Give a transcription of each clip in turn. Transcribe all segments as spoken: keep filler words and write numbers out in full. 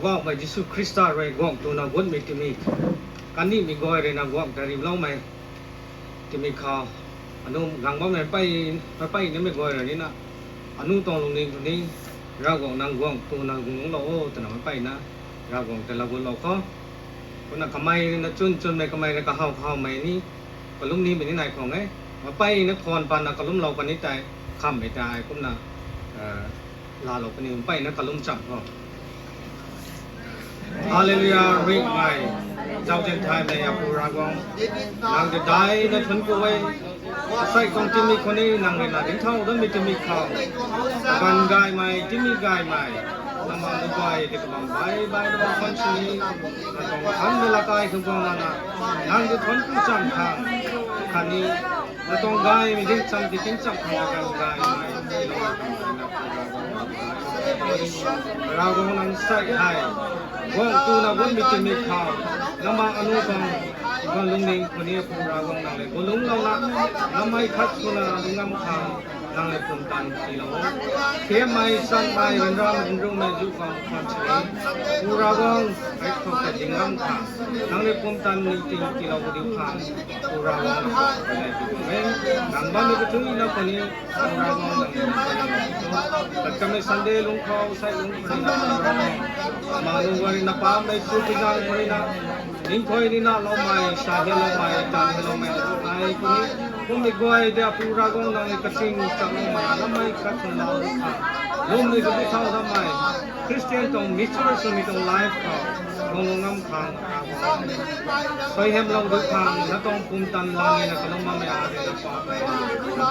Poubauhmei Jisu Khrista rui guangc tuna gutmei timi, kandihmei guay rui na guangc ta riuloumei timi khou, anu gang bammei pei, meic pey nimei guay rui ni na, anu tuang lungning tw ni, Ravguangc nang guangc tuna guang lungclou o twna meic peyna Ravguangc ta laa gutlou khou, kumna kamei rui na chwn chwnmei, kamei rui kahaw kahawmei ni, kalum nimei ni nai khang e. Meic peyna khwan patna kalumlou kan ni tei, khamhmei tei kumna laalou puni, meic peyna kalum cham khou. Hallelujah, ringhmei, zauzian thaymei Apu Ravguangc, nang ta daina thuanc ku e. Asei tuang timi khou ni nang rui na ringcthau datmei timi khou, kaganv gaymei, timi gaymei, nangmei guay tei kabam baih baihna bam khwan sini, nang tuang thanmei lakai khou guang lana, nang ta thuanc ku cham khang, khatni nang tuang gaymei ding cham ti tingcham khang kaganv gaymei, Ravguangc nang sai hei, guangc tuna gutmei timi khou, nangmei anu tuang, tuang lungning khou ni Apu Ravguangc nang le gu lungclouna, nangmei khat swna lungc ngam khang, nang le pumtan tiilou o. Thiammei, sanmei, ryanramei, ryanrumei zu khang khwan sini, Apu Ravguangc, hei khou ta ding ngam khang, nang le pumtan ningting tiilou diu khang, Apu Ravguangc nang khou rui na ti tuang e. Nang bammei kathuicna khou ni, Apu Ravguangc nang le, tat kamei Sunday lungc khou, sai lungc khou ni na, manu guay rui na pammei sw pui zaeng khou rui na, ningthuay ni na loumei, sa hianloumei, tan hianloumei, ai khou ni, kummei guay tei Apu Ravguangc nang le kaching cham mana lamei khat swna lungc khang, lwmmei kabu thau dammei, Christian tuang mature swmei tuang life khou, guang lungc ngam khang, suaihiamlou diu khang, nang tuang pumtan laa nina kalum bammei a rui na pa,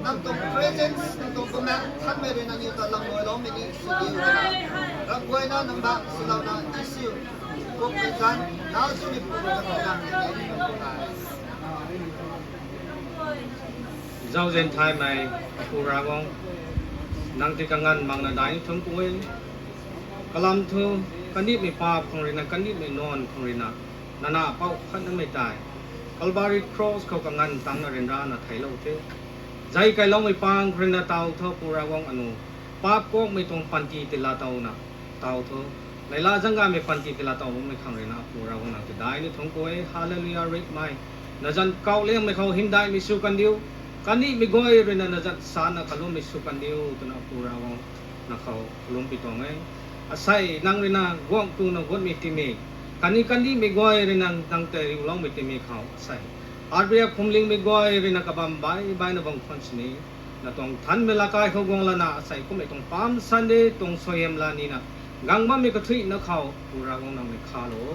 nang tuang presence, nang tuang kumna thanmei rui nangniw ta lam guayloumei ni sw diu. Ram guayna nang bak swlouna Jisu, kummei zanc, nau swmei pu ta nang ni, zauzian thaymei Apu Ravguangc, nang tei kanganv makna daina thuanc ku e. Kalam thu, kandihmei paap khang rui na, kandihmei naanv khang rui na, nana pou khatnamei tei Calvary Cross khou kanganv tangcna ryanrana theiclou the. Zai kailoumei pang khou rui na taw tho Apu Ravguangc anu, paap kuakmei tuang panty tei laatowna taw tho, neihla zaeng gaymei panty tei laatow bammei khang rui na Apu Ravguangc nang tei daina thuanc ku e. Hallelujah, ringhmei, nazanc kauh liangmei khou hymdaihmei sw kandiu, kandihmei guay rui na nazanc sana kalummei sw kandiu twna Apu Ravguangc nang khou kalum pi tuang e. Asei nang rui na guangc tuna gutmei timi, khatni kandihmei guay rui na nang tei riuloumei timi khou asei, aria phwamlingmei guay rui na kabam baih baihna bam khwan sini, nang tuang thanmei lakai khou guang lana asei kummei tuang Palm Sunday tuang suaihiam laa nina, gang bammei kathuicna khou Apu Ravguangc nang ni khalou o.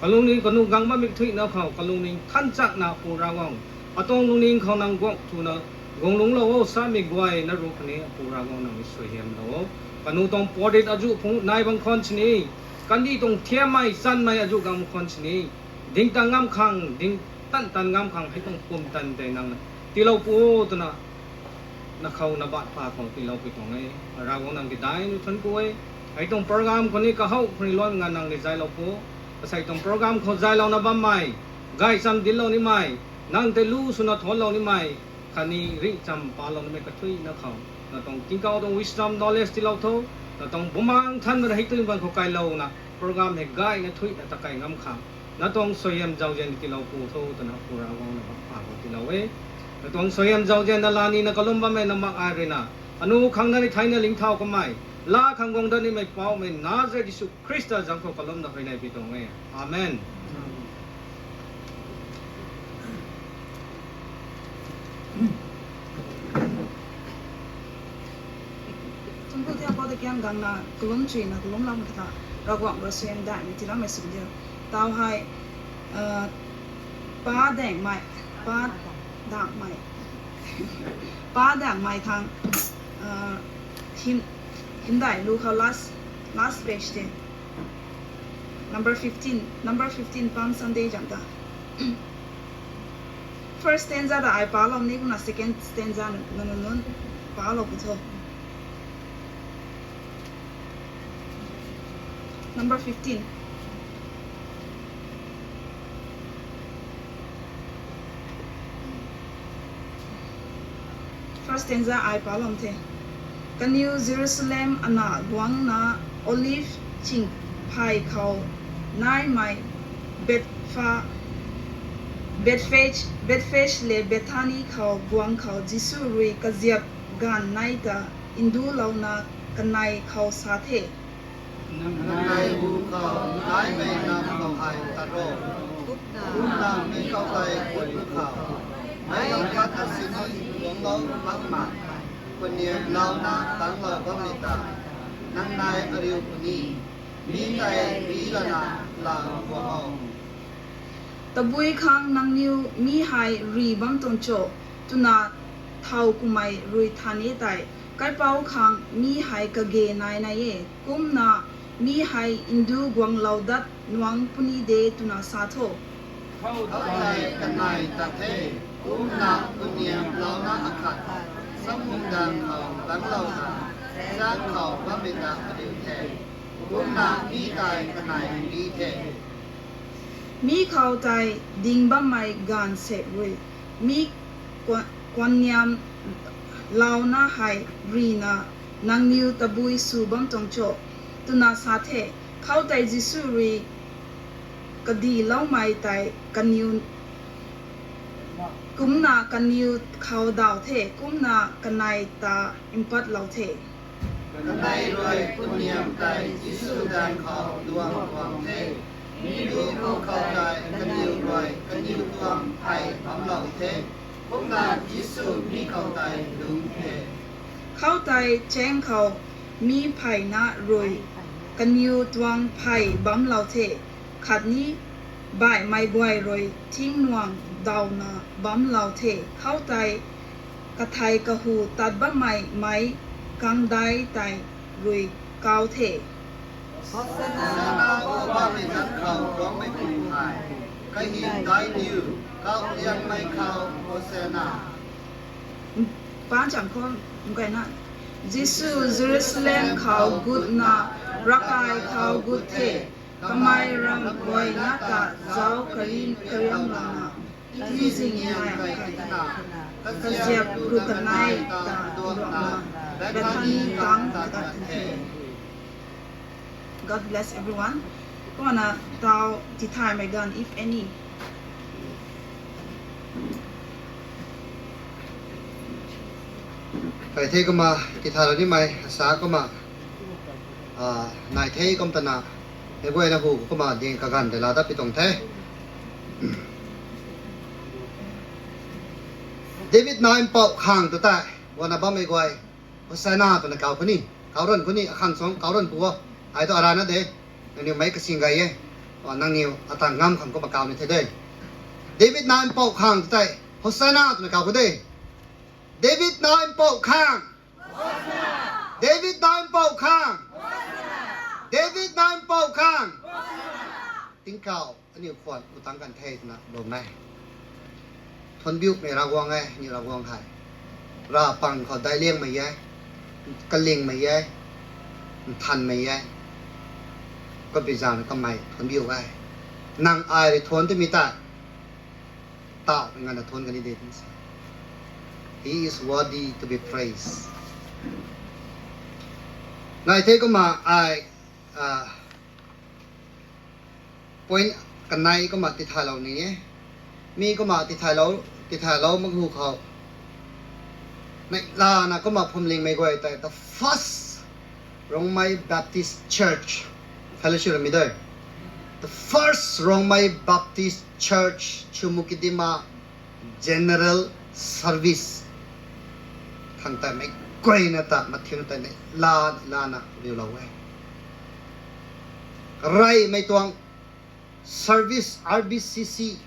Kalungning kanu gang bammei kathuicna khou kalungning thanchakna Apu Ravguangc, atuang lungning khou nang guangc tuna guang lungclou o samei guay na ruh khou ni Apu Ravguangc nang ni suaihiamlou o. Kanu tuang pardit azuh phung nai bam khwan sini, kandih tuang thiammei chanmei azuh gang khwan sini, ding tan ngam khang, ding tan tan ngam khang hei tuang pumtan tei nang tiilou pu o twna, na khou na baat pha khou tiilou pi tuang e. Ravguangc nang tei daina thuanc ku e. Hei tuang program khou ni kahow khou ni luan nga nang ni zaylou pu, asei tuang program khou zaylouna bammei, gaychamv dinclou nimei, nang tei lu swna thanlou nimei, khatni ringccham palou nimei kathuicna khou, nang tuang tingkauh tuang wisdom, knowledge tiilou tho. Nang tuang Bumaengh Nthanmei rui hei tuang bang khou kailouna program hei gayna thuicna ta kai ngam khang, nang tuang suaihiam zauzian tiilou pu tho twna Apu Ravguangc na baat pha khou tiilou e. Nang tuang suaihiam zauzian na laa nina kalum bammei na mak ai rui na, anu khang na ni theina lingthau kamei, laa khang guang dat nimei Poubauhmei Nazaret Jisu Khrista zanc khou kalumna huayney pi tuang e. Amen. Thuanc ku the Poubauhmei ta kian gangna kalum chuina kalumloumei kata, Ravguangc rui suaihiam daihmei tiiloumei sw diu. Taw hei, pa daengmei, pa daengmei, pa daengmei thang, hymdaih lu khou last, last page tei, number fifteen, number fifteen Palm Sunday zan ta. First stanza ta ai palou ni kumna second stanza nunc nunc palou pu tho. Number fifteen. First stanza ai palou the. Kaniw Jerusalem ana guangna Olive ching phay khou naimei Bethphage, Bethphage le Bethany khou guang khou Jisu rui kaziap ganv nei ta ndulouna kanei khou sa the. Nang nai hu khou naimei nam khou hei tat ro. Kumna mi khou tei guay ru khou, meic khat asini guanglou bam ma, kaniw louna tangclou bammei ta, nang nai ariu puni, mi tei mi lana lau guang o. Tabui khang nangniw mi hei ri bam tuang cho, twna thow kumei rui than e tei, kaipouc khang mi hei kage nai nai e, kumna mi hei ndu guanglou dat nuang puni de twna sa tho. Khou tei kanei tat the, kumna kaniw louna akhat, samung dang khou tangclou ta, zang khou bammei ta ariu the, kumna mi tei kanei ri the. Mi khou tei ding bammei gaanvsaekc rui, mi kuan-, kuanniam louna hei rina nangniw tabui sw bam tuang cho, twna sa the. Khou tei Jisu rui kadiloumei tei kaniw, kumna kaniw khou daw the, kumna kanei ta mpatlou the. Kanei rui kaniw tei Jisu daeng khou duang guang the. Mi lu khou tei kaniw rui kaniw tuang phey bamlou the. Kumna Jisu mi khou tei lungc the. Khou tei chaeng khou mi pheyna rui kaniw tuang phey bamlou the. Khatni baihmei guay rui thing nuang dawna bamlou the. Khou tei kathei kahu tat bammei meic kangdai tei rui kau the. Hosanna, Hosanna, Poubauhmei zanc khou guangmei pu hei, kahym daic diu, kau liangmei khou Hosanna. Paan cham khou, gayna, Jisu Jerusalem khou gutna, ravkai khou gut the, kamei ramh guayna ta zauc kari kariamlana, tingzing nai khatna, kaziap ru kanei ta duakna, Bethany tang ta tat the. God bless everyone. Kumna taw tithaymei ganv, if any. Kai the kumna tithaylou nimei asa kumna, ah, nai the kum tana, meic guayna hu kumna ding kaganv tei laa dat pi tuang the. David nac mpouh khang tu tei guangna bammei guay, Hosanna twna kau puni, kau ran kuni, akhang suang kau ran pu o. Ai tu arana de, nangniw meic kasing gay e, nangniw ata ngam khang kumna kau ni the de. David nac mpouh khang tu tei Hosanna twna kau pu de. David nac mpouh khang. David nac mpouh khang. David nac mpouh khang. Tingkauh aniu khwan u tang kan the twna lwm e. Thuanc biumei Ravguangc e, aniu Ravguangc hei. Ravpang khou daic liangmei e, kalingmei e, nthanmei e. Kumbi zaeng kamei thuanc biu e. Nang ai rui thuanc twmei tei, taw ngana thuanc kani de twna sa. He is worthy to be praised. Nai the kumna ai, ah, point kanei kumna tithaylou ni e. Mi kumna tithaylou, tithaylou mak hu khou, neihlana kumna phwamlingmei guay tei the first Rongmei Baptist Church Fellowship mi de. The first Rongmei Baptist Church Chumoukedima General Service khang tei meic guayna ta mathiuna tei neihla neihla na riulou e. Reymei tuang service R B C C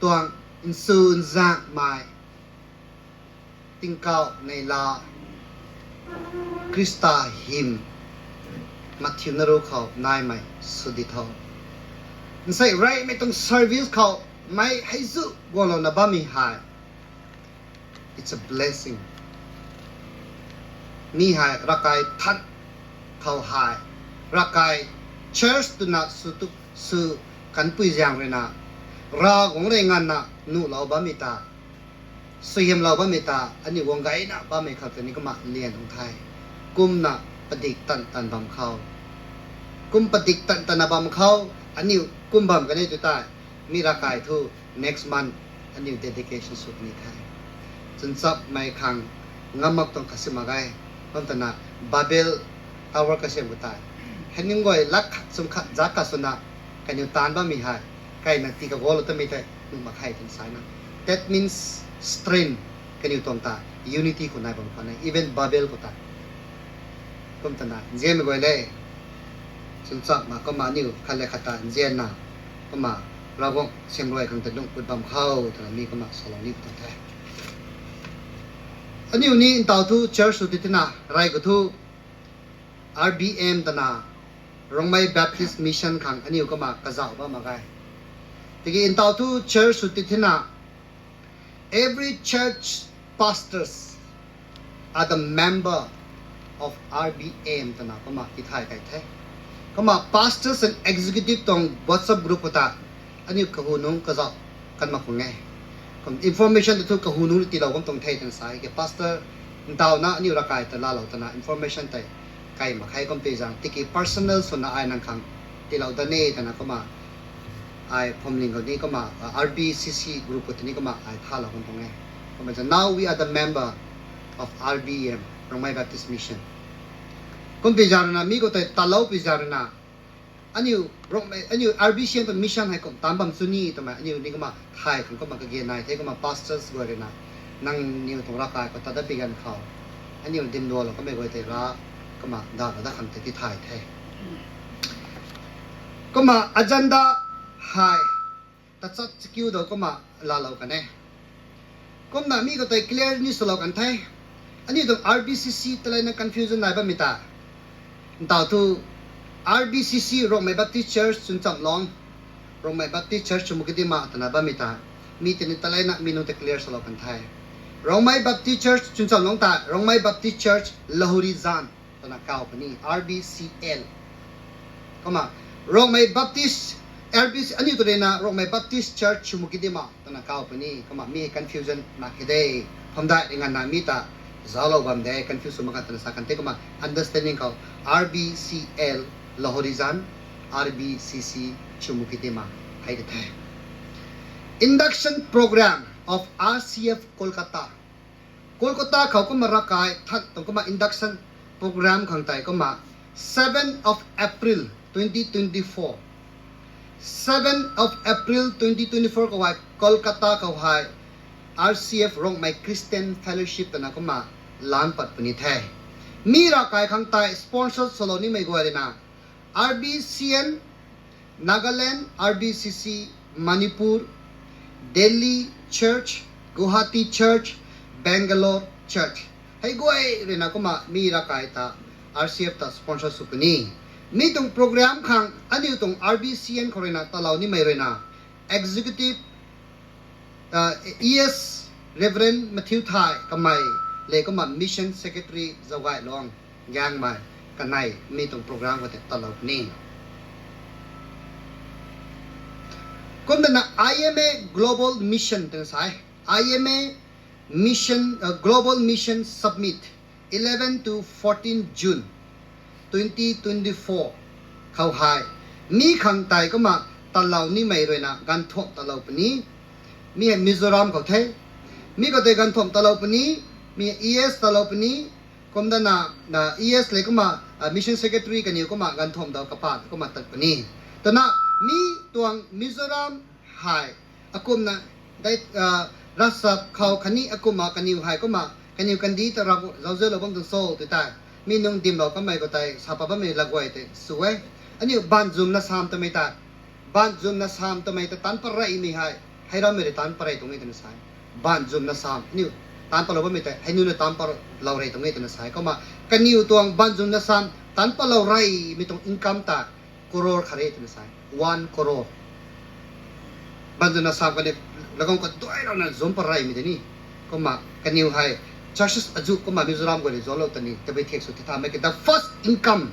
tuang nsu nzaengmei tingkauh neihla Khrista hym mathiuna ru khou naimei sw di tho. Nsei reymei tuang service khou meic hei zu guanglouna bammei hei, it's a blessing. Mi hei ravkai than khou hei, ravkai church twna sw tu, sw kanpui zaeng ruina, Ravguangc rui nganvna nuhlou bammei ta suaihiamlou bammei ta, aniu guang gayna bammei khou tei ni kumna lian tuang the. Kumna padik tan tan bam khou, kum padik tan tanna bam khou, aniu kum bam kan e tu tei, mi ravkai thu next month aniu dedication sw puni the. Chwnchapmei khang ngam mak tuang kasi mak ge. Kum twna Babel tower kasem khou tei, hei ning guay lak khat sum khat zak khat swna kaniw taanv bammei hei, kaina tii kagolou tamei tei nuh mak khe twna sa na. That means strength, kaniw tuang ta unity khou nai bam khwan e, even Babel khou ta. Kum twna nzianmei guay le, chwnchapmei kumna aniu khat le khat ta nzianna, kumna Ravguangc siamruai khang ta lungh gut bam khou twna mi kumna salou ni tuang the. Aniu ni ntaw thu church sw ti thina, rey khou thu R B M twna, Rongmei Baptist Mission khang aniu kumna kazauh bam mak ge. Tiki ntaw thu church sw ti thina, every church pastors are the member of R B M twna kumna tithay kai the. Kumna pastors and executive tuang WhatsApp group khou ta aniu kahunungc kazauh kan mak khwan e. Kum information tei thu kahunungc tiilou bam tuang the twna sa e. Ke pastor ntawna aniu ravkai ta laalou twna information tei kai mak khe. Kumpi zaeng tiki personal swna ai nang khang tiilou dat e twna kumna ai phuamling khou ni kumna, uh, R B C C group khou tei ni kumna ai thalou kan tuang e. Kumna now we are the member of R B M, Rongmei Baptist Mission. Kumpi zaeng ruina mi khou tei talou pi zaeng ruina, aniu Rongmei, aniu R B C M tuang mission hei kum taanv bam chu ni twmei aniu ni kumna thay khang kumna kage nai the. Kumna pastors guay ruina, nangniw tuang ravkai khou tat dat pi ganv khou, aniu dimdualou kamei guay tei ra, kumna dana dat khang tei tithay the. Kumna agenda hei tachat chakiu dou kumna laalou kan e. Kumna mi khou tei clear ni swlou kan the. Aniu tuang R B C C taleina confusion nai bammei ta, ntaw thu R B C C Rongmei Baptist Church Chunchamlong, Rongmei Baptist Church Chumoukedima twna bammei ta, mi tini taleina mi nunc ta clear swlou kan the. Rongmei Baptist Church Chunchamlong ta Rongmei Baptist Church Lahorezan twna kaw puni, R B C L. Kumna Rongmei Baptist, R B C, aniu tw ruina Rongmei Baptist Church Chumoukedima twna kaw puni. Kumna mi confusion mak khe de. Phamdai ringanna mi ta zauclou bam de, confuse sw mak kan twna sa kan the. Kumna understanding khou R B C L Lahorezan, R B C C Chumoukedima hei de the. Induction program of R C F Kolkata. Kolkata khou kumna ravkai than tuang kumna induction program khang tei kumna seven of April twenty twenty-four, seven of April twenty twenty-four khou hei Kolkata khou hei R C F Rongmei Christian Fellowship twna kumna lan pat puni the. Mi ravkai khang tei sponsor swlou nimei guay ruina R B C N Nagaland, R B C C Manipur, Delhi Church, Guwahati Church, Bangalore Church, hei guay ruina kumna mi ravkai ta R C F ta sponsor sw puni. Mi tuang program khang aniu tuang R B C N khou ruina talou nimei ruina executive, uh, E S Reverend Matthew Thai kamei le kumna Mission Secretary Zaugailong Gangmei kanei mi tuang program khou tei talou puni. Kumna I M A Global Mission twna sa e. I M A Mission, uh, Global Mission Summit, eleven to fourteen June twenty twenty-four khou hei mi khang tei kumna talou nimei ruina Gangtham talou puni. Mi hei Mizoram khou the. Mi khou tei Gangtham talou puni. Mi E S talou puni. Kumna, na, E S le kumna, uh, Mission Secretary kaniw kumna Gangtham dau kapat kumna tat puni. Twna mi tuang Mizoram hei akumna dei, uh, ravsap khou khatni akumna kaniw hei kumna kaniw kandih ta Ravguangc zauzianlou bam tuang cho tw tei mi nunc dimlou kanmei khou tei sa pat bammei lat guay tei sw e. Aniu banzumna sam twmei ta, banzumna sam twmei ta taanc pat reymei hei, hei rammei rui taanc pat rey tuang e twna sa e. Banzumna sam aniu taanc patlou bammei tei hei nunc na taanc patlou rey tuang e twna sa e. Kumna kaniw tuang banzumna sam taanc patlou reymei tuang income ta crore khat re twna sa e. One crore. Banzumna sam kaniw Ravguangc kaduai rana zumc pat reymei tei ni. Kumna kaniw hei churches azuh kumna Mizoram guay rui zuanclou ta ni tabui thek sw ti thamei ke the first income.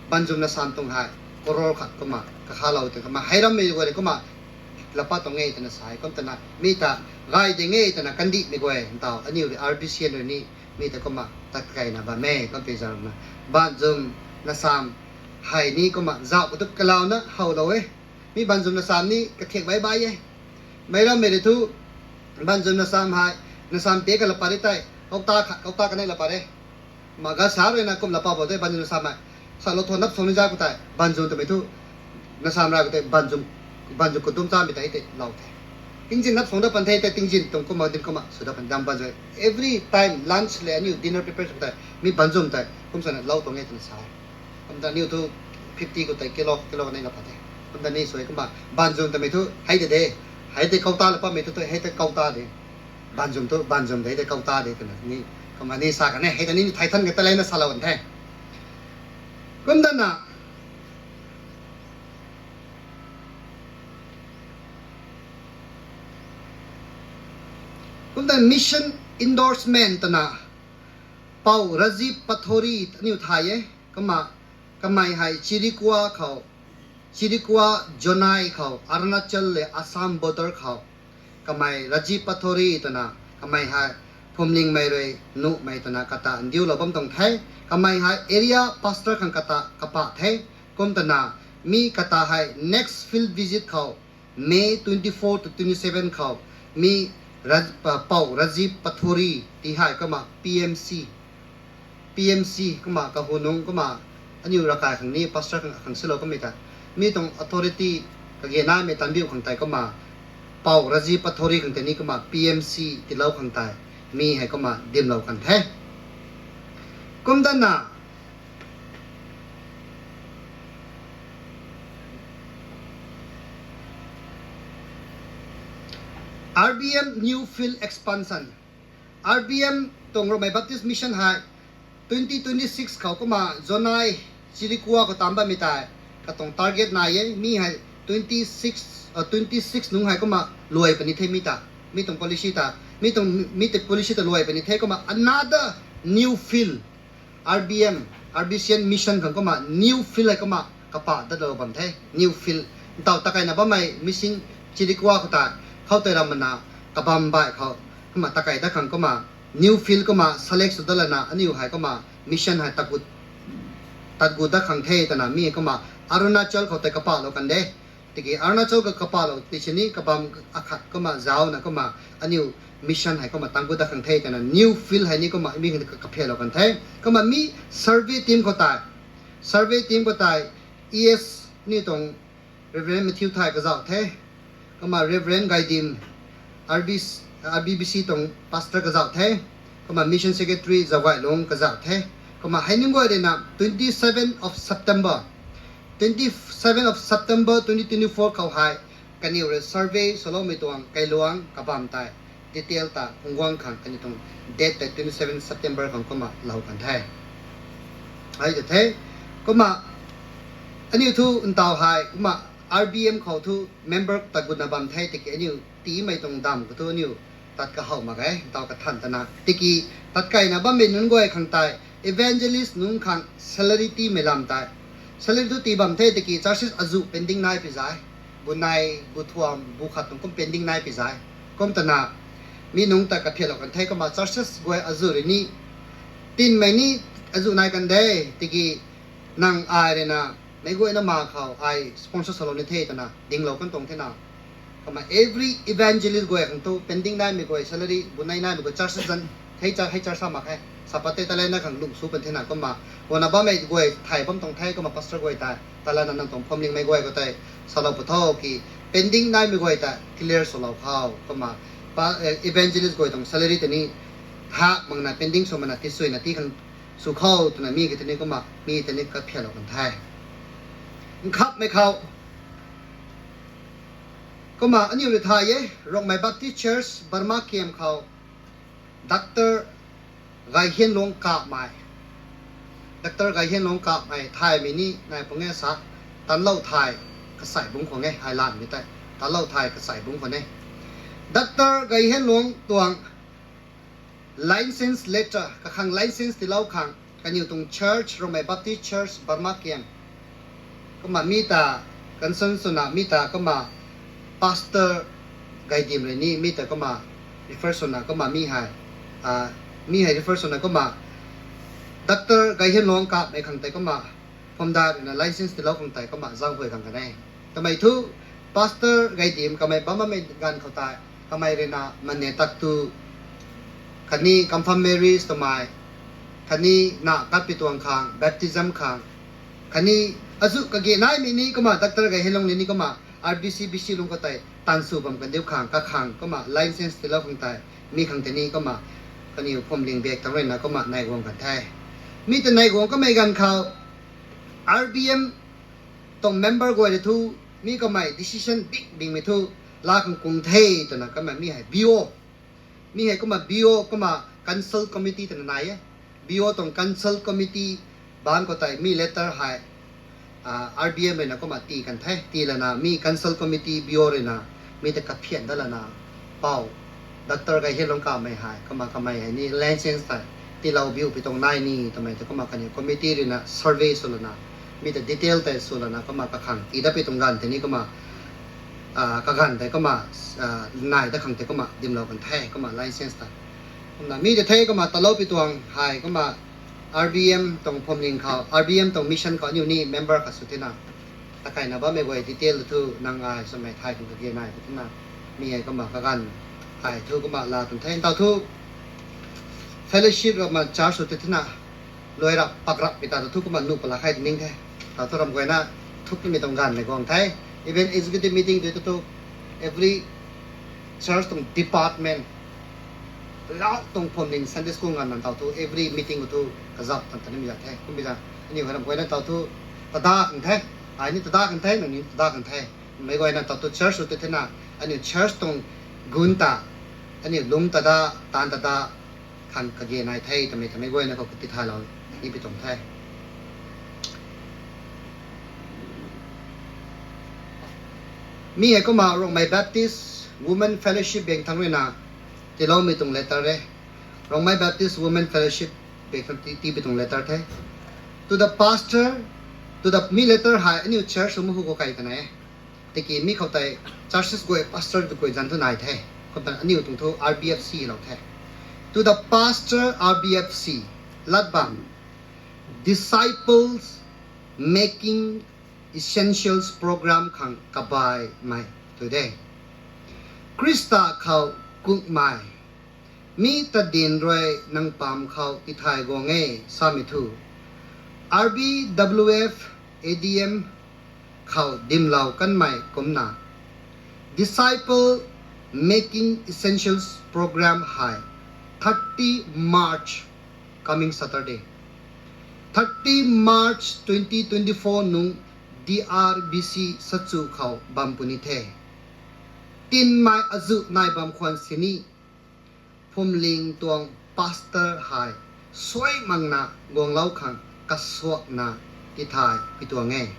Banzumna sam tuang hei crore khat kumna kakhalou tei kumna hei rammei guay rui kumna lapa tuang e twna sa e. Kum twna mi ta gay ding e twna kandihmei guay ntaw aniu rui R B C N rui ni mi ta kumna tat keyna bam e. Kum tei zauc na, banzum nasam hei ni kumna zauc katu kalauna howlou e. Mi banzum nasam ni kathiak bai bai e. Meic rammei rui thu banzum nasam hei, nasam pe ka lapa ri tei, kauta khat, kauta kanei lapa re. Ma ga sa rui na kum lapa bo tei banzum nasam hei. Salou tho nap song ni za khou tei banzum twmei thu, nasam ra khou tei banzum, banzum kutum chamei tei tei lou the. Tingzin nap song da pan the tei tingzin tuang kumna din kumna sw da pan dam banzum. Every time lunch le aniu dinner prepare sw tei mi banzum tei kum sana lou tuang e twna sa e. Kum ta aniu thu fifty khou tei kilo, kilo kanei lapa the. Kum ta ni sw e kumna banzum twmei thu hei de de. Hei tei kauta lapamei thu tu hei tei kauta de. Banzum thu banzum de, hei tei kauta de twna ni kumna ni sa kan e. Hei ta ni thai than ka ta leina salou kan the. Kum dana Kum ta mission endorsement twna Pou Rajiv Pathori aniu thay e. Kumna kamei hei Chirikua khou, Chirikua Jonai khou, Arunachal le Assam border khou kamei Rajiv Pathori twna kamei hei Phwamlingmei rui nuhmei twna kata ndiulou bam tuang the. Kamei hei area pastor khang kata kapa the. Kum twna mi kata hei next field visit khou May twenty-four to twenty-seven khou mi Raj-, pa-, Pou Rajiv Pathori ti hei kumna P M C, P M C kumna kahunungc kumna aniu ravkai khang ni pastor khang, khang silou kamei ta mi tuang authority kage naimei tanbiu khang tei kumna Pou Rajiv Pathori khang tei ni kumna P M C tiilou khang tei mi hei kumna dimlou kan the. Kum dana R B M New Field Expansion. R B M tuang Rongmei Baptist Mission hei twenty twenty-six khou kumna Jonai Chirikua khou tam bammei tei katuang target nai e. Mi hei twenty-six, uh, twenty-six nungc hei kumna luai puni the mi ta. Mi tuang policy ta, mi tuang, mi tei policy ta luai puni the kumna another new field, R B M, R B C N mission khang kumna new field hei kumna kapa datlou bam the, new field. Ntaw takeyna bammei mission Chirikua khou tei, khou tei ramna kabam baih khou kumna takey dat khang kumna new field kumna select sw datlana aniu hei kumna mission hei tatgut, tatgut dat khang the twna mi kumna Arunachal khou tei kapalou kan de. Tiki Arunachal khou kapalou ti sini kabam akhat kumna zauna kumna aniu mission hei kumna tatgut dat khang the twna new field hei ni kumna mi khang kaphalou kan the. Kumna mi survey team khou tei, survey team khou tei E S ni tuang Reverend Matthew Thai kazauh the. Kumna Reverend Gaidim, R B C, R B B C tuang pastor kazauh the. Kumna mission secretary Zaugailung kazauh the. Kumna hei nunc guay rui na twenty-seven of September, twenty-seven of September twenty twenty-four khou hei kaniw rui survey swloumei tuang kailuang kabam tei detail ta phungc guang khang kaniw tuang date tei twenty-seven September khang kumna lou kan the. Hei ta the. Kumna aniu thu ntaw hei kumna R B M khou thu member tatgutna bam the tiki aniu tiimei tuang dam khou thu aniu tat kahow mak ge, ntaw kathan tana. Tiki tat keyna bammei nunc guay khang tei evangelist nunc khang salary tiimei lam tei salary thu tii bam the tiki churches azuh pending nai pi zai, bu nei, bu thuam, bu khat tuang kum pending nai pi zai. Kum twna mi nunc ta kaphalou kan the kumna churches guay azuh rui ni tinmei ni azuh nai kan de, tiki nang ai rui na meic guayna ma khou ai sponsor swlou ni the twna dinglou kan tuang thena. Kumna every evangelist guay khang thu pending naimei guay salary bu nei naimei guay churches zan hei char, hei char sa mak khe. Sa pat tei talana khang lung sw pan thena kumna guangna bammei guay thay bam tuang the kumna pastor guay tei talana nang tuang Phwamlingmei guay khou tei salou pu tho ki pending naimei guay ta clear swlou khou kumna pa, eh, evangelist guay tuang salary tei ni thak makna pending sw makna tisuina ti khang sw khou twna mi ki tei ni kumna mi tei ni kaphalou kan the. Nkhapmei khou kumna aniu rui thay e, Rongmei Baptist Church Burma Camp khou Doctor Gaihianlung Kapmei, Doctor Gaihianlung Kapmei thaymei ni nai pung e sa, tanlou thay kasai bungc khwan e, hei lanmei tei tanlou thay kasai bungc khwan e. Doctor Gaihianlung tuang license letter, kakhang license tiilou khang kaniw tuang church, Rongmei Baptist Church Burma Camp kumna mi ta concern swna mi ta kumna Pastor Gaidim rui ni mi ta kumna refer swna kumna mi hei, mi hei refer swna kumna Doctor Gaihenlung Kapmei khang tei kumna phumdai ruina license tiilou khang tei kumna zaenghuay khang kan e. Kamei thu Pastor Gaidim kamei bam bammei ganv khou tei kamei ruina mane tak tu khatni confirm marriage twmei, khatni na katpi tuang khang, baptism khang, khatni azu kage naimei ni kumna Doctor Gaihenlung ni kumna R B C B C lung khou tei taanv sw bam kandiu khang kakhang kumna license tiilou khang tei mi khang tei ni kumna kaniw phuamling bak tang ruina kumna neiguang kan the. Mi ta neiguang kamei ganv khou R B M tuang member guay rui thu mi kamei decision big bingmei thu laa khang kung the twna kumna mi hei B O, mi hei kumna B O kumna consult committee twna nai e. B O tuang consult committee baan khou tei mi letter hei R B M ruina kumna tii kan the. Tii lana mi consult committee B O ruina mi ta kaphian dat lana pou Doctor Gaihenlung Kapmei hei kumna kamei hei ni license tei tiilou biu pi tuang nai ni twmei ta kumna kaniw committee ruina survey sw lana mi ta detail tei sw lana kumna kakhang tii dat pi tuang ganv tei ni kumna kaganv tei kumna nai dat khang tei kumna dimlou kan the kumna license tei. Kumna mi ta the kumna talou pi tuang hei kumna R B M tuang phuamling khou, R B M tuang mission khou aniu ni member khat sw thena takaina bammei guay detail thu nang ai swmei thay khang kage nai pi thena mi hei kumna kaganv hei thu kumna laa tuang the. Ntaw thu fellowship rama church sw thena luai rap pak rap pi ta thu kumna nuh pala khai ning the. Ntaw thu ram guayna thuk nimei tuang ganv neiguang the. Even executive meeting tu thu every church tuang department lau tuang phuamling Sunday school nganv ntaw thu every meeting khou thu kazauh tan tan nimei zat the. Kumbi zat aniu hei ram guayna ntaw thu tada khang the. Ai ni tada khang the, nang ni tada khang the. Mei guayna ntaw thu church sw thena aniu church tuang gun ta aniu lung tada, taanv tada khang kage nai the twmei ta mei guayna khou katithaylou ni pi tuang the. Mi hei kumna Rongmei Baptist Women Fellowship bang thang ruina tiiloumei tuang letter e. Rongmei Baptist Women Fellowship bang thang tii, tiipi tuang letter the. To the pastor, to the, mi letter hei aniu church sw ma hu khou kai kan e. Tiki mi khou tei churches guay pastor tu guay zan thu nai the. Kum tan aniu tuang thu R B F C lou the. To the pastor R B F C, lat bam, Disciples Making Essentials Program khang kabaimei tu de. Khrista khou kukmei mi tadin rui nang pam khou tithay guang e samei thu, R B W F A D M khou dimlou kanmei kumna, Disciple Making Essentials Program hei thirty March, coming Saturday, thirty March twenty twenty-four nung D R B C sachu khou bam puni the. Tinmei azu nai bam khwan sini, phuamling tuang pastor hei suai makna guanglou khang kasuakna tithay pi tuang e.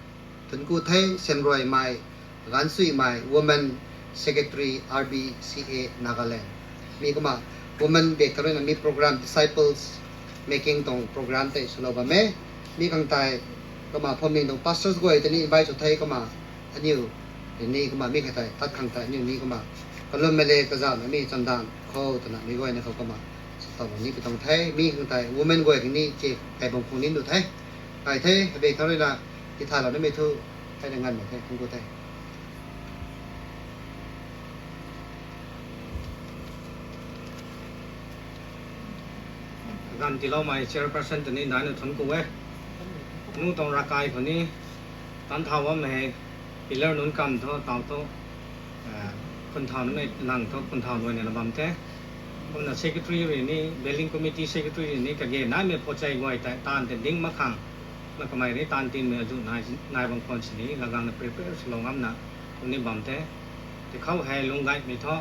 Thuanc ku the, Senruaimei, Gansuimei, Women Secretary, R B C A Nagaland. Mi kumna women bak thang ruina mi program, Disciples Making tuang program tei swlou bam e. Mi khang tei kumna phuamling tuang pastors guay tei ni invite sw the kumna aniu ni kumna mi khat tei tat khang tei aniu ni kumna kalummei le kazauhna mi chamdanv khou twna mi guayna khou kumna sw taw ni pi tuang the. Mi khang tei women guay khang ni che kai bam khou ni nu the. Kai the, bak thang ruina tithaylou nimei thu, hei na nganvmei the, thuanc ku the. Ganv tiiloumei chairperson ta ni daina thuanc ku e. Nu tuang ravkai khou ni tan thau bammei hei pillar nunc kamv thu taw thu khun thau numei lang thu khun thau nuaina la bam the. Kumna secretary rui ni, building committee secretary rui ni kage naimei phuachei guay tei taanv tei ding mak khang na kamei rui taanv tinmei azu nai, nai bam khwan sini lagangna prepare swlou ngamna kum ni bam the. Tei khou hei lunggaymei thu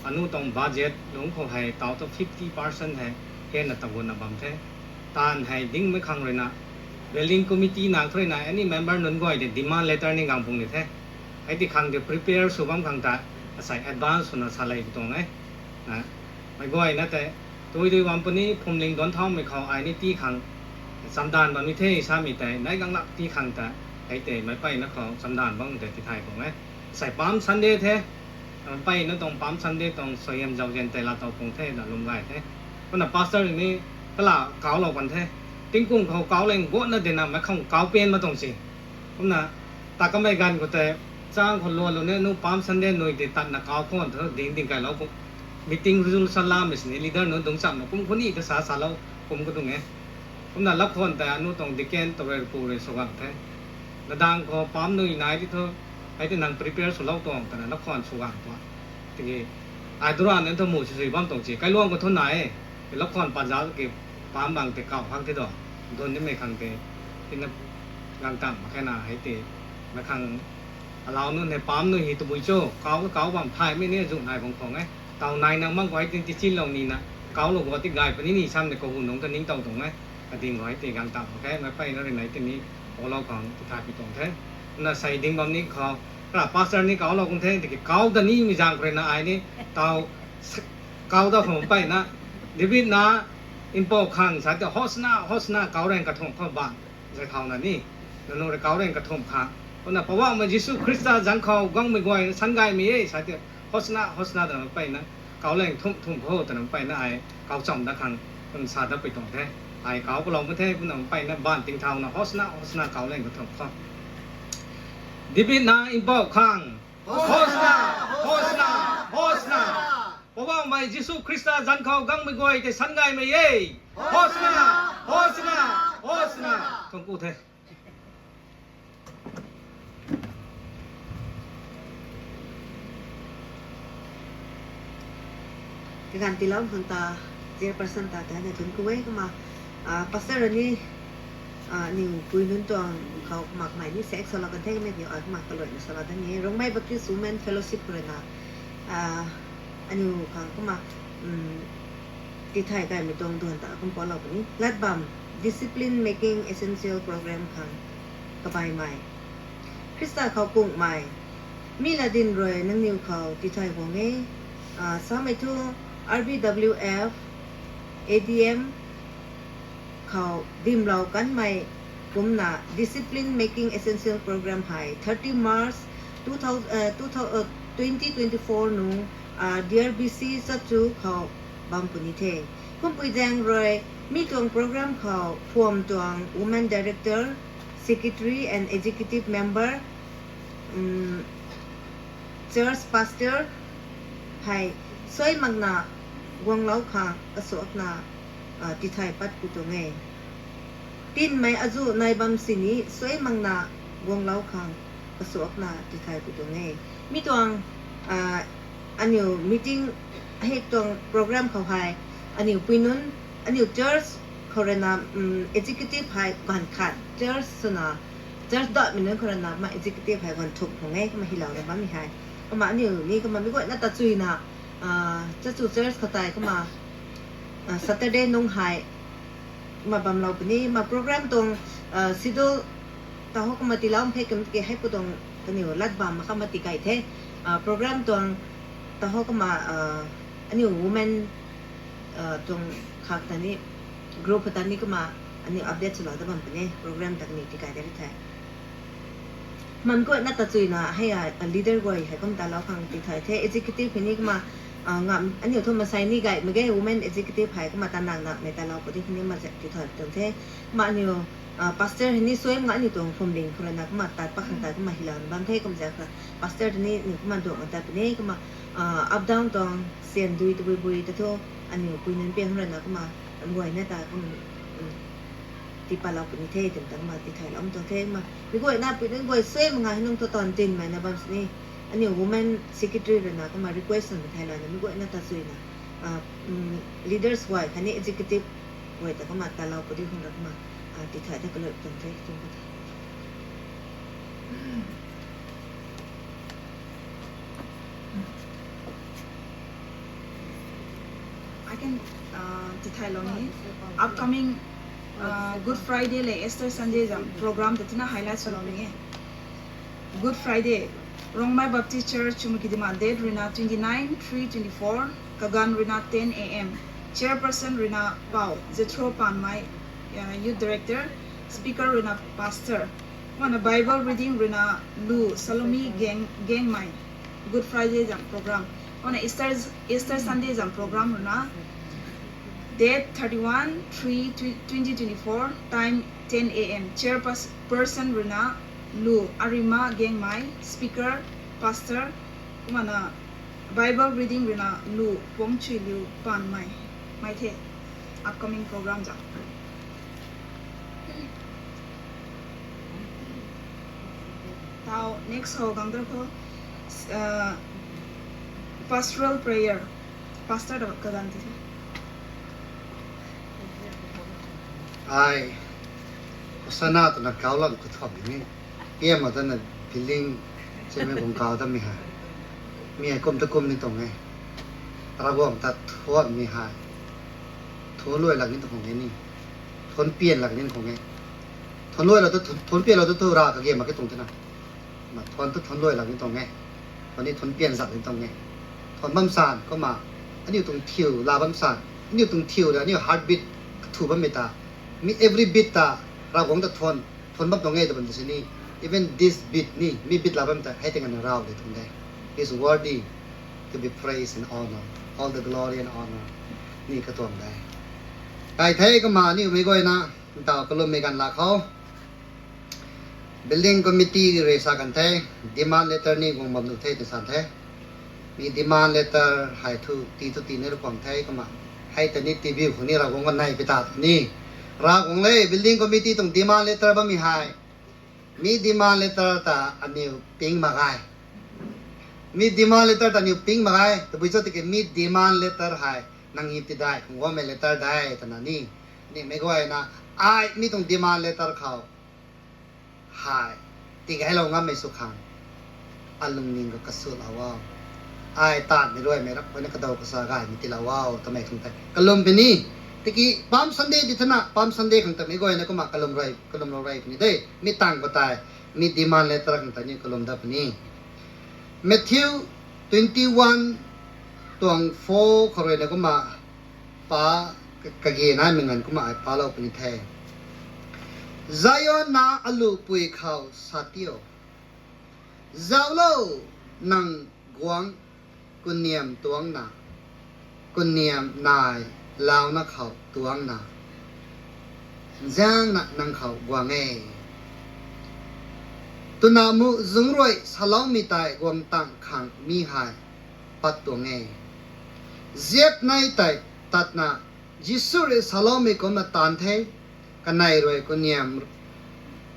anu tuang budget lungc khou hei taw thu fifty percent hei hena tagunna bam the. Taanv hei dingmei khang ruina building committee nak thu ruina any member nunc guay tei demand letter ni gang pung ni the. Hei ti khang tei prepare sw bam khang ta asei advance swna salei tuang e. Mei guayna tei tui tui bam puni phuamling duanc thaumei khou ai ni tii khang chamdanv bam ni the samei tei nai ganglak tii khang ta hei tei meic peyna khou chamdanv bam tei tithay tuang e. Sei Palm Sunday the, mpeyna tuang Palm Sunday tuang suaihiam zauzian tei laa tow pung the, na lum gay the. Kumna pastor ni kala kauclou kan the. Tingkum khou kauc leng guatna dina meic khang kauc pian ma tuang si. Kumna ta kamei ganv khou tei chang khou luanlou ni nu Palm Sunday nui tei tatna kauc khwan thu ding ding kailou kum meeting resolution lam sini leader nunc dungc chamna kum khou ni ta sa salou kum ka tuang e. Kumna lou khwan tei anu tuang deacon ta rui pu rui sw gang the. Nadang khou Palm nui nai di thu, hei tei nang prepare swlou tuang twna lou khwan sw gang tuang. Tiki ai duran ni thu mu sw sui bam tuang si. Kailuang khou thu nai e. Lou khwan pat zauc ki Palm bang tei kauc khang the tu. Dun nimei khang tei tina gang tang mak khe na hei tei meic khang alau nunc hei Palm nui hei tabui cho, kauc kauc bam thaymei ni zu nai bang khang e. Taw nai nang mang khou hei tin tichilou nina, kauclou guat ti gay puni ni sam ni kahu nunc ta ningtow tuang e. Kading khou hei tei gang tang mak khe, meic mpeyna rui nai tei ni, olou khang tithay pi tuang the. Kumna sei ding bam ni khou, kala pastor ni kauclou kum the, tiki kauc ta nimei zaeng khou rui na ai ni, taw, kauc ta khou mpeyna, David na, mpouh khang sa tei Hosana, Hosana kauc rang kathumh khou bang, zay thauna ni, nanu rui kauc rang kathumh khang. Kumna Poubauhmei Jisu Khrista zanc khou guangmei guay na san gaymei e sa tei, Hosana, Hosana twna mpeyna, kauc rang thumh thumh khou twna mpeyna ai, kauc cham dat khang, kum sa dat pui tuang the. Ai kauc kalou mak the, kumna mpeyna baanv tingthauna, Hosana, Hosana kauc rang kathumh khou. David na mpouh khang. Hosana, Hosana, Hosana. Poubauhmei Jisu Khrista zanc khou guangmei guay tei san gaymei e. Hosana, Hosana, Hosana. Thuanc ku the. Kaganv tiilou khang ta, chairperson ta tei na thuanc ku e kumna, pastor ni, aniw pui nunc tuang khou kumna kamei ni sek salou kan the kamei ni ai kumna kaluaina salou dat ni e. Rongmei Baptist Women Fellowship khou rui na, aniw khang kumna, tithay kaymei tuang duan ta kum palou puni. Lat bam, Discipline Making Essential Program khang kabaimei. Khrista khou kunghmei. Mi latdyn rui nangniw khou tithay guang e. Samei thu R B W F, A D M khou dimlou kanmei kumna Discipline Making Essential Program hei thirty March two thousand, twenty twenty-four nung, D R B C Chachu khou bam puni the. Kumpui zaeng rui mi tuang program khou phuam tuang Women Director, Secretary and Executive Member, Church Pastor hei suai makna guanglou khang kasuakna tithay pat pui tuang e. Tinmei azuh nai bam sini suai makna guanglou khang kasuakna tithay pui tuang e. Mi tuang aniw meeting hei tuang program khou hei aniw pui nunc, aniw church khou rui na, executive hei ganv khat, church swna, church daihmei nunc khou rui na kumna executive hei ganv thumh khang e kumna hilouna bammei hei. Kumna aniw ni kumna mi guayna ta chuina, Chachu church khou tei kumna Saturday nung hei kumna bamlou puni. Kumna program tuang schedule ta hou kumna tiilou phek kum ke hei pu tuang kaniw lat bam mak kumna tikay the. Program tuang ta hou kumna aniw women tuang khak ta ni, group khou ta ni kumna aniw update swlou dat bam puni. Program ta kaniw tikay de ri the. Kumna mi guayna ta chuina hei leader guay hei kum talou khang tithay the. Executive hei ni kumna ngam aniw thu masei ni gay mak ge women executive hei kumna ta nang nang mei talou pu di hei ni kumna tithay tuang the. Kumna aniw pastor hei ni suai makna aniw tuang phuamling khou rui na kumna tat pat khang tei kumna hilouna bam the kumna zak kha. Pastor ta ni aniw kumna duang tat puni kumna up down tuang syan dui tabui bui ta thu aniw pui nunc piang rui na kumna mi guayna ta kum tipatlou puni the twmei ta kumna tithaylou tuang the kumna. Mi guayna pui nunc guay suai makna hei nung thu taanv tinmei na bam sini. Aniw women secretary rui na kumna request swmei theilouna mi guayna ta chuina leaders guay khatni executive guay ta kumna talou pu di khang rui kumna tithay ta kalou tuang the twmei ta. I can tithaylou ni. Upcoming Good Friday le Easter Sunday zam program ta tina highlight swlou ni e. Good Friday, Rongmei Baptist Church, Chumoukedima, date ruina twenty-nine three twenty-four, kaganv ruina ten A M. Chairperson ruina Pau Jethro Panmei, Youth Director, speaker ruina Pastor. Kumna Bible reading ruina lu Salome Gaeng, Gaengmei, Good Friday zam program. Kumna Easter, Easter Sunday zam program ruina date thirty-one three twenty twenty-four, time ten A M. Chairperson ruina lu Arima Gaengmei, speaker, pastor, kumna Bible reading ruina lu Puangchuiliu Panmei, mei the. Upcoming program zam. Tau next ho gang der kho, uh, pastoral prayer. Pastor da kadan ti the. Ai, Hosanna twna kau lam kathuam ni. Piam ma tana building chairman kung kau dam mi hei. Mi hei kum ta kum ni tuang e. Ravguangc ta thuan mi hei. Thuan luai lak ni tuang e ni. Thuan pian lak ni tuang e. Thuan luai lak tu, thuan pian lak tu, tu ra kage mak ke tuang tina. Ma thuan tu thuan luai lak ni tuang e. Thuan ni thuan pian zak ni tuang e. Thuan bam san, kumna aniu tuang thiu la bam san. Aniu tuang thiu de, aniu heartbeat kathu bammei ta. Mi every beat ta, Ravguangc ta thuan, thuan bam tuang e ta bam ta sini. Even this beat ni, mi beat la bam ta, hei tei ngana rau de tuang de. He is worthy to be praised and honor. All the glory and honor ni katuang de. Kai the kumna aniu mei guayna, ntau kalummei ganv lak khou. Building committee rui sa kan the, demand letter ni guang bam nu the tw san the. Mi demand letter hei thu tii thu tii ni rui kuang the kumna. Hei ta ni T V khou ni Ravguangc kanei pi ta ni. Ravguangc le building committee tuang demand letter bammei hei. Mi demand letter ta aniu ping mak ge. Mi demand letter ta aniu ping mak ge. Tabui cho tiki mi demand letter hei nang i ti dai, khang guangmei letter dai twna ni. Ni mei guayna, ai mi tuang demand letter khou hei tigaylou ngammei sw khang, alungning khou kasulou o. Ai taanvmei ruaimei rap khou na kadaw kasa gaymei tiilou o twmei khang tei kalum puni. Tiki Palm Sunday di thana, Palm Sunday khang ta mei guayna kumna kalum rui, kalumlou rui puni de. Mi tang khou tei, mi demand letter khang ta ni kalum dat puni. Matthew twenty-one tuang four khou ruina kumna pa, kage naimei nganv kumna ai palou puni the. Zion nac alupui khou sa tiu. Zauclou, nang guangc kuniam tuangcna, kuniam nai launa khou tuangcna, zaengna nang khou guang e. Twna muh zungc rui saloumei tei guang tang khang mi hei pat tuang e. Ziap nei tei tatna Jisu rui saloumei kumcna taanv the, kanei rui kuniam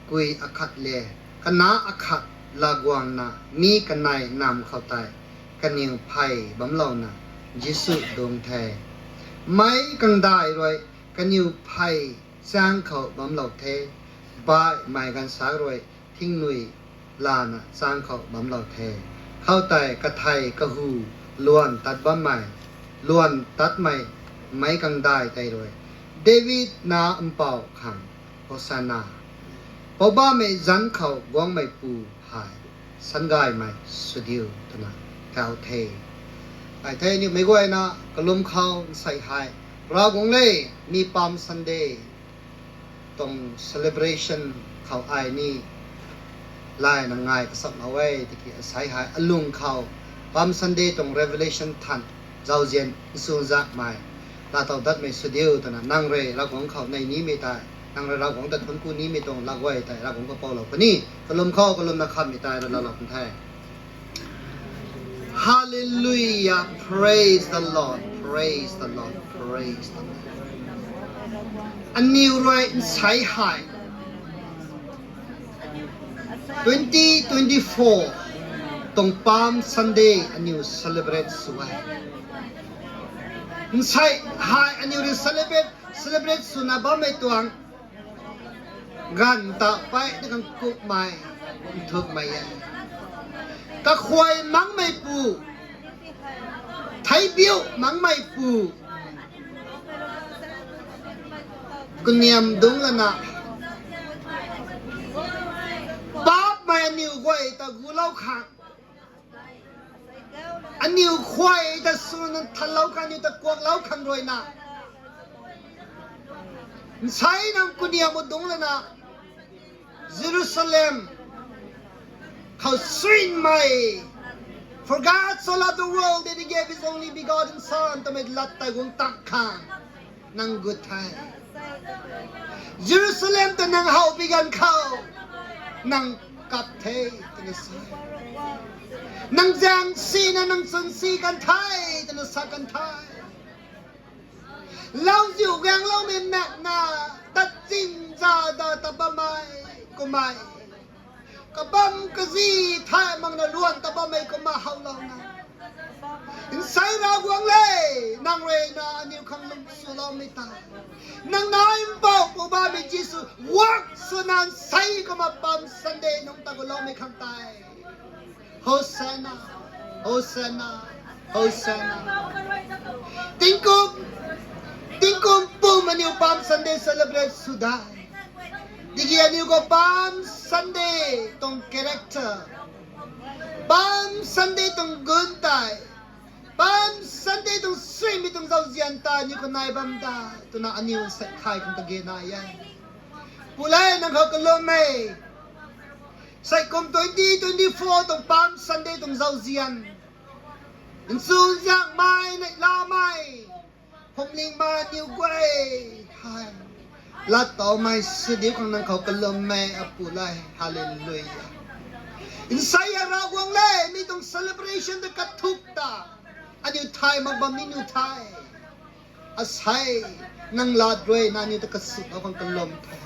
kui akhat le, kanac akhat laa guangna mi kanei namv khou tei kaniw phey bamlouna Jisu dungc the. Meic kangdai rui kaniw phey chaeng khou bamlou the, baihmei ganvsaekc rui thingnui lana chaeng khou bamlou the. Khoutei kathei kahu luan tat bammei, luan tatmei meic kangdai tei rui, David nac mpouh khang, Hosanna! Poubauhmei zanc khou guangmeipu hei sangaymei sw diu, twna kau the. Ai the aniu meic guayna kalum khou nsei hei, Ravguangc le, mi Palm Sunday tuang celebration khou ai ni layna ngai kasamlou e, tiki asei hei alung khou Palm Sunday tuang Revelation than zauzian nsunzakmei laatow datmei sw diu twna nang rui Ravguangc khou nei nimei tei, nang rui Ravguangc ta thuancku nimei tuang lak guay tei Ravguangc khou poulou puni. Kalum khou kalumna khamhmei tei rui laalou pun the. Hallelujah, praise the Lord, praise the Lord, praise the Lord. Aniw rui nsei hei twenty twenty-four tuang Palm Sunday aniw celebrate sw e. Nsei hei aniw rui celebrate, celebrate swna bammei tuang ganv ta pey ni khang kukmei, nthukmei e. Kakhuay makmeipu, theibiu makmeipu, kaniam dungc lana, paapcmei aniw guay ta gulou khang, aniw khuay ta swna thanlou khang, aniw ta kuaklou khang ruina, nsei nang kaniam dungc lana, Jerusalem khou suimei, For God so loved the world that he gave his only begotten Son, twmei lat tei guang tang khang nang gut the. Jerusalem ta nang how pi ganv khou nang kap the twna sa. Nang zaeng sina nang chwn si kan the twna sa kan the. Lauziu gaengloumei makna, tat zin za da ta bammei kummei, kabam kazi thay makna luan ta bammei kumna howlouna, nsei Ravguangc le, nang ruina aniu khang lung swloumei ta, nang nac mpouh pu bammei Jisu work swna nsei kumna Palm Sunday nungc ta guloumei khang tei Hosanna, Hosanna, Hosanna. Tingkum, tingkum pum aniu Palm Sunday celebrate sw dai. Tiki aniu khou Palm Sunday tuang character, Palm Sunday tuang gun tei, Palm Sunday tuang suimei tuang zauzian tei aniu khou nai bam da twna aniu sa thay khang kage nai e. Pu le, nang khou kalum e. Sei kum twenty twenty-four tuang Palm Sunday tuang zauzian, nchunzianmei neihlamei, phuamling ma niw guay hei lat towmei sw diu khang nang khou kalum e, Apu le. Hallelujah. Nsei a Ravguangc le, mi tuang celebration ta kathuk ta aniu thay mak bam ni nu the. Asei, nang lat rui na aniu ta kasuk a khang kalum the,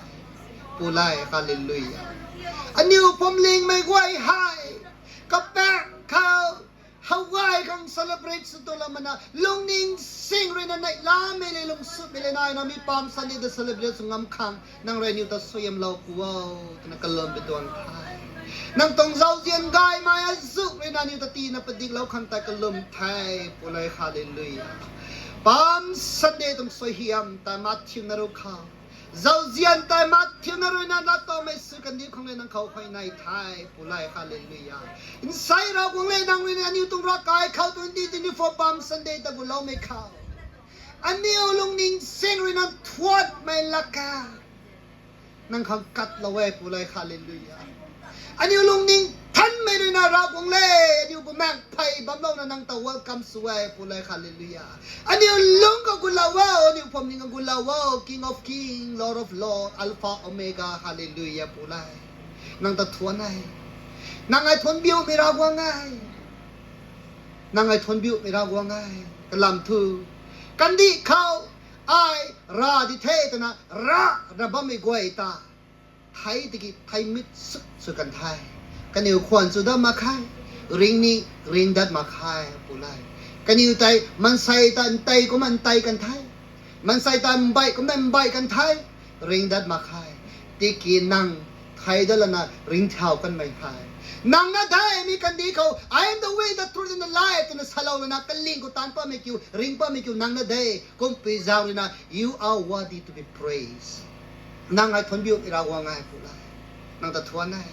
Pu le. Hallelujah. Aniu phuamlingmei guay hei kapaeng khou how gay khang celebrate sw tuang lam mana, lungning sing rui na neihlamei le lungsutmei le naina mi Palm Sunday ta celebrate sw ngam khang nang rui aniu ta suaihiamlou pu o twna kalum pi tuang the. Nang tuang zauzian gaymei azuh rui na aniu ta tina padiklou khang tei kalum the, Pu le. Hallelujah. Palm Sunday tuang suaihiam tei Matthew na ru khou, zauzian tei Matthew na rui na lat towmei sw kandiu khang le nang khou huayney the, Pu le. Hallelujah. Nsei Ravguangc le, nang rui na aniu tuang ravkai khou twenty twenty-four Palm Sunday ta guloumei khou aniu lungning sing rui na thuanmei lak kha nang khang katlou e, Pu le. Hallelujah. Aniu lungning thanmei rui na Ravguangc le, aniu bumaeng phey bamlouna nang ta welcome sw e, Pu le. Hallelujah. Aniu lungc khou gulou o, aniu phuamling khou gulou o, King of King, Lord of Lord, Alpha, Omega. Hallelujah, Pu le. Nang ta thuan e. Nang ai thuanbiumei Ravguangc e. Nang ai thuanbiumei Ravguangc e. Kalam thu, kandih khou ai rav di the twna rav ra bammei guay ta thei tiki theimit suk sw kan the. Kaniw khwan chu dat mak khe, ring ni ring dat mak khe, Pu le. Kaniw tei maansei ta ntei kumna ntei kan the, maansei ta mbaih kumna mbaih kan the, ring dat mak khe. Tiki nang thei dat lana ringcthau kanmei hei nang na de. Mi kandih khou I am the way, the truth and the life twna salou lana kaling khou taanc patmei kiu, ring patmei kiu nang na de. Kumpui zauc rui na, you are worthy to be praised. Nang ai thuanbiumei Ravguangc e, Pu le. Nang ta thuan e.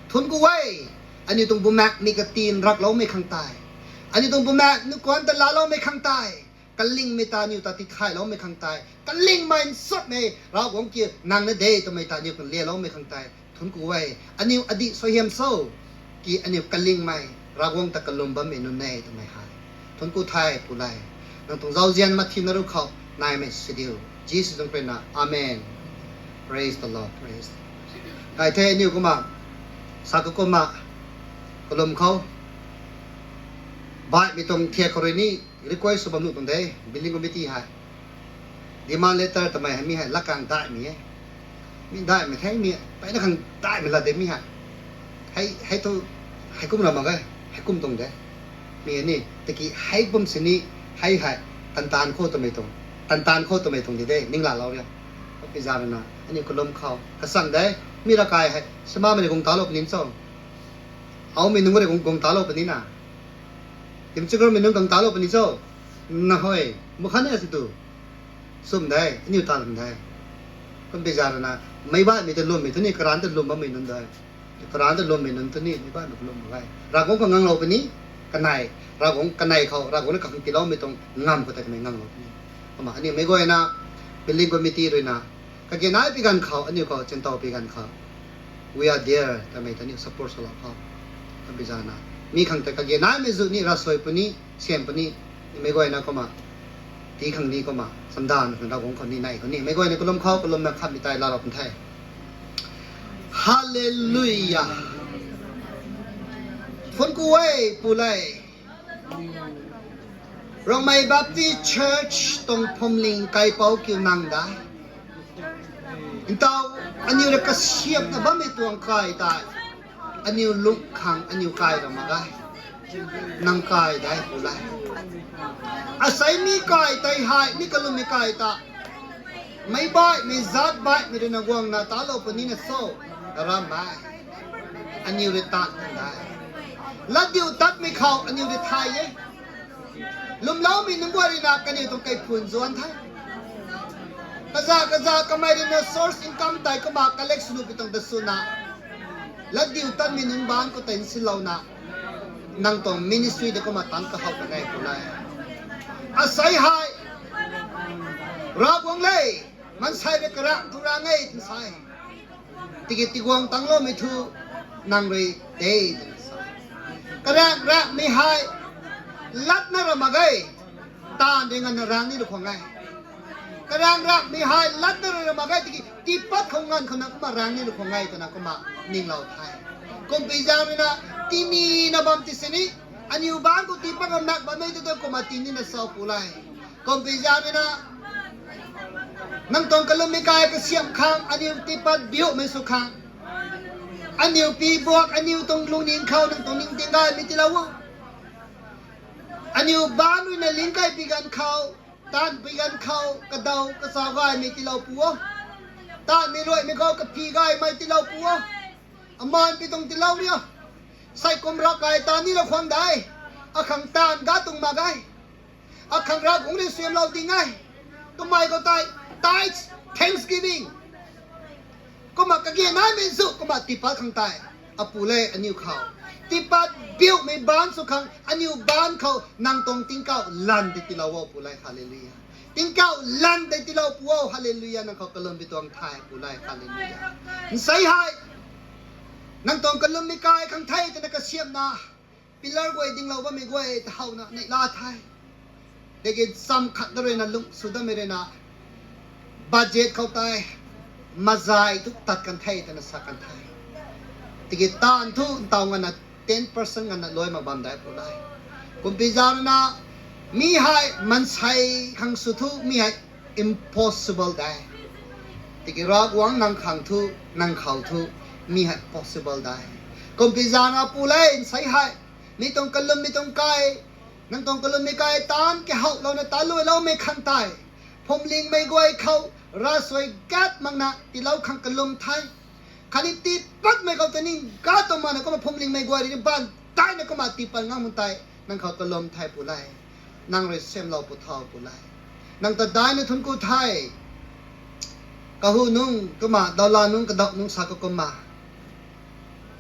Thuanc ku e. Aniu tuang bumaengc ni katin rakloumei khang tei, aniu tuang bumaengc nu kuanc ta laaloumei khang tei, kalingmei ta aniu ta tithayloumei khang tei, kalingmei nsutmei Ravguangc kiu nang na de twmei ta aniu khang leloumei khang tei thuanc ku e. Aniu adih suaihiam cho, ki aniu kalingmei Ravguangc ta kalum bammei nunc e twmei hei thuanc ku the, Pu le. Nang tuang zauzian Matthew na ru khou naimei sw diu, Jisu tuang peyna. Amen. Praise the Lord, praise the Lord. Gay the aniu kumna, sa kakumna, kalum khou, baihmei tuang thiak khou rui ni request sw bam nuh tuang de, building committee hei. Demand letter twmei hei mi hei lakang daihmei e. Mi daihmei the, mi peyna khang daihmei la de mi hei. Hei, hei thu, heikum ra mak ge, heikum tuang de. Mi ni tiki heikum sini, hei hei, tantaan khou twmei tuang, tantaan khou twmei tuang di de, ning laalou ria. Pi zauc rui na aniu kalum khou kasang de, mi ravkai hei samamei rui guang talou puni cho, aumei nunc rui guang, guang talou puni na, Timchugurmei nunc guang talou puni cho, na hoi, mukhan e si tu, sum de, aniu ta lum de. Kum pi zauc rui na, meic baihmei ta lwmmei thu ni, karanc ta lwm bammei nunc de. Karanc ta lwmmei nunc thu ni, meic baihmei ta lwm mak ge. Ravguangc khang nganglou puni, kanei, Ravguangc kanei khou Ravguangc na kakhang tiiloumei tuang ngamv khou tei kamei nganglou puni. Kumna aniu meic guayna, building committee rui na, kage nai pi ganv khou, aniu khou chintow pi ganv khou, We are there, kamei ta aniu support swlou khou. Kabi zana. Mi khang ta kage naimei zu ni ravsuai puni, siam puni, mei guayna kumna. Ti khang ni kumna, samdan khang Ravguangc khou ni nai khou ni. Mei guayna kalum khou, kalum na khat mi tei laalou pun the. Hallelujah. Phun ku e, pu le. Rongmei Baptist Church tuang phuamling kaipouc kiu nang da. Ntaw, aniu rui kasiamhna bammei tuang kai tei. Aniu lung khang, aniu kai ra mak ge. Nang kai dai pu le. Asei mi kai tei hei, mi kalummei kai ta. Meic baihmei, zat baihmei rui na guangna talou punina so, ramei. Aniu rui tat nang dai. Latdiutatmei khou aniu rui thay e. Lwmloumei nunc guay rui na kaniw tuang kaiphun zuan the. Kaza kaza kamei rui na source income tei kumna collect sw nuh pi tuang ta swna. Latdiutatmei nunc bangc khou tei nsinlouna. Nang tuang ministry ta kumna tangc kahow kan e pu le. Asei hei. Ravguangc le. Maansei rui karamh thu rang e twna sa e. Tiki tiguang tangloumei thu nang rui de twna sa e. Karamh ramhmei hei latna ra mak ge. Taanv rui nganvna rang ni lou khwan e. Karamh ramhmei hei latna ra mak ge tiki tiipat khou nganv khou na kumna rang ni lou khwan e twna kumna ninglou the. Kumpi zaeng rui na, tinina bam ti sini, aniu bangc khou tiipat ra mak bammei tu tu kumna tinina sa pu le. Kumpi zaeng rui na, nang tuang kalummei kai kasiamh khang, aniu tiipat biumei sw khang. Aniu pi buak, aniu tuang lungning khou, nang tuang ningting gaymei tiilou o. Aniu bangc rui na ling kai pi ganv khou, taanv pi ganv khou, kadaw, kachau gaymei tiilou pu o. Taanvmei ruaimei khou, kaphi gaymei tiilou pu o. Amaan pi tuang tiilou rio. Sei kum ravkai taanv ni lou khwan de. Akhang taanv ga tuang mak ge. Akhang Ravguangc rui suaihiamlou ding e. Kamei khou tei, tithes, thanksgiving. Kumna kage naimei zu, kumna tiipat khang tei. Apu le aniu khou. Tiipat biumei bangc sw khang, aniu bangc khou, nang tuang tingkauh lan tei tiilou o pu le, hallelujah. Tingkauh lan tei tiilou pu o, hallelujah, nang khou kalum pi tuang the pu le, hallelujah. Nsei hei, nang tuang kalummei kai khang the twna kasiamhna, pillar guay dinglou bammei guay ta howna neihla the. Tiki cham khat na rui na lung sw datmei rui na, budget khou tei, mazai thu tat kan the twna sa kan the. Tiki taanv thu ntaw nganvna ten percent nganvna luai mak bam dai pu le. Kumpi zaeng rui na, mi hei maansei khang sw thu mi hei impossible de. Tiki Ravguangc nang khang thu, nang khou thu, mi hei possible de. Kumpi zaeng na pu le nsei hei, mi tuang kalum, mi tuang kai, nang tuang kalummei kai taanv kahoulouna taluailoumei khang tei. Phuamlingmei guay khou, ravsuai gat makna tiilou khang kalum the. Khatni tiipatmei khou ta ning ga tuang makna kumna phuamlingmei guay rui ni baan daina kumna tiipat ngam tei. Nang khou kalum the pu le. Nang rui suaihiamlou pu tho pu le. Nang ta daina thuanc ku the. Kahu nungc, kumna, daula nungc, kadauh nungc sa kakumna.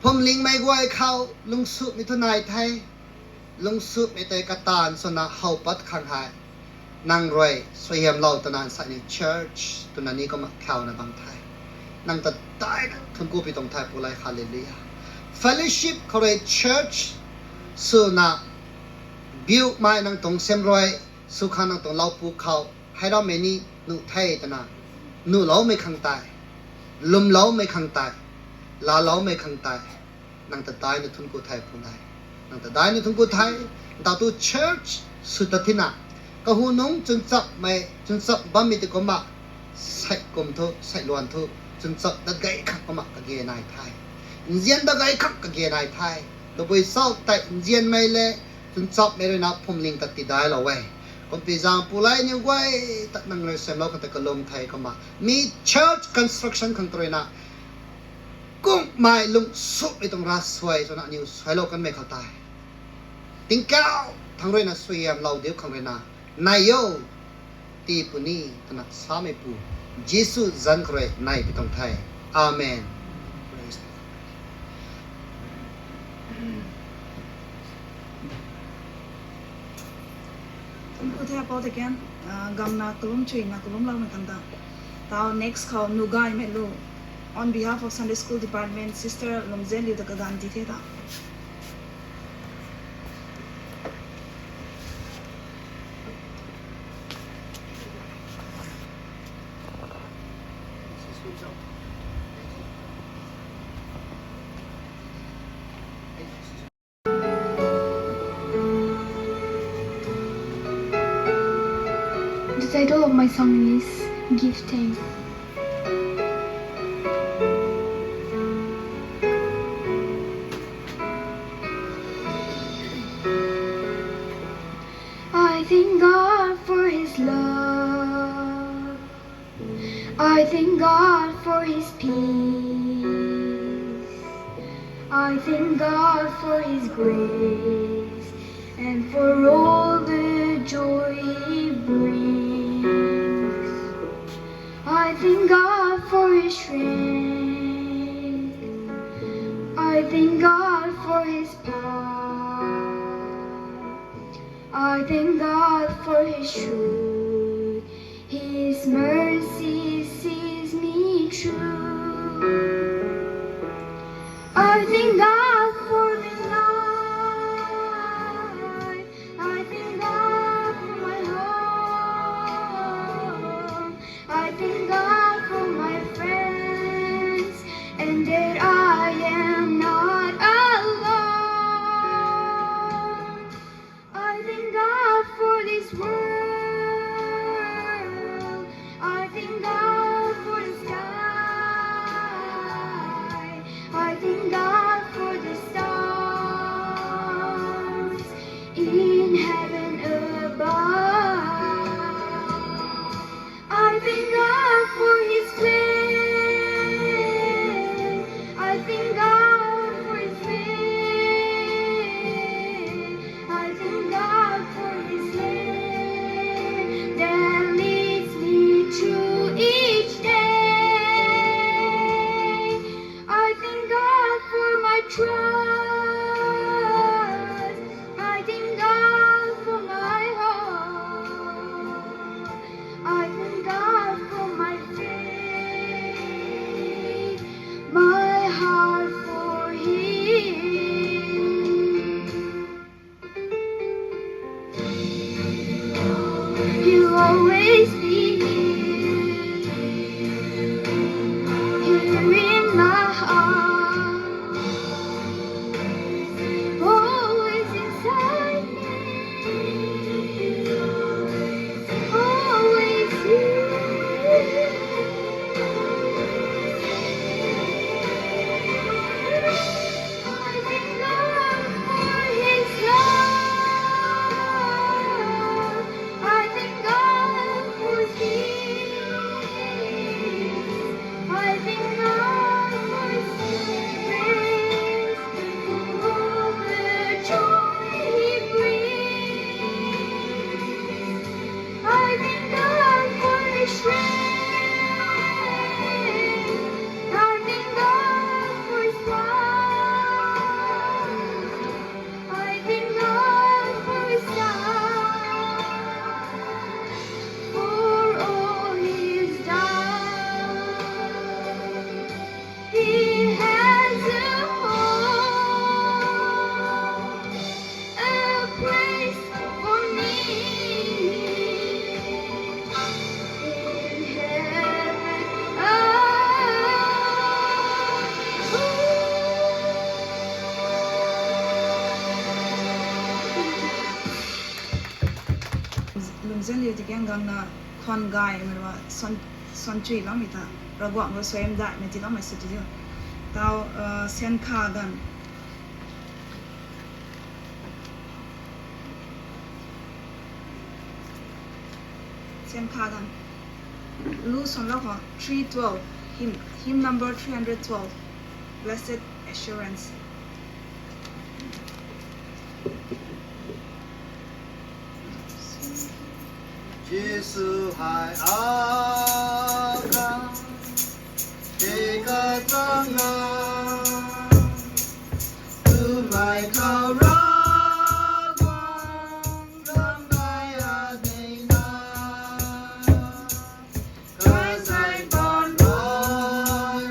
Phuamlingmei guay khou, lungsuhmei thu nai the. Lungsuhmei tei kataanv swna how pat khang hei. Nang rui, suaihiamlou twna nsani church, twna ni kumna khauna bam the. Nang ta daina thuanc ku pi tuang the pu le, hallelujah. Fellowship khou rui church, swna, biumei nang tuang sem rui, sw khang nang tuang loupu khou, hei rammei ni nuh the twna, nuhloumei khang tei, lwmloumei khang tei, laaloumei khang tei, nang ta daina thuanc ku the pu le. Nang ta daina thuanc ku the, ntaw tu church sw ta thina, kahu nungc chwnchapmei, chwnchap bammei tei kumna, sei kum thu, sei luan thu, chwnchap dat gay khang kumna kage nai the. Nzian dat gay khang kage nai the. Tabui sau tei nzianmei le, chwnchapmei rui na phuamling ta tidailou e. Kumpi zaeng pu le niw guay ta nang rui suaihiamlou khang ta kalum the kumna. Mi church construction khang ta rui na, kummei lungsuhmei tuang ravsuai swna aniw suailou kanmei khou tei. Tingkauh thangc rui na suaihiamlou diu khang rui na. Nai o, tii puni, twna sameipu, Jisu zanc khou rui nai pi tuang the. Amen. Thuanc ku the apou tei kan, ah, gamna kalum chuina kalumloumei khang ta. Tau next khou nuh gaymei lu. On behalf of Sunday School Department, Sister Lungzenliu ta kaganv ti the ta. The title of my song is Give Thanks. I thank God for His love. I thank God for His peace. I thank God for His grace and for all the joy He brings. I thank God for His strength. I thank God for His power. I thank God for His truth. His mercy sees me through. I thank God for the life. I thank God for my home. I thank God for my friends, and that I am not alone. I thank God for this world. I thank God for the sky. I thank God for the stars in heaven above. I thank God for His plan. I thank God for His way. I thank God for His hand that leads me through each day. I thank God for my trust. I thank God for my hope. I thank God for my faith, my heart for Him. He'll always be here, here in my heart, always inside me, always here. I thank God for His love. I thank God for His peace. I thank God for His grace, for all the joy He brings. I thank God for His strength. I thank God for His love. I thank God for His love, for all He's done. He has a home, a place for me in heaven above. Lungzenliu tikiang gangna khwan gaymei rui suan, suan chuiloumei ta, Ravguangc rui suaihiam daihmei tiiloumei sw ti diu. Tau, uh, Sian Kha Ganv. Sian Kha Ganv. Lu suanlou khou, three twelve, hymn, hymn number three hundred twelve, Blessed Assurance. Jisu hei akhang, te kachang a, tumei khou Ravguangc ramhmei adeina, kazei pan rui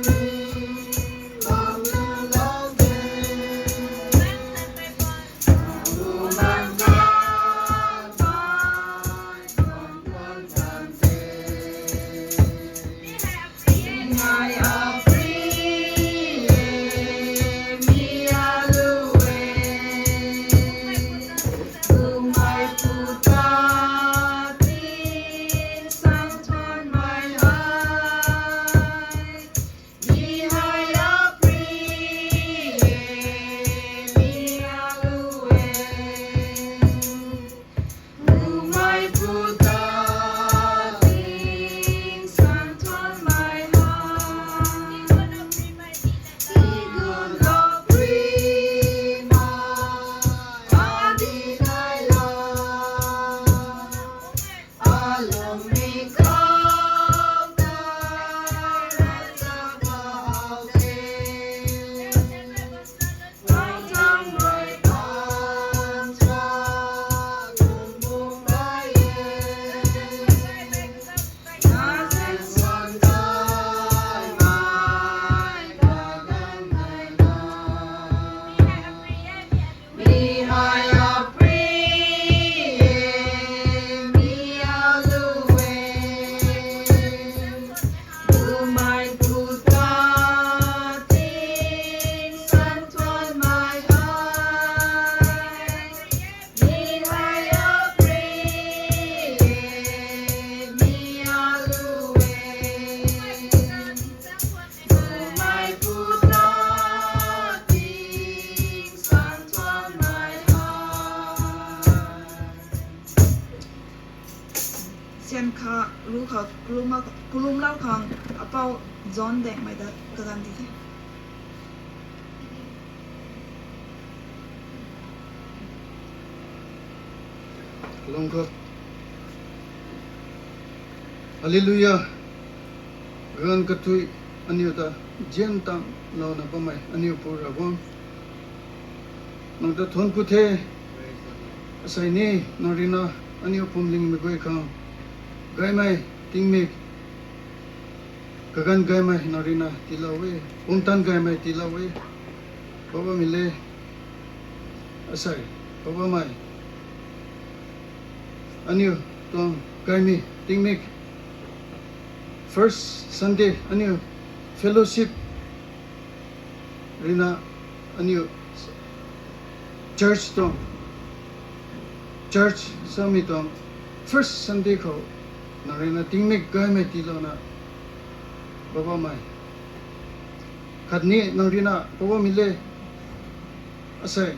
Kan kha ru khou kulum, kulumlou khang apou John Daengmei ta kaganv di the. Kalung khou. Hallelujah. Ganv kathui aniu ta zian tang louna bammei aniu Pu Ravguangc, nang ta thuanc ku the. Asei ni nang rui na aniu pumlingmei guay khang gaymei tingmik, kaganv gaymei nang rui na tiilou e, pumtan gaymei tiilou e. Poubauhmei le, asei, Poubauhmei, aniu tuang gaymei tingmik first Sunday aniu fellowship rui na aniu church tuang, church samei tuang first Sunday khou nang rui na tingmik gaymei tiilouna, Poubauhmei, khatni nang rui na Poubauhmei le, asei,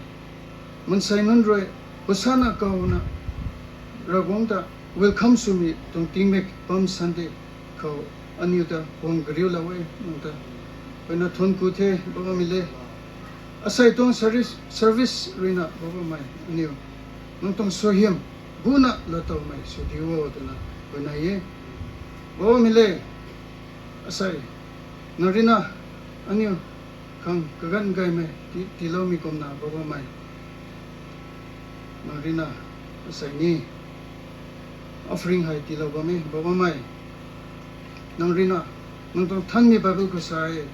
mansei nunc rui Hosanna kauna Ravguangc ta welcome swmei tuang tingmik Palm Sunday khou aniu ta guang kariulou e nang ta. Peyna thuanc ku the Poubauhmei le. Asei tuang service, service rui na Poubauhmei aniu nang tuang suaihiam buna laatowmei sw diu o twna peyna e. Poubauhmei le, asei, nang rui na aniu khang kaganv gaymei ti, tiiloumei kumna Poubauhmei, nang rui na asei ni offering hei tiilou bam e Poubauhmei. Nang rui na, nang tuang thanmei Bible khou sa e,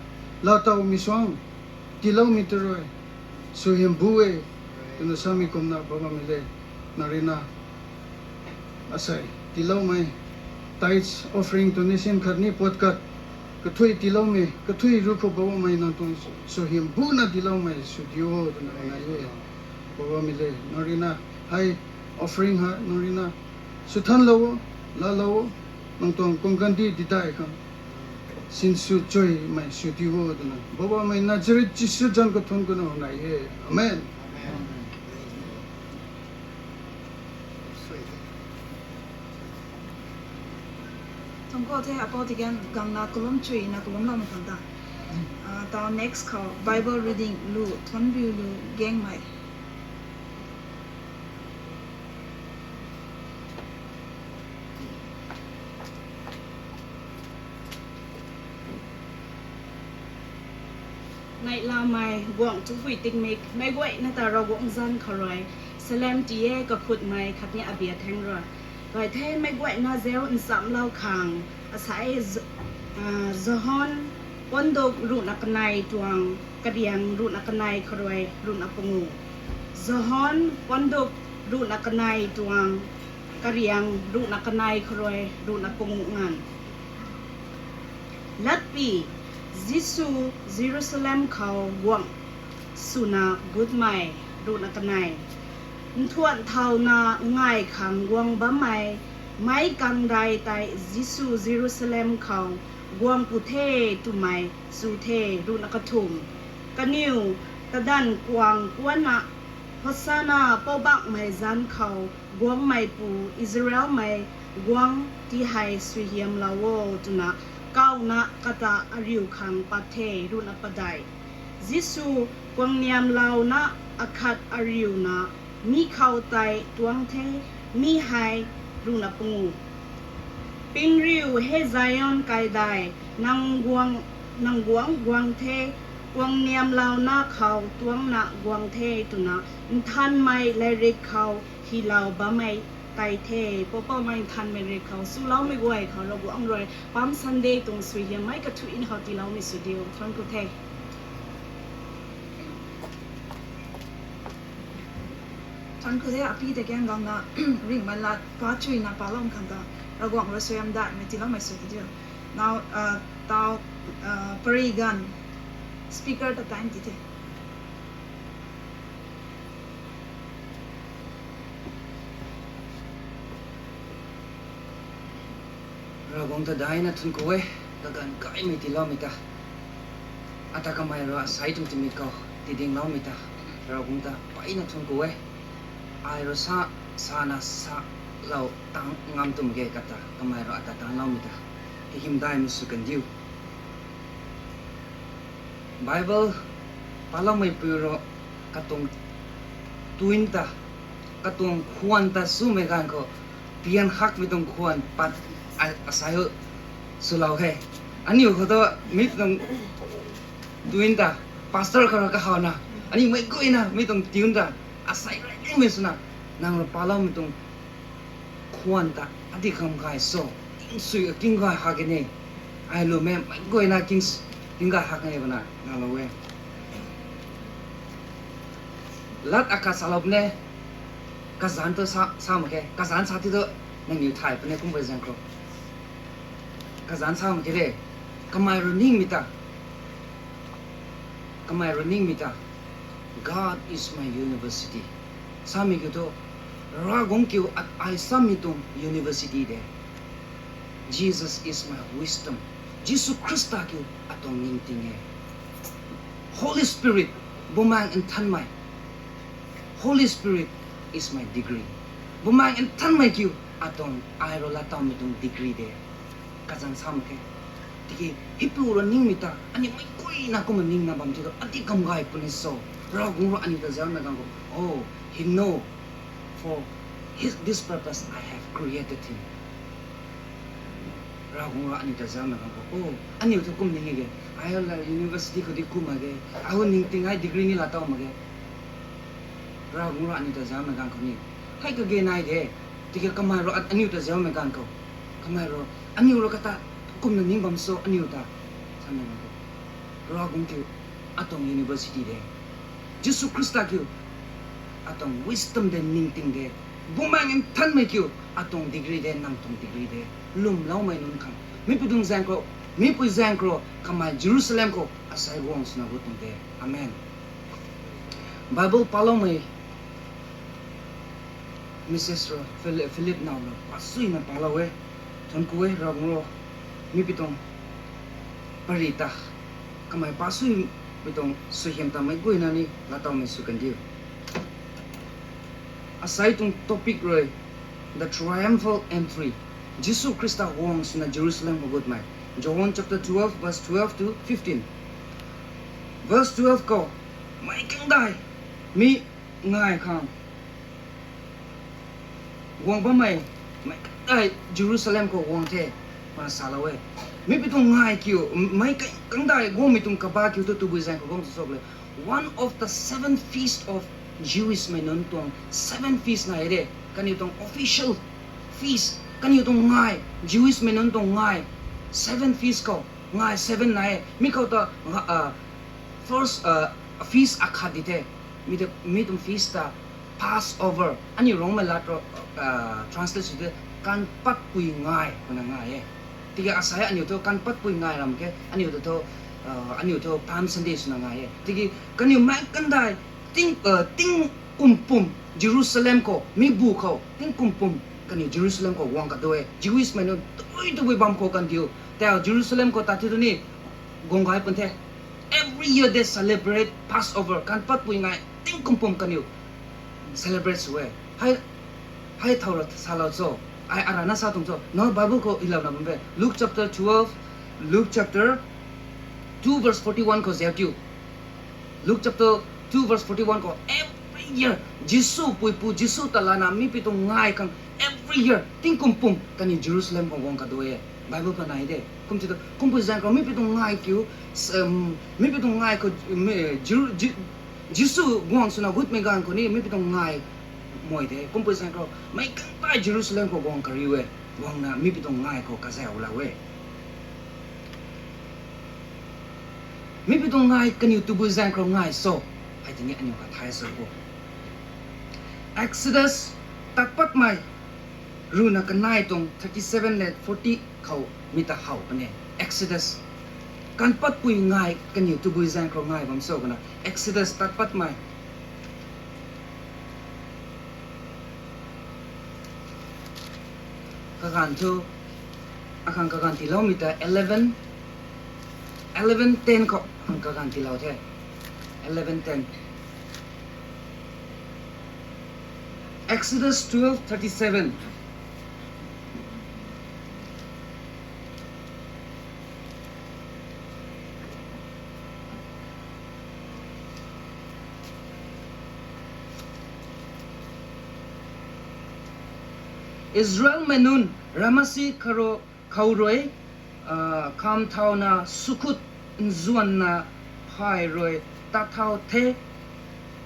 laatowmei suang tiiloumei ta rui suaihiam bu e twna samei kumna Poubauhmei le, nang rui na asei tiiloumei, tithes, offering, donation khatni puat khat kathui tiiloumei, kathui ru khou Poubauhmei nang tuang suaihiam buna tiiloumei sw diu o twna nai e. Poubauhmei le, nang rui na hei offering ha nang rui na swthanlou o, laalou o, nang tuang kuang kandih didai khang sinsw chuimei sw diu o twna Poubauhmei Nazareth Jisu zanc khou thuanc kuna nai e. Amen. Thuanc ku the apou Tigan, gangna kalum chuina kalumloumei khang ta. Ah, tau next khou Bible reading lu, Thuanriu lu Gaengmei. Neihlamei guangc thupui tingmik, meic guayna ta Ravguangc zanc khou rui salem ti e, kakhutmei khatni abia theng rui. Gay the, meic guayna zeu nchamlou khang, asei, ah, John, puanduk ruhna kanei tuang, kariang ruhna kanei khou rui ruhna pangu. John, puanduk ruhna kanei tuang, kariang ruhna kanei khou rui ruhna pangu nganv. Latpy, Jisu Jerusalem khou guangc swna gutmei, ruhna kanei. Nthuanh thauna ngai khang guang bammei, meic kangdai tei Jisu Jerusalem khou guang pu the twmei chu the, ruhna kathumh. Kaniw, kadanv kuang kuanna, Hosanna, Poubauhmei zanc khou guangmeipu, Israelmei guangc ti hei suaihiamlou o twna kauna kata ariu khang pat the, ruhna padeih. Jisu kuangniamlouna akhat ariuna mi khou tei tuang the, mi hei ruhna pangu. Pingriu he Zion kaidai, nang guang, nang guangc guang the, kuangniamlouna khou tuangcna guang the twna nthanmei lairik khou hylou bammei tei the. Poubauhmei, nthanmei rik khou swloumei guay khou Ravguangc rui Palm Sunday tuang suaihiammei kathuina khou tiiloumei sw diu. Thuanc ku the. Thuanc ku the, apou Tigan, gangna ringhmei lat pachuina paloumei khang ta Ravguangc rui suaihiam daihmei tiiloumei sw diu. Now, uh, tau, uh, Parigan speaker ta time ti the. Ravguangc ta daina thuanc ku e, kaganv gaymei tiiloumei ta. Ata kamei rui asei tuang tingmik khou tidingloumei ta Ravguangc ta peyna thuanc ku e. Ai rui sa, sana sa lou tang ngam tum ge kata, kamei rui ata tangloumei ta kahymdaihmei sw kandiu. Bible paloumeipui rui katuang twin ta, katuang khwan ta swmei ganv khou, pian hakmei tuang khwan pat a, asai swlou he. Aniu khou tu mi tuang twin ta, pastor khou rui kahawna, aniu mei guayna mi tuang twin ta asai rey nimei swna, nang rui paloumei tuang khwan ta adi kham gay so, king sui king gay hak e ne. Ai lu mei mei guayna king, king gay hak e bana ngalou e. Lat akhat salou pune, kazanc tu sa, sa mak khe, kazanc sa ti tu, nangniw thay pune kumpui zaeng khou. Kazanc sa mak khe de, kamei rui ningmei ta, kamei rui ningmei ta, God is my university. Samei kiu thu, Ravguangc kiu at ai samei tuang university de. Jesus is my wisdom. Jisu Khrista kiu atuang ningting e. Holy Spirit, Bumaengh Nthanmei. Holy Spirit is my degree. Bumaengh Nthanmei kiu atuang ai rui laatowmei tuang degree de. Kazanc sa mak khe. Tiki hei pu rui ningmei ta aniu mei guayna kumna ningna bam ti tu adi kham gay puni so. Ravguangc rui aniu ta zauna ganv khou, oh, he know, for his, this purpose I have created him. Ravguangc rui aniu ta zauna ganv khou, oh, aniu thu kum ning e de. Ai la university khou di ku mak ge. Ai ningting ai degree ni laatow mak ge. Ravguangc rui aniu ta zauna ganv khou ni, hei kage nai de. Tiki kamei rui aniu ta zaumei ganv khou, kamei rui aniu rui kata kumna ning bam so aniu ta samei ganv khou, Ravguangc kiu atuang university de. Jisu Khrista kiu atuang wisdom de, ningting de. Bumaengh Nthanmei kiu atuang degree de, nang tuang degree de. Lwmloumei nunc khang, mipui tuang zaeng khou, mipui zaeng khou, kamei Jerusalem khou asai guang swna gu tuang de. Amen. Bible paloumei message rui Philip, Philip naw rui pasuina palou e. Thuanc ku e Ravguangc rui, mipui tuang pary ta, kamei pasuimei tuang suaihiam ta mei guayna ni laatowmei sw kandiu. Asai tuang topic rui, the triumphal entry. Jisu Khrista guang swna Jerusalem khou gutmei. John chapter twelve, verse twelve to fifteen. Verse twelve khou, meic kangdai mi ngai khang guang bammei, meic kangdai Jerusalem khou guang the, mana salou e. Mipui tuang ngai kiu, meic kangdai guangmei tuang kaba kiu thu tabui zaeng khou guang sw cho le. One of the seven feast of Jewish mei nunc tuang seven feast nai de. Kaniw tuang official feast, kaniw tuang ngai, Jewish mei nunc tuang ngai, seven feast khou ngai seven nai e. Mi khou ta first feast akhat di the. Mi tuang feast ta Passover, aniu Rongmei lat rui translate sw the, kanpatpui ngai twna ngai e. Tiki asai aniu thu kanpatpui ngai ram khe, aniu thu, aniu thu Palm Sunday swna ngai e. Tiki kaniw meic kangdai tingkum pum Jerusalem khou, mi bu khou tingkum pum kaniw Jerusalem khou guang kadu e. Jewish mei nunc tabui tabui bam khou kandiu, tau Jerusalem khou ta thi tu ni guang gay pun the. Every year they celebrate Passover, kanpatpui ngai tingkum pum kaniw celebrate sw e. Hei, hei thow ra salou cho, ai arana sa tuang cho, no Bible khou ilouna bam e. Luke chapter twelve, Luke chapter two verse forty-one khou zauc tiu. Luke chapter two verse forty-one khou, every year Jisu puipu, Jisu ta lana mipui tuang ngai khang every year tingkum pum kaniw Jerusalem khou guang kadu e. Bible khou nai de. Kum ti tu kumpui zaeng khou mipui tuang ngai kiu, mipui tuang ngai khou Jisu guang swna gutmei ganv khou ni mipui tuang ngai mei de. Kumpui zaeng khou meic kangdai Jerusalem khou guang kariu e. Guangna mipui tuang ngai khou kazauhlou e. Mipui tuang ngai kaniw tabui zaeng khou ngai so, hei tini aniu kha thay sw kho. Exodus tatpatmei ruhna kanei tuang thirty-seven le forty khou mi ta how puni e. Exodus, kanpatpui ngai kaniw tabui zaeng khou ngai bam so kana. Exodus tatpatmei kaganv thu, akhang kaganv tiiloumei ta eleven, eleven ten khou akhang kaganv tiilou the. Eleven ten. Exodus twelve thirty-seven. Israelmei nunc Ramasi khou rui, khou rui, ah, kham thauna Sukkot nzuanna phay rui tat thau the.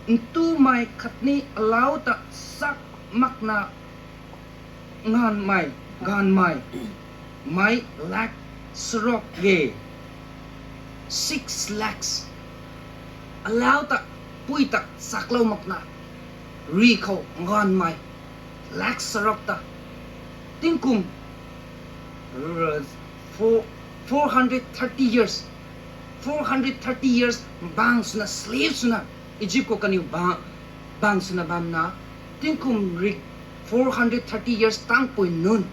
Ntumei khatni alau ta sak makna nganvmei, ganvmei, mei lakh charuk e, six lakhs. Alau ta, pui ta saklou makna, ri khou nganvmei, lakh charuk ta. Tingkum, uh, four, four hundred thirty years, four hundred thirty years bang swna, slave swna, Egypt khou kaniw ba-, bang swna bamna, tingkum rik four hundred thirty years tangpui nunc,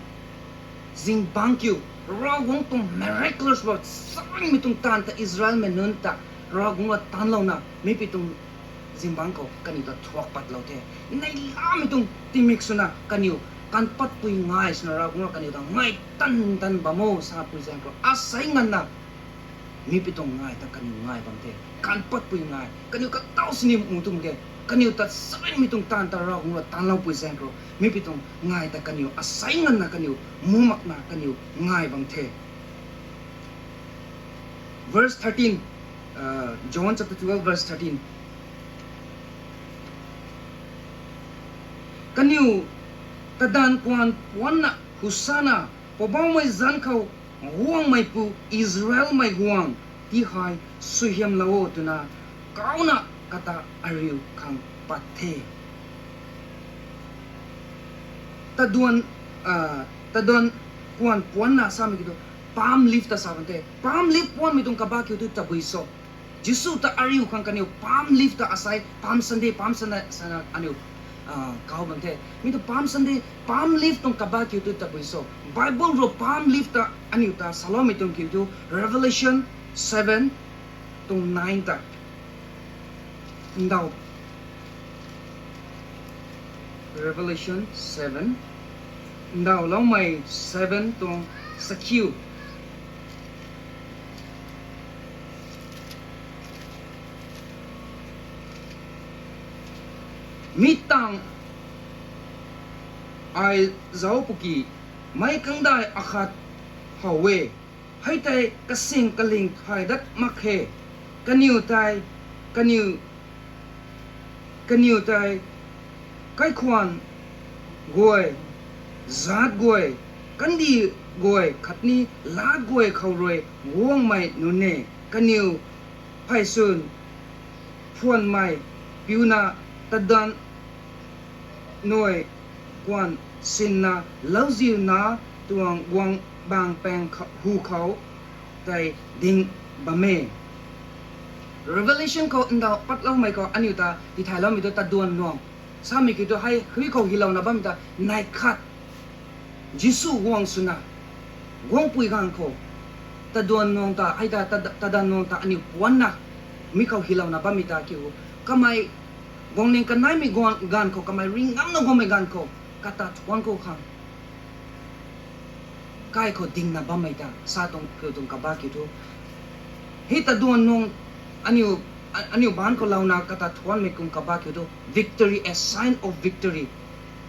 zingbangc kiu, Ravguangc tuang miraculous work, saringmei tuang taanv ta Israelmei nunc ta, Ravguangc rui taanvlouna, mipui tuang zingbangc khou kaniw ta thuak patlou the. Neilamei tuang tingmik swna kaniw kan patpui ngai swna Ravguangc rui kaniw ta ngai tan tan bam o sapui zaeng khou asei nganvna mipui tuang ngai ta kaniw ngai bam the. Kan patpui ngai, kaniw kataw sini mu tuang de. Kaniw ta saringmei tuang taanv ta Ravguangc rui taanvloupui zaeng khou mipui tuang ngai ta kaniw asei nganvna kaniw mu makna kaniw ngai bam the. Verse thirteen, uh, John chapter twelve, verse thirteen. Kaniw tadanv kuan puanna Hosana, Poubauhmei zanc khou guangmeipu Israelmei guangc ti hei suaihiamlou o twna kauna kata ariu khang pat the. Taduan, ah, taduan kuan puanna samei kiu thu palm leaf ta sa bam the. Palm leaf puanmei tuang kabah kiu thu tabui cho? Jisu ta ariu khang kaniw palm leaf ta asei Palm Sunday, Palm Sunday sana aniu, ah, kau bam the. Mi tu Palm Sunday, palm leaf tuang kabah kiu thu tabui cho? Bible rui palm leaf ta aniu ta saloumei tuang kiu thu Revelation seven tuang nine ta. Ndau. Revelation seven. Ndauloumei seven tuang sakiu. Mi tangv ai zauc pwki, meic kangdai akhat how e. Hei tei kasing kaling thay dat mak khe. Kaniw tei, kaniw, kaniw tei, kaikhwang guay, zaatc guay, kandih guay khatni lat guay khou rui guangmei nunc e. Kaniw phey swn phwanmei piuna tadanv nui kuan sinna lauziu na tuang guang bang paeng hu khou tei ding bam e. Revelation khou ndauh patloumei khou aniu ta tithayloumei tu taduan nuang samei kiu thu hei hui khou hylouna bammei ta neih khat Jisu guang swna guangpui ganv khou taduan nuang ta, hei ta, tadanv nuang ta aniu puanna mi khou hylouna bammei ta kiu, kamei guangning kaneimei ganv khou, kamei ringh ngamna guangmei ganv khou, kata thuanc khou khang kai khou dingna bammei ta sa tuang kiu tuang kabah kiu thu, hei taduan nuang aniu, aniu baanc khou louna kata thuancmei kum kabah kiu thu victory, a sign of victory.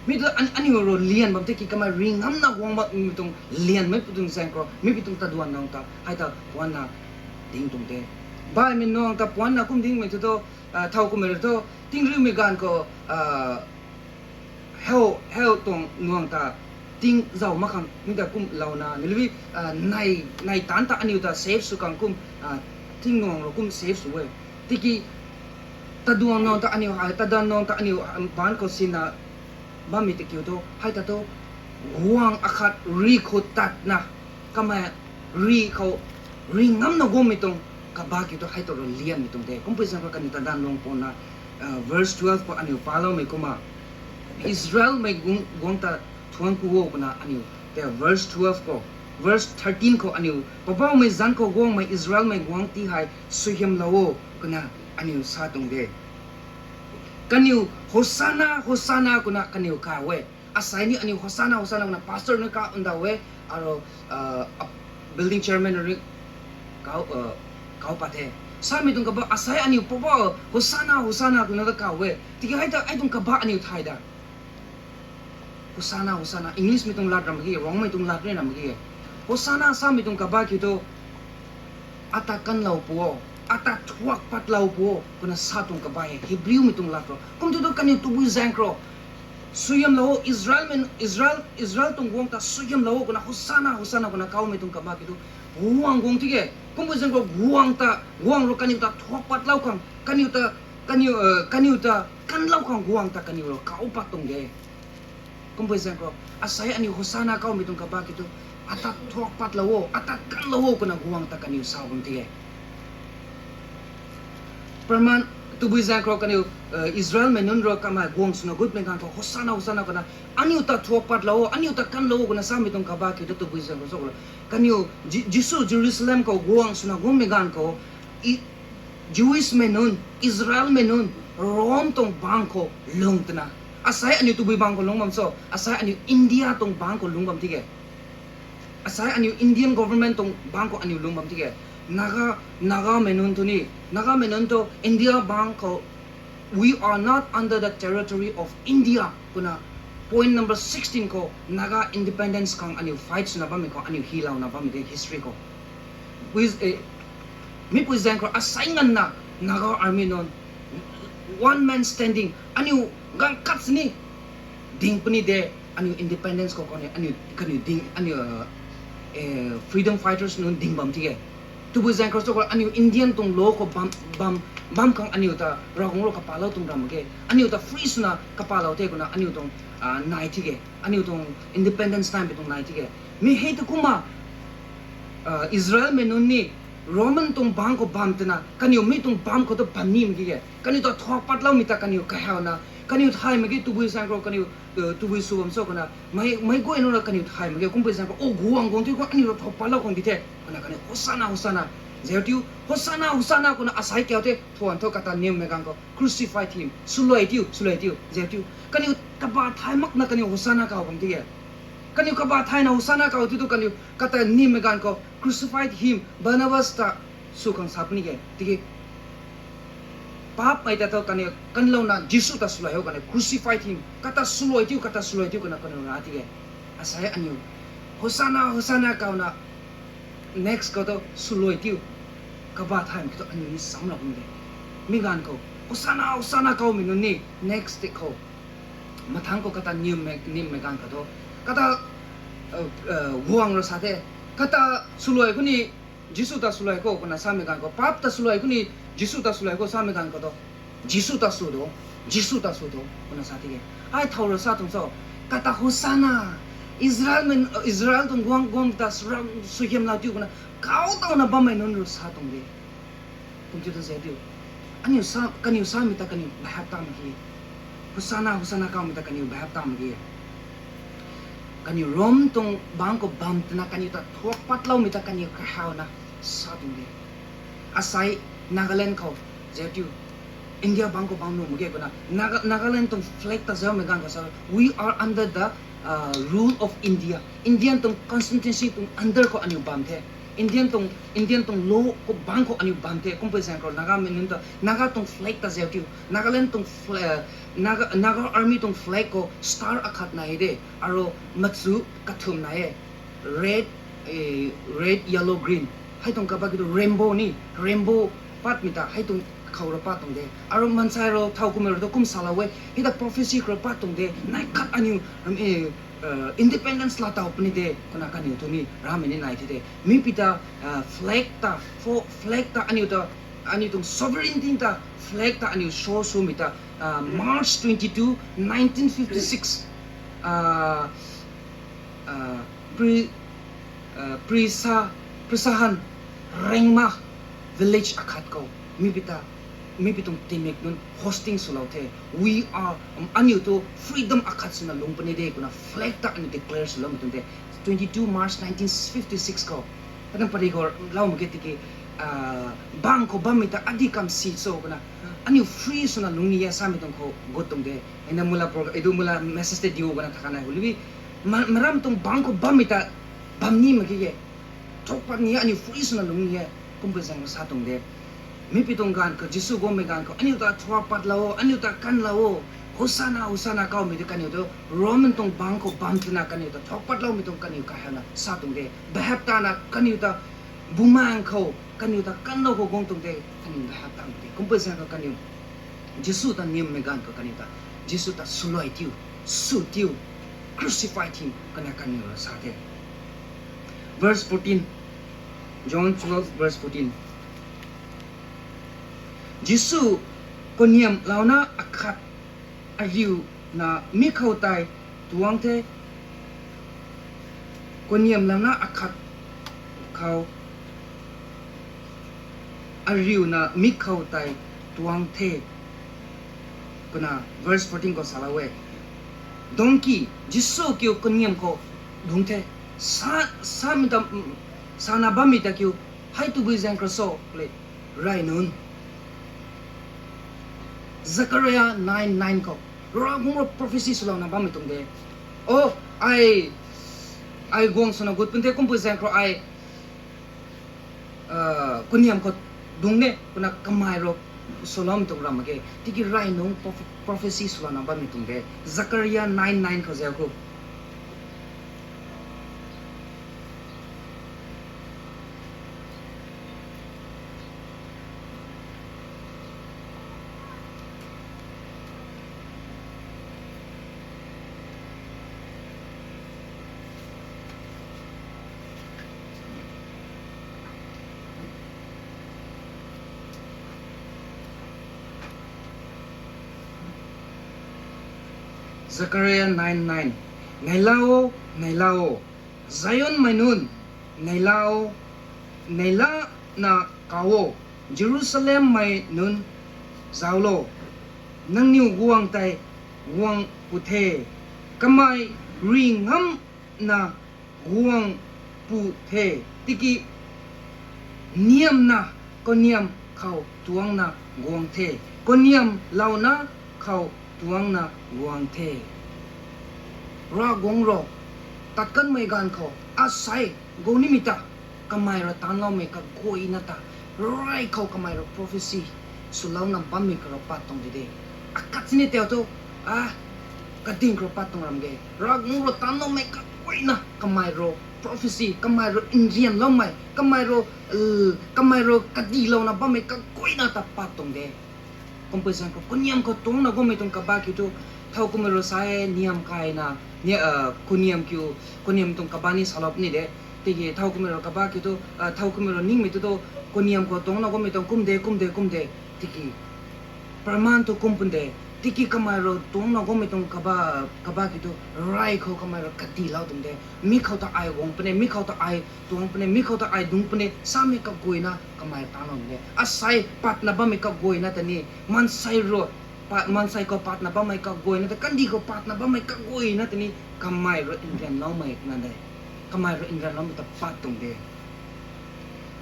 Mi tu aniu rui lian bam the ki kamei ringh ngamna guang bammei tuang lianmei pu tuang zaeng khou mipui tuang taduan nuang ta hei ta puanna ding tuang the. Baihmei nuang ta puanna kum dingmei thu tu, thow kummei rui thu, tingriumei ganv khou, hei, hei tuang nuang ta ting zauh mak khang mi ta kum louna, mi lui, neih taanc ta aniu ta save sw khang kum, ting nuang rui kum save sw e. Tiki taduan nuang ta aniu hei, tadanv nuang ta aniu baanc khou sinna bammei ta kiu thu hei ta thu guang akhat ri khou tatna, kamei ri khou ringh ngamna guangmei tuang kabah kiu thu hei ta rui lianmei tuang the. Kumpui zaeng khou kaniw tadanv nuang puanna, verse twelve khou aniu paloumei kumna, Israelmei guangc ta thuanc ku o kumna aniu, verse twelve khou, verse thirteen khou aniu Poubauhmei zanc khou guangmei Israelmei guangc ti hei suaihiamlou o kumna aniu sa tuang de. Kaniw Hosana, Hosana kumna kaniw kaw e. Asei ni aniu Hosana, Hosana kumna pastor ni kaw ndauh e, aro building chairman rui kaw pat the. Samei tuang kabah asei aniu Poubauh Hosana, Hosana kumna ta kaw e. Tiki hei ta hei tuang kabah aniu thay da Hosanna, Hosanna, English mei tuang lat ram ki, Rongmei tuang lat ram ki. Hosanna samei tuang kaba kiu thu, ata kanlou pu o, ata thuak patlou pu o, kumna sa tuang kaba e, Hebrew mei tuang lat ro. Kum tu tu kaniw tabui zaeng khou, suaihiamlou o, Israel mei, Israel, Israel tuang guangc ta suaihiamlou o, kumna Hosanna, Hosanna, kumna kawmei tuang kaba kiu thu, guangc guang tike. Kumbui zaeng khou guangc ta, guangc ro kaniw ta thuak patlou khang, kaniw ta, kaniw, eh, kaniw ta kanlou khang guangc ta kaniw ro kaw pat tuang de. Kumbui zaeng khou, asei aniu Hosanna kawmei tuang kaba kiu thu, ata thuak patlou o, ata kanlou o, kumna guangc ta kaniw sa bam tike. Praman, tabui zaeng khou kaniw, eh, Israel mei nunc ro kamei guangc swna gutmei ganv khou, Hosanna, Hosanna, kumna, aniu ta thuak patlou o, aniu ta kanlou o, kumna samei tuang kaba kiu thu tabui zaeng khou cho lo. Kaniw, Ji-, Jisu Jerusalem khou guangc swna guangmei ganv khou, Jewish mei nunc, Israel mei nunc, Rome tuang bangc khou lung twna. Asei aniu tabui bangc khou lung bam cho, asei aniu India tuang bangc khou lung bam tike. Asei aniu Indian government tuang bangc khou aniu lung bam tike. Naga, Nagamei nunc thu ni, Nagamei nunc thu India bangc khou, we are not under the territory of India, kumna point number sixteen khou Naga independence khang aniu fight swna bammei khou aniu hylouna bammei de history khou. Mipui zaeng khou asei nganvna Naga army nunc, one man standing, aniu ganv khat sini ding puni de, aniu independence khou kaniw, aniu, kaniw ding, aniu, freedom fighters nunc ding bam tike. Tabui zaeng khou cho khou aniu Indian tuang law khou bam, bam, bam khang aniu ta Ravguangc rui kapalou tuang ram mak ge. Aniu ta free swna kapalou the kumna aniu tuang, ah, nai tike. Aniu tuang independence naimei tuang nai tike. Mi hei tu kumna, ah, Israel mei nunc ni Roman tuang bangc khou bam twna, kaniw mi tuang bam khou tu bam ni mak ge. Kaniw ta thuak patloumei ta kaniw kahauna, kaniw thay mak ge tabui zaeng khou kaniw, eh, tabui sw bam cho kumna, mei, meic guay nunc ra kaniw thay mak ge, kumbui zaeng khou, o guangc guang ti khou aniu ra thuak patlou khang di the. Kumna kaniw Hosanna, Hosanna, zauc tiu, Hosanna, Hosanna, kumna asei kiu the, thuan thu kata nimmei ganv khou, crucify him, swluai tiu, swluai tiu, zauc tiu. Kaniw kaba thay makna kaniw Hosanna kaw bam tike. Kaniw kaba thayna Hosanna kaw ti tu kaniw kata nimmei ganv khou, crucify him, Barnabas ta sw khang sa puni ke. Tiki paapmei ta thu kaniw kanlouna Jisu ta swluai o, kaniw crucify him, kata swluai tiu, kata swluai tiu, kumna kaniw ra tike. Asei aniu Hosanna, Hosanna kawna, next khou tu swluai tiu, kaba thaymei khou tu aniu ni samlou bam de. Mi ganv khou Hosanna, Hosanna kawmei nunc ni next ti khou, mathangc khou kata nimmei, nimmei ganv khou tu, kata, eh, eh, guangc ra sa the, kata swluai khou ni, Jisu ta swluai khou, kumna samei ganv khou, paap ta swluai khou ni, Jisu ta swluai khou samei ganv khou tu, Jisu ta sw do, Jisu ta sw do, kumna sa tike. Ai thow ra sa tuang cho, kata Hosanna, Israel mei, Israel tuang guangc, guangc ta sw ra, suaihiamlou tiu kumna, kaw tawna bammei nunc rui sa tuang de. Kum ti tu zauc tiu. Aniu sa, kaniw samei ta kaniw bahap ta mak ge. Hosanna, Hosanna kawmei ta kaniw bahap ta mak ge. Kaniw Rom tuang bangc khou bam twna kaniw ta thuak patloumei ta kaniw kahauna sa tuang de. Asei Nagaland khou, zauc tiu, India bangc khou bam nuh mak ge kumna, Naga-, Nagaland tuang flag ta zaumei ganv khou sa, we are under the, uh, rule of India. Indian tuang constituency tuang under khou aniu bam the. Indian tuang, Indian tuang law khou bangc khou aniu bam the. Kumpui zaeng khou Nagamei nunc ta, Naga tuang flag ta zauc tiu. Nagaland tuang fla-, Naga, Naga Army tuang flag khou star akhat nai de. Aro machu kathumh nai e. Red, eh, red, yellow, green. Hei tuang kaba kiu tu rainbow ni, rainbow patmei ta hei tuang khou ra pat tuang de. Aro mansei rui thow kummei rui tu kum salou e. Hei ta prophecy khou ra pat tuang de. Nai khat aniu, eh, eh, independence laa taw puni de. Kumna kaniw tu ni ramei ni nai the de. Mi pi ta, eh, flag ta, fo-, flag ta aniu ta, aniu tuang sovereignty ta, flag ta aniu show swmei ta, ah, March twenty-two, nineteen fifty-six, ah, ah, Pri-, ah, Prisa-, Prisahan Rengma village akhat khou, mi pi ta, mi pi tuang teammate nunc hosting swlou the. We are, um, aniu tu freedom akhat swna lung puni de, kumna flag ta aniu declare swloumei tuang the. Twenty-two March nineteen fifty-six khou. Katuang pari khou lou mak ge tiki, ah, bangc khou bammei ta adi kam si cho kumna, aniu free swna lung ni e samei tuang khou gut tuang de. Hei na mula pro-, edu mula message tei diu kumna thakanai hu libi. Ma-, maram tuang bangc khou bammei ta bam ni mak ge e. Thuk pat ni e, aniu free swna lung ni e. Kumpui zaeng khou sa tuang de. Mi pi tuang ganv khou, Jisu guangmei ganv khou, aniu ta thuak patlou o, aniu ta kanlou o. Hosanna, Hosanna kawmei tu kaniw tu Roman tuang bangc khou bam twna kaniw ta thak patloumei tuang kaniw kahawna sa tuang de. Behap tana kaniw ta bumaeng khou, kaniw ta kanlou khou guang tuang de, kaniw behap tang de. Kumpui zaeng khou kaniw Jisu ta niammei ganv khou kaniw ta Jisu ta swluai tiu, sw tiu, crucify tiu, kana kaniw rui sa the. Verse fourteen, John twelve verse fourteen. Jisu kaniamlouna akhat ariuna mi khou tei tuang the. Kaniamlouna akhat khou ariuna mi khou tei tuang the. Kumna verse fourteen khou salou e. Donkey, Jisu kiu kaniam khou dungc the. Sa, sa, sana bammei ta kiu, hei tabui zaeng khou so le, rey nunc. Zechariah nine nine khou Ravguangc rui prophecy swlouna bammei tuang de. O, ai, ai guang swna gut pun the, kumpui zaeng khou ai kaniam khou dungc ne, kumna kamei rui swloumei tuang ram mak ge. Tiki rey nunc prophe-, prophecy swlouna bammei tuang de. Zechariah nine nine khou zauc khou. Zechariah nine nine. Neihla o, neihla o, Zionmei nunc, neihla o, neihlana kaw o, Jerusalemmei nunc, zauclo, nangniw guang tei guang pu the, kamei ri ngamna guang pu the, tiki niamna kaniam khou tuangcna guang the, kaniamlouna khou tuangcna guang the. Ravguangc rui tat kanmei ganv khou asei gou nimei ta kamei rui taanloumei kaguayna ta rey khou kamei rui prophecy swlouna bammei khou rui pat tuang di de. Akhat sini tau thu, a, kading khou rui pat tuang ram ge. Ravguangc rui taanloumei kaguayna kamei rui prophecy, kamei rui nrianloumei, kamei rui, kamei rui kadilouna bammei kaguayna ta pat tuang de. Kumpui zaeng khou kaniam khou tuangcna guangmei tuang kaba kiu thu, thowkumhmei rui sa e, niam kaina, kaniam kiu, kaniam tuang kaba ni salou puni de. Tiki thowkumhmei rui kaba kiu thu, thowkumhmei rui ningmei tu tu, kaniam khou tuangcna guangmei tuang kum de, kum de, kum de. Tiki praman tu kum pun de. Tiki kamei rui tuangcna guangmei tuang kaba, kaba kiu thu, rey khou kamei rui kadilou tuang de. Mi khou ta ai guang puni, mi khou ta ai tuang puni, mi khou ta ai dungc puni samei kaguayna kamei taanlou de. Asei patna bammei kaguayna ta ni, maansei rui, maansei khou patna bammei kaguayna ta, kandih khou patna bammei kaguayna ta ni, kamei rui nrianloumei na de. Kamei rui nrianloumei ta pat tuang de.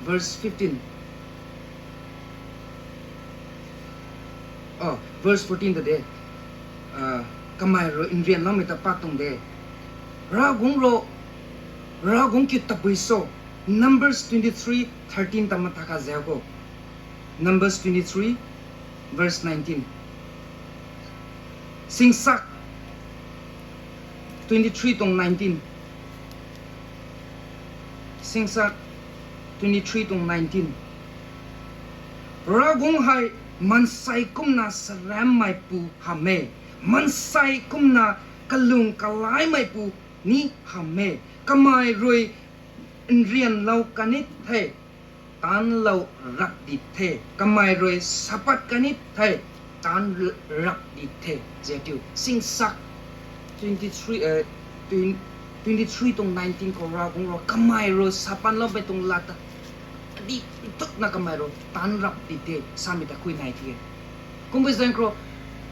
Verse fifteen. Verse fourteen ta de. Kamei rui nrianloumei ta pat tuang de. Ravguangc rui, Ravguangc kiu tabui so. Numbers twenty three thirteen ta matha kha zauc khou. Numbers twenty three verse nineteen. Singsak twenty three tuang nineteen. Singsak twenty three tuang nineteen. Ravguangc hei maansei kumna sarammeipu hamh e, maansei kumna kalung kalaimeipu ni hamh e. Kamei rui nrianlou kan ni the, taanclou rap di the. Kamei rui sapat kan ni the, taanc rap di the. Zai tiu singsak twenty three, twenty three tuang nineteen khou Ravguangc rui kamei rui sapanloumei tuang lat ta, adi nthukna kamei rui taanc rap di the samei ta khui nai the. Kumpui zaeng khou,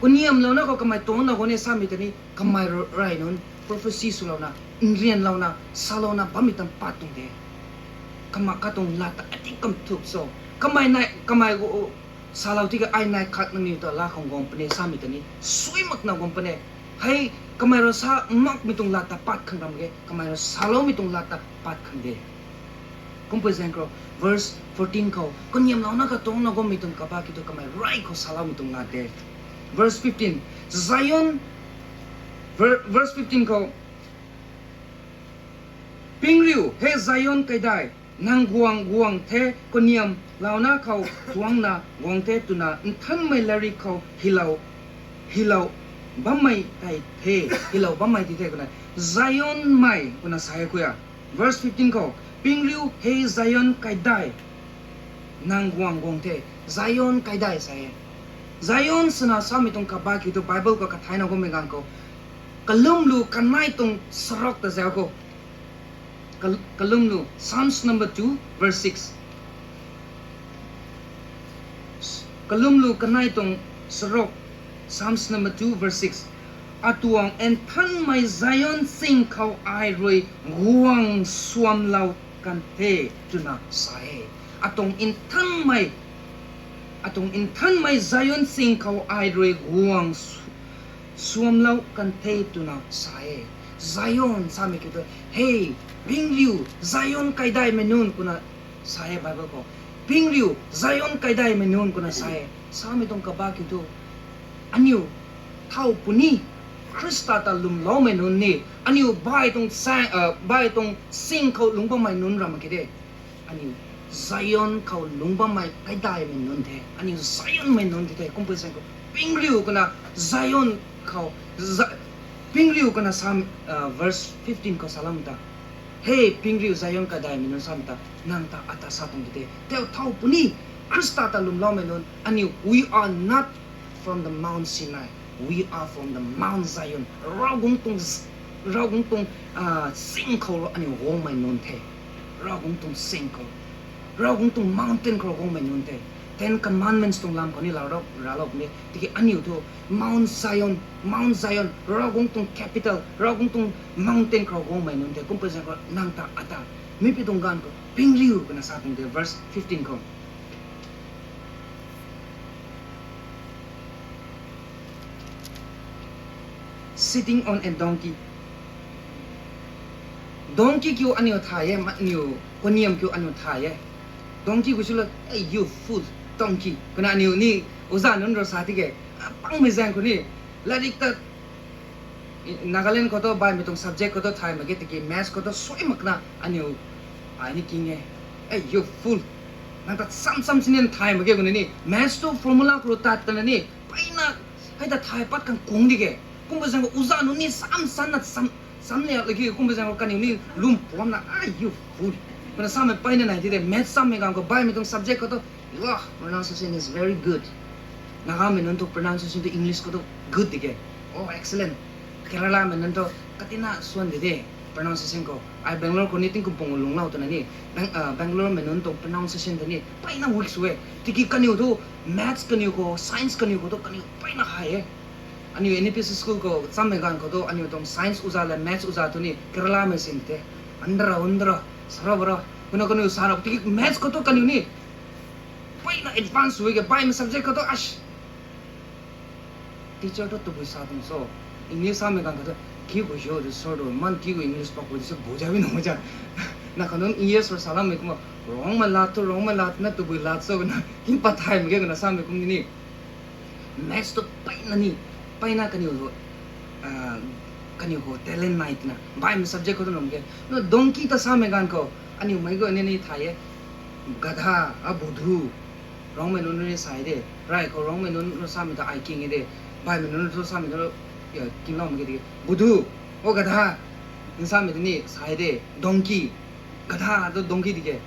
kaniamlouna khou kamei tuangcna guang e samei ta ni, kamei rui rey nunc prophecy swlouna, nrianlouna, salouna bammei ta pat tuang de. Kamei katuang lat ta adi kamthuk so. Kamei nai, kamei gu salou tiki ai nai khat nangniw ta laa khang guang puni samei ta ni, suai makna guang puni. Hei, kamei rui sa makmei tuang lat ta pat khang ram ge, kamei rui saloumei tuang lat ta pat khang de. Kumpui zaeng khou, verse fourteen khou, kaniamlouna kha tuangcna guangmei tuang kaba kiu thu kamei rey khou saloumei tuang lat de. Verse fifteen. Zion, ver-, verse fifteen khou, Pingriu, he Zion kaidai, nang guang guang the, kaniam launa khou tuangna guang the twna nthanmei lairik khou hilou, hilou bammei tei the, hilou bammei ti the kuna. Zion mei kuna sa e kuya. Verse fifteen khou, Pingriu, he Zion kaidai, nang guang guang the. Zion kaidai sa e. Zion swna samei tuang kabah kiu thu Bible khou kathaina gummei ganv khou, kalumlu kanei tuang sarok ta zau khou. Kal-, kalumlu, Psalms number two, verse six. Kalumlu kanei tuang sarok, Psalms number two, verse six. Atuang nthanmei Zion sing khou ai rui guang suamlou kan the twna sa e. Atuang nthanmei, atuang nthanmei Zion sing khou ai rui guang su-, suamlou kan the twna sa e. Zion samei kiu thu, he, Pingriu, Zion kaidaimei nunc kuna sa e Bible khou. Pingriu, Zion kaidaimei nunc kuna sa e. Samei tuang kabah kiu thu, aniu thau puni, Khrista ta lwmloumei nunc ni, aniu bai tuang sa-, ah, bai tuang sing khou lungc bammei nunc ram ki de. Aniu Zion khou lungc bammei kaidaimei nunc the. Aniu Zionmei nunc ti the. Kumpui zaeng khou Pingriu kuna Zion khou, Zi-, Pingriu kuna sam, ah, verse fifteen khou salam ta, he, Pingriu, Zion kaidaimei nunc samei ta, nang ta ata sa tuang ti the. Tei thau puni, Khrista ta lwmloumei nunc, aniu, we are not from the Mount Sinai. We are from the Mount Zion. Ravguangc tuang, Ravguangc tuang, ah, sing khou aniu guangmei nunc the. Ravguangc tuang sing khou, Ravguangc tuang mountain khou guangmei nunc the. Ten Commandments tuang lam khou ni lau rau, ralou puni. Tiki aniu thu Mount Zion, Mount Zion, Ravguangc tuang capital, Ravguangc tuang mountain khou guangmei nunc the. Kumpui zaeng khou nang ta ata, mipui tuang ganv khou Pingriu kana sa tuang the, verse fifteen khou. Sitting on a donkey. Donkey kiu aniu thay e, ma-, aniu kaniam kiu aniu thay e. Donkey kiu sw la, hey, you fool, donkey. Kuna aniu ni uza nunc rui sa tiki, ah, pangmei zaeng khou ni, lairik ta, Nagaland khou tu baihmei tuang subject khou tu thay mak ge tiki maths khou tu suai makna aniu ai ni king e. Hey, you fool. Nang ta sam sam sini thay mak ge kuna ni. Maths tu formula khou tat tana ni, mpeyna hei ta thay pat khang kung di ke. Kumpui zaeng khou uza nunc ni sam sanna sam, sam liak laki, kumpui zaeng khou kaniw ni lwm puamna, ah, you fool. Kuna samei mpeyna nai ti de, maths sammei ganv khou baihmei tuang subject khou tu, wow, pronunciation is very good. Nagamei nunc tu pronunciation tu English khou tu good di ke. Oh, excellent. Keralamei nunc tu katina swan di de pronunciation khou. Ai Bangalore khou ni tingkum pung lungclou twna ni, Bang-, ah, Bangaloremei nunc tuang pronunciation ta ni mpeyna weak sw e. Tiki kaniw tu maths kaniw khou, science kaniw khou tu kaniw mpeyna high e. Aniu N E P C school khou chammei ganv khou tu aniu tuang science uza le maths uza tu ni Keralamei sin the. Andra, undra, sarabara. Kuna kaniw sarap tiki maths khou tu kaniw ni mpeyna advance sw e ke, baihmei subject khou tu, ash. Teacher tu tabui sa tuang cho. English samei ganv khou tu, kiu khou sho tu sir tu, man kiu khou English pak khou tu se bu ja bi nung ma cha. Na khanun English rui salammei kumna, Rongmei lat tu, Rongmei lat na tabui lat cho na, kin pat thay mak ge kuna samei kum ni. Maths tu mpeyna ni, mpeyna kaniw khou, ah, kaniw khou talent nai twna baihmei subject khou tu nung ke. Na donkey ta samei ganv khou aniu meic guay ni ni thay e. Gadha, a budhu. Rongmei nunc ni sa e de. Rai khou Rongmei nunc samei ta ai king e de. Baihmei nunc tu samei tu, ya, kinglou mak ge de. Budhu, o gadha. Ni samei tu ni sa e de. Donkey. Gadha tu donkey di ke.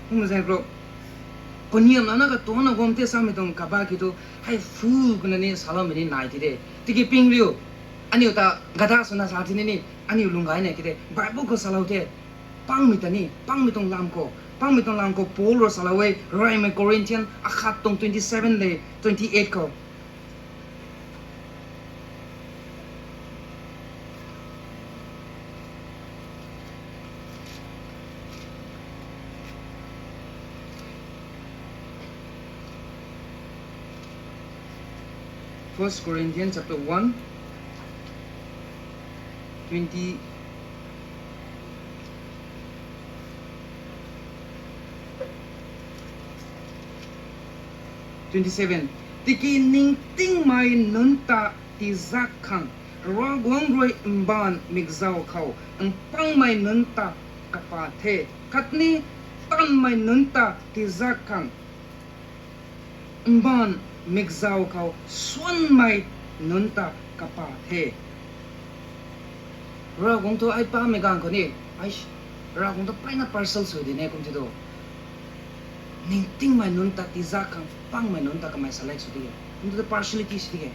Kum zaeng khou, kaniamlouna katuangna guang the samei tuang kabah kiu thu, hei fool kuna ni saloumei ni nai ti de. Tiki Pingriu, aniu ta gadha swna sa ti ni ni, aniu lungc gay nai ki de. Bible khou salou the, pangmei ta ni, pangmei tuang lam khou, pangmei tuang lam khou Paul rui salou e, Reymei Corinthian akhat tuang twenty seven le twenty eight khou. First Corinthians chapter one, twenty, twenty-seven. Tiki ningtingmei nunc ta tizak khang, Ravguangc rui mbaanv mikzau khou mpangmei nunc ta kapa the. Khatni tanmei nunc ta tizak khang, mbaanv mikzau khou suanmei nunc ta kapa the. Ravguangc thu ai pamei ganv khou ni, ai, Ravguangc thu peyna partial sw di ne kum ti tu. Ningtingmei nunc ta tizak khang pangmei nunc ta kamei select sw di e. Kum ti tu partiality sw di e.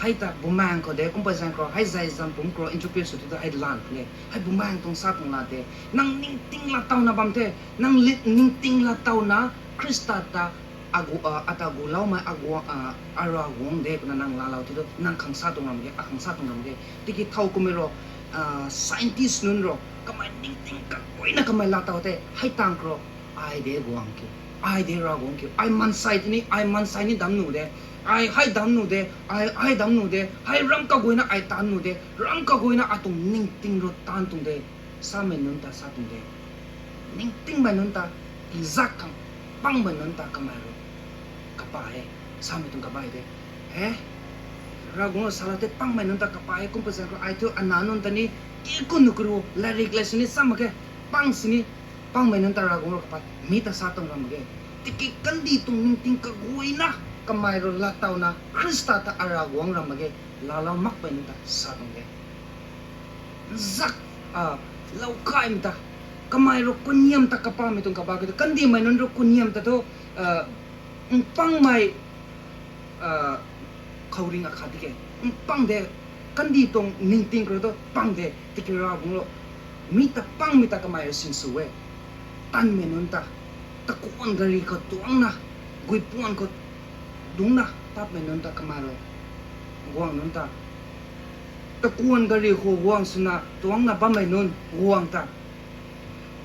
Hei ta bumaeng khou de, kum pui zaeng khou, hei zay zam pumc khou interpret sw ti tu hei lan khou ne. Hei bumaeng tuang sa tuang la de. Nang ningting laa tawna bam the. Nang li-, ningting laa tawna Khrista ta agu, a, ata guloumei agu, a, Ravguangc de twna nang laalou ti tu, nang khang sa tuang ram ge, akhang sa tuang ram ge. Tiki thow kummei ro, a, scientist nunc ro, kamei ningting kaguayna kamei laa taw the, hei tang khou ro, ai de guang kiu, ai de Ravguangc kiu, ai maansei tini, ai maansei ni damc nuh de, ai hei damc nuh de, ai, ai damc nuh de, hei ram kaguayna ai taanv nuh de, ram kaguayna atuang ningting ro taanv tuang de, samei nunc ta sa tuang de. Ningtingmei nunc ta tizak khang pangmei nunc ta kamei ru kapa e, samei tuang kapa de. E, Ravguangc rui salou tei pangmei nunc ta kapa e, kum pui zaeng khou ai thu ana nunc ta ni, ki kun nu kuru, lairik le sini sa mak khe, pang sini, pangmei nunc ta Ravguangc rui kapa, mi ta sa tuang ram mak ge. Tiki kandih tuang ningting kaguayna, kamei rui laa tawna, Khrista ta Ravguangc ram mak ge, laalou makmei nunc ta sa tuang de. Zak, a, lou kaimei ta, kamei rui kuniam ta kapamei tuang kapa kiu tu, kandihmei nunc rui kuniam ta tu, a, mpangmei, a, khouringh akhat di ke, mpang de, kandih tuang ningting khou tu pang de, tiki Ravguangc rui mi ta pangmei ta kamei rui sinsw e. Tanmei nunc ta, takuan gari khou tuangcna, guipuan khou dungcna tatmei nunc ta kamei rui guang nunc ta, takuan gari khou guang swna tuangcna bammei nunc guang ta,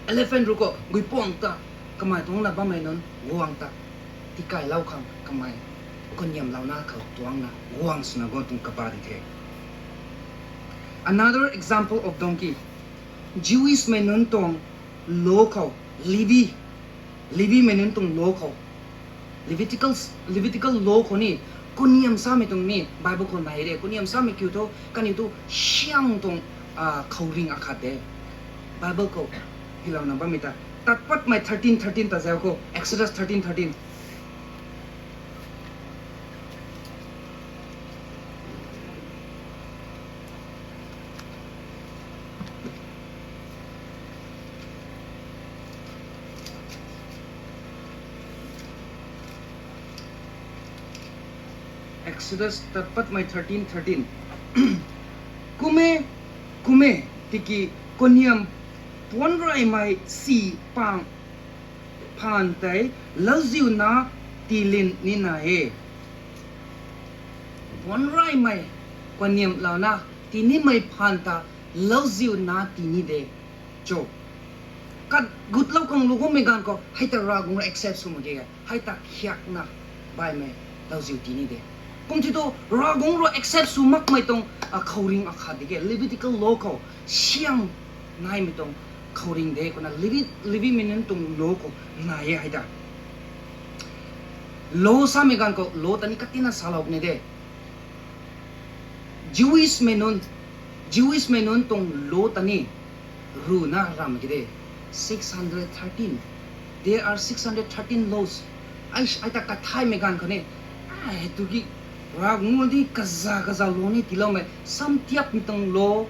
elephant ruc khou guipuang ta kamei tuangcna bammei nunc guang ta, tikailou khang kamei kuniamlouna khou tuangcna guang swna guang tuang kapa di the. Another example of donkey. Jewish mei nunc tuang law khou, Levi, Levi mei nunc tuang law khou, Leviticus, Levitical law khou ni, kuniam samei tuang ni Bible khou nai de, kuniam samei kiu thu kaniw tu siang tuang, a, khouringh akhat de. Bible khou hilouna bammei ta, Tatpatmei thirteen thirteen ta zau khou, Exodus thirteen thirteen. Exodus Tatpatmei thirteen thirteen. Kum e, kum e, tiki kuniam puanc reymei si pang phaan tei lauziu nac tiilin nina e. Puanc reymei kaniamlouna tinimei phaan ta lauziu nac tii ni de cho. Kat gutlou khang lu gummei ganv khou hei ta Ravguangc rui accept sw mak ge, hei ta khiakna baihmei lauziu tii ni de. Kum ti tu Ravguangc rui accept sw makmei tuang, a, khouringh akhat di ke, Levitical law khou siang naimei tuang khouringh de, kumna Levi, Levi mei nunc tuang law khou nai e hei ta. Law samei ganv khou law ta ni katina salou ni de. Jewish mei nunc, Jewish mei nunc tuang law ta ni runa ram ki de, six hundred thirteen. There are six hundred thirteen laws. Ai, ai ta kathaymei ganv khou ni, ai tu ki, Ravguangc di kaza kaza law ni tiiloumei, sam tiapmei tuang law,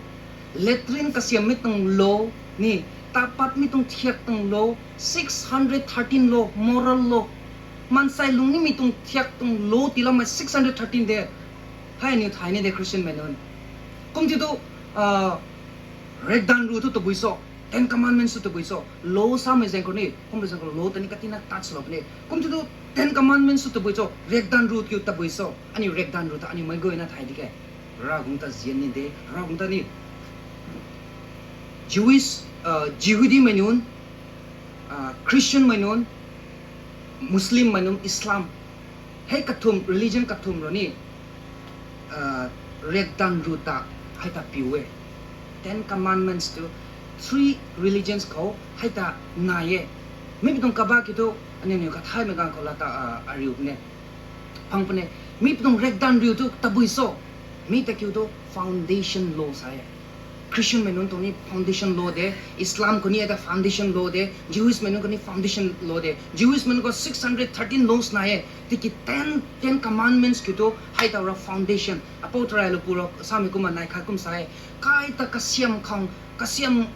latrine kasiammei tuang law, ni, tapatmei tuang thiak tuang law, six hundred thirteen law, moral law. Maansei lungc nimei tuang thiak tuang law tiiloumei six hundred thirteen de. Hei aniw thay ni de Christian mei nunc. Kum ti tu, a, riakdanv ruc thu tabui cho, Ten Commandments thu tabui cho, law samei zaeng khou ni, kum zaeng khou law ta ni katina touch lou puni. Kum ti tu Ten Commandments thu tabui cho, riakdanv ruc kiu tabui cho, aniu riakdanv ruc ta aniu meic guayna thay di ke. Ravguangc ta zian ni de, Ravguangc ta ni. Jewish, a, Jihudimei nunc, a, Christianmei nunc, Muslimmei nunc, Islam, hei kathumh, religion kathumh rui ni, a, riakdanv ruc ta hei ta piu e. Ten Commandments tu three religions khou hei ta nai e. Mi mi tuang kaba ki thu, aniu niw kathaymei ganv khou laa ta, a, ariu ne. phang puni. Mi tuang rekdan riu thu tabui cho? Mi ta kiu thu foundation law sa e. Christian mei nunc tuang ni foundation law de, Islam khou ni ata foundation law de, Jewish mei nunc khou ni foundation law de. Jewish mei nunc khou six hundred thirteen laws nai e. Tiki ten, ten commandments kiu thu hei tau ra foundation. Apou tarai lu pu ra samei kumna nai khat kum sa e. Kai ta kasiam khang, kasiam,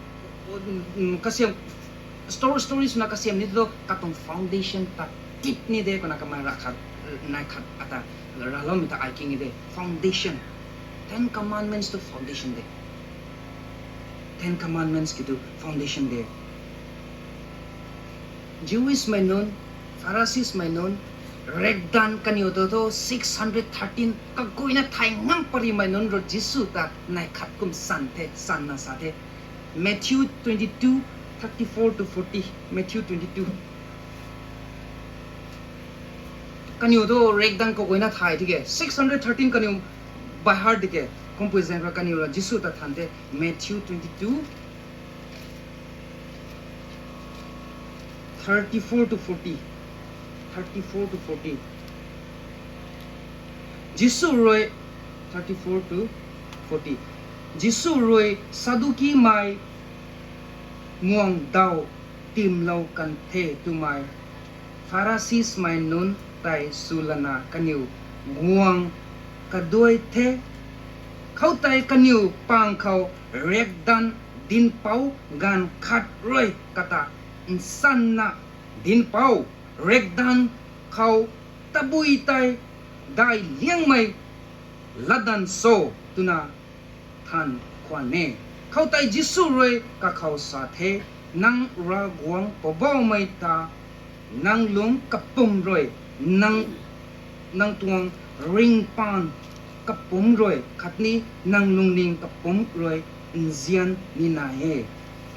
um, kasiam, story, story swna kasiam ni thu katuang foundation ta tip ni de kumna kamei ra khat, nai khat ata raloumei ta ai king de. Foundation. Ten commandments tu foundation de. Ten commandments kiu thu foundation de. Jewish mei nunc, Pharisees mei nunc, rekdan kaniw tu thu six hundred thirteen kaguayna thay ngam parimei nunc rui Jisu ta nai khat kum san the, sanna sa the. Matthew twenty-two, thirty-four to forty. Matthew twenty-two. Kaniw tu rekdan kaguayna thay tiki six hundred thirteen kaniw by heart tiki, kumpui zaeng rui kaniw ra Jisu ta than the. Matthew twenty-two, thirty-four to forty. Thirty-four to forty. Jisu rui, thirty-four to forty. Jisu rui Sadduki mei muang daw timlou kan the twmei Pharisees mei nunc tei swlana kaniw guang kaduai the. Khoutei kaniw pang khou rekdan dinhpouc ganv khat rui kata nsanna dinhpouc, rekdan khou tabui tei daic liangmei latdanv cho twna than khwan e. Khoutei Jisu rui kakhou sa the, Nang Ravguangc Poubauhmei ta nang lungc kapwm rui, nang, nang tuang ringcpaan kapwm rui khatni nang lungning kapwm rui nzian nina e.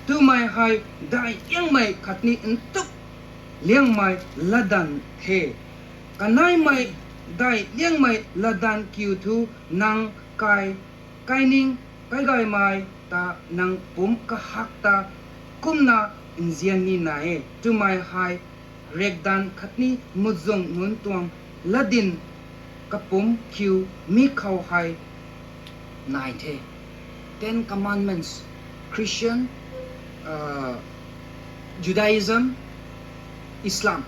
Twmei hei daic liangmei khatni nthuk liangmei latdanv the. Kaneimei daic liangmei latdanv kiu thu nang kai, kaining, kaigaymei ta nang pumc kahak ta kumna nzian nina e. Twmei hei rekdan khatni muhzwng nunc tuang latdyn kapwm kiu mi khou hei nai the. Ten Commandments, Christian, uh, Judaism, Islam.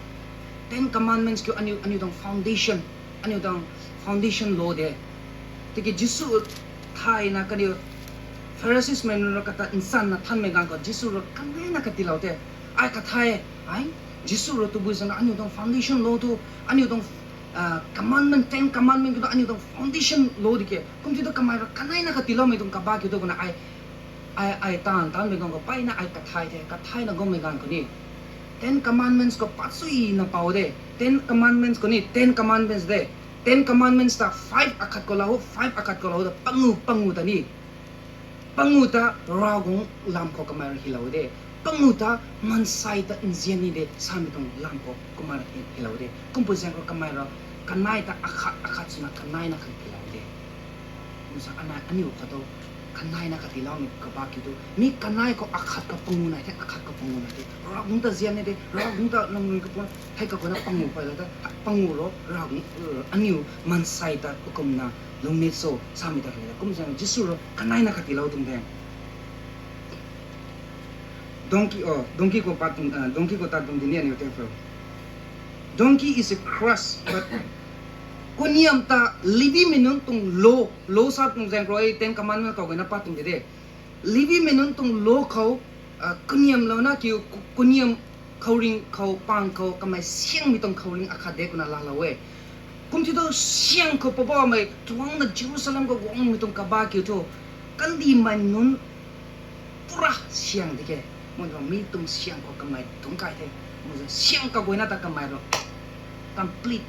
Ten Commandments kiu aniu, aniu tuang foundation, aniu tuang foundation law de. Tiki Jisu thayna kaniw Pharisees mei nunc rui kata nsanna thanmei ganv khou Jisu rui kaneina katiilou the. Ai kathay, ai, Jisu rui tabui zana aniu tuang foundation law tu, aniu tuang, commandment, Ten Commandment kiu tu aniu tuang foundation law di ke. Kumti tu kamei rui kaneina katiiloumei tuang kaba kiu tu kumna ai, ai, ai taanv, taanvmei ganv khou peyna ai kathay the, kathayna guangmei ganv khou ni Ten Commandments khou pat suina pou de. Ten Commandments khou ni Ten Commandments de. Ten Commandments ta five akhat khou lou, five akhat khou lou ta pangu, pangu ta ni. Pangu ta Ravguangc lam khou kamei rui hylou de. Pangu ta maansei ta nzian ni de samei tuang lam khou kumna hylou de. Kumpui zaeng khou kamei rui kanei ta akhat akhat swna kaneina katiilou de. Kumsa anei aniu khou tu kaneina katiiloumei kaba kiu tu mi kanei khou akhat khou pangu nai the, akhat khou pangu nai the. Ravguangc ta nzian ni de, Ravguangc ta lungning kapwm, hei kaguayna pangu pailou ta, pangu rui Ravguangc, aniu maansei ta kumna lungning cho samei ta hei kum zaeng Jisu rui kaneina katiilou tuang de. Donkey, oh, donkey khou pat tuang, donkey khou tat tuang di ni aniu te phou. Donkey is a crush, but kaniam ta Levimei nunc tuang law, law sa tuang zaeng rui Ten Commandment khou guayna pat tuang di de. Levimei nunc tuang law khou, kaniamlouna kiu, kaniam khouringh khou, pang khou kamei syangmei tuang khouringh akhat de kumna laalou e. Kumti tu syang khou Poubauhmei tuangcna Jerusalem khou guangmei tuang kaba kiu thu, kandihmei nunc pura syang di ke. Mei tuang mi tuang syang khou kamei dungc kai the. Mei tuang syang kaguayna ta kamei rui complete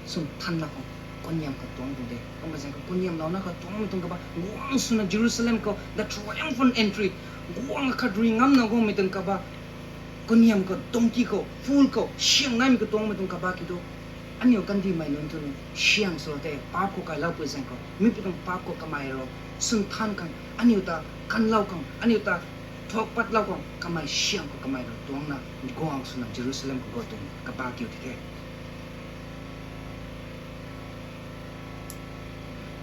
swn thanna khou kaniam khou tuang tuang de. Kummei zaeng khou kaniamlouna khou tuangmei tuang kaba guang swna Jerusalem khou the triumphant entry, guang akhat rui ngamna guangmei tuang kaba, kaniam khou donkey khou, foal khou syang naimei khou tuangmei tuang kaba kiu tu, aniu kandihmei nunc thu ni syang swlou the, paap khou kailoupui zaeng khou, mipui tuang paap khou kamei rui swn than khang, aniu ta kanlou khang, aniu ta thuak patlou khang kamei syang khou kamei rui tuangcna guang swna Jerusalem khou guang tuang kaba kiu di the.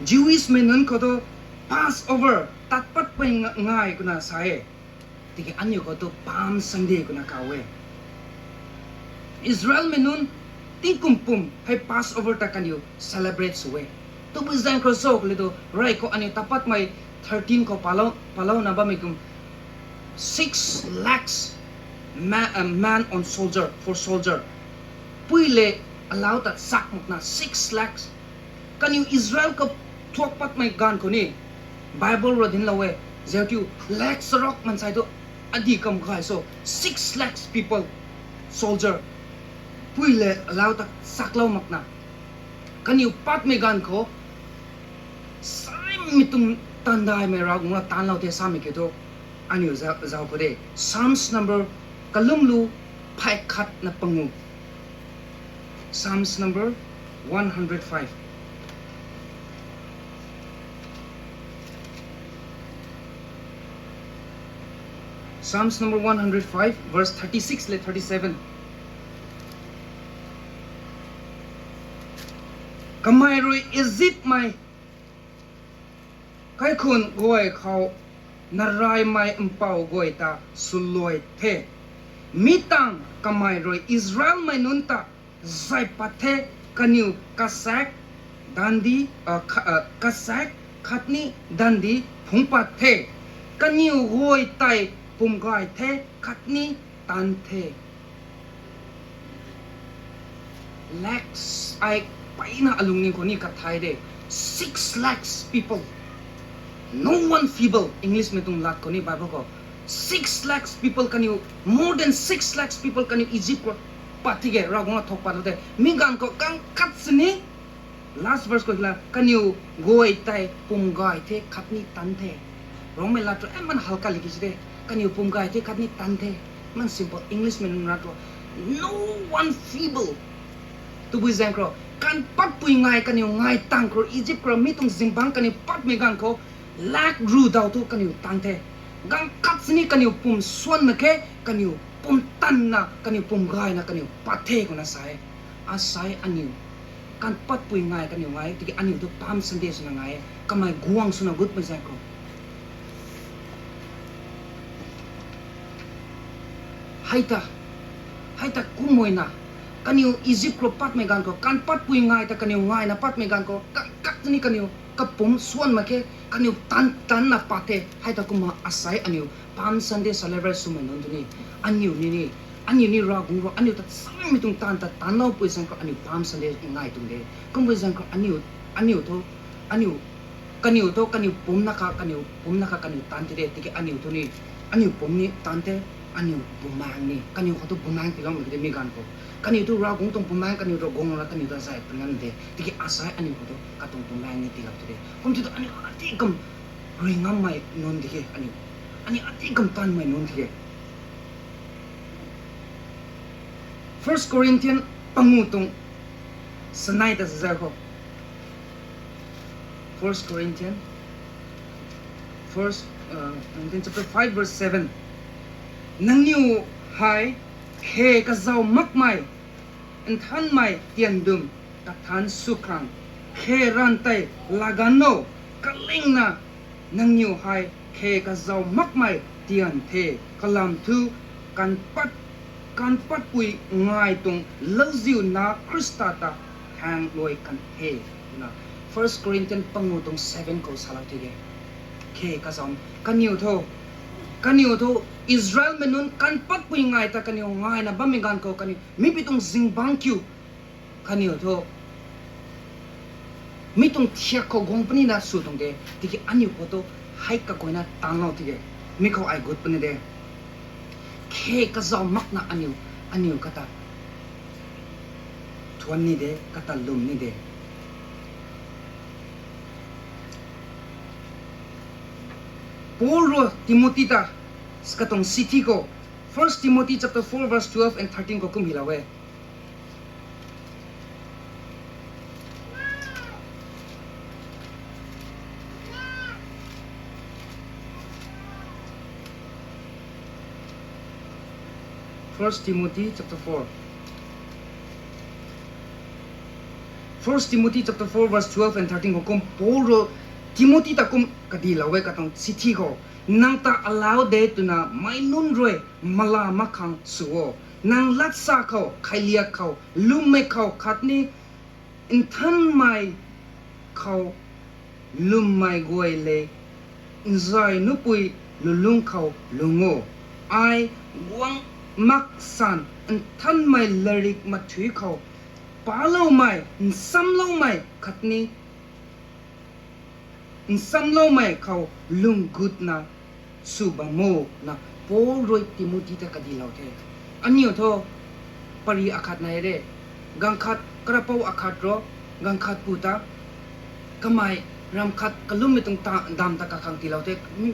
Jewish mei nunc khou tu Passover tat patpui nga-, ngai kumna sa e. Tiki aniu khou tu Palm Sunday kumna kaw e. Israel mei nunc tingkum pum hei Passover ta kaniw celebrate sw e. Tabui zaeng khou cho kali tu, rey khou aniu tat patmei thirteen khou palou, palouna bammei kum six lakhs ma-, uh, man on soldier, for soldier. Pui le alau ta chak makna six lakhs. Kaniw Israel khou thuak patmei ganv khou ni, Bible rui dinclou e, zautiu lakh charuk mansei tu adi kam gay so, six lakhs people, soldier, pui le alau ta chaklou makna. Kaniw patmei ganv khou, saimei tuang tandaimei Ravguangc rui tanclou the samei kiu thu, aniu za-, zauc khou de. Psalms number kalumlu phay khatna pangu. Psalms number one hundred five. Psalms number one hundred five, verse thirty-six le thirty-seven. Kamei rui Egyptmei kaikhun guay khou naraymei mpouh guay ta swluai the. Mi tangv kamei rui Israelmei nunc ta zay pat the, kaniw kasak dandi, uh, ka-, uh, kasak khatni dandi phungc pat the. Kaniw guay tei pumgay the khatni tanc the. Lakhs ai peyna alungning khou ni kathai de. Six lakhs people. No one feeble. English mei tuang lat khou ni Bible khou. Six lakhs people kaniw, more than six lakhs people kaniw Egypt khou pat tike, Ravguangc thuk pat tike. Mi ganv khou kang khat sini, last verse khou hila, kaniw guay tei pumgay the khatni tanc the. Rongmei lat tu, eh, man halka liki si de. Kaniw pumgay the khatni tanc the. Man simple English mei nunc lat tu. No one feeble. Tabui zaeng khou, kan patpui ngai kaniw ngai tang khou Egypt khou mi tuang zingbangc kaniw patmei ganv khou, lak ru daw thu kaniw tanc the. Ganv khat sini kaniw pum suan mak khe, kaniw pumtanna, kaniw pumgayna, kaniw pat the kumna sa e. Asai aniu, kan patpui ngai kaniw ngai, tiki aniu tu Palm Sunday swna ngai e, kamei guang swna gutmei zaeng khou. Hei ta, hei ta kumna, kaniw Egypt khou patmei ganv khou, kan patpui ngai ta kaniw ngaina patmei ganv khou, kan khat ni kaniw kapumc suan mak khe, kaniw tanc, tanna pat the, hei ta kumna asai aniu Palm Sunday celebrate swmei nunc tu ni, aniu ni ni, aniu ni Ravguangc rui aniu ta samei tuang taanv ta tancloupui zaeng khou aniu Palm Sunday ngai tuang de. Kumpui zaeng khou aniu, aniu thu, aniu, kaniw thu kaniw pumcna kha, kaniw pumcna kha kaniw tanc the de, tiki aniu thu ni, aniu pumc ni tanc the, aniu bumaeng ni, kaniw khou thu bumaeng tiiloumei de mi ganv khou. Kaniw thu Ravguangc tuang bumaeng, kaniw Ravguangc rui kaniw ta zay pui ngam de, tiki asai aniu khou thu katuang bumaeng ni tiilou the de. Kum ti thu aniu ati kam rui ngammei nunc di khe aniu. Aniu ati kam tanmei nunc di khe. First Corinthian pangu tuang sanei ta zazau khou. First Corinthian, first, uh, Corinthians chapter five verse seven. Nangniw hei khe kazauh makmei, nthanmei tian dum kathanc sw khang khe ranv tei laa ganv o, kalingna nangniw hei khe kazauh makmei tian the, kalam thu kan pat, kan patpui ngai tuang lauziu na Khrista ta haengluai kan the. Na, First Corinthian pangu tuang seven khou salou the de. Khe kazauh, kaniw thu, kaniw thu Israelmei nunc kan patpui ngai ta kaniw ngaina bammei ganv khou kaniw mipui tuang zingbangc kiu, kaniw thu mi tuang thiak khou guang puni na sw tuang de, tiki aniu khou thu hei kaguayna tanclou tike, mi khou ai gut puni de. Khe kazauh makna aniu, aniu kata thuan ni de, kata lwm ni de. Paul rui Timothy ta katuang city khou, First Timothy chapter four verse twelve and thirteen khou kum hylou e. First Timothy chapter four. First Timothy chapter four verse twelve and thirteen khou kum Paul rui Timothy ta kum kadilou e katuang chithi khou, nang ta alau de twna meic nunc rui mala mak khang sw o. Nang latsa khou, khailiak khou, lwmmei khou khatni nthanmei khou lwmmei guay le nzay nupui lulung khou lung o. Ai guang mak san nthanmei latrik mathui khou paloumei, nsamloumei khatni nsamloumei khou lung gutna sw bam o, na Paul rui Timothy ta kadilou the. Aniu thu pary akhat nai re, ganv khat karapou akhat ro, ganv khat pu ta kamei ram khat kalummei tuang ta, dam ta kakhang tiilou the. Mi,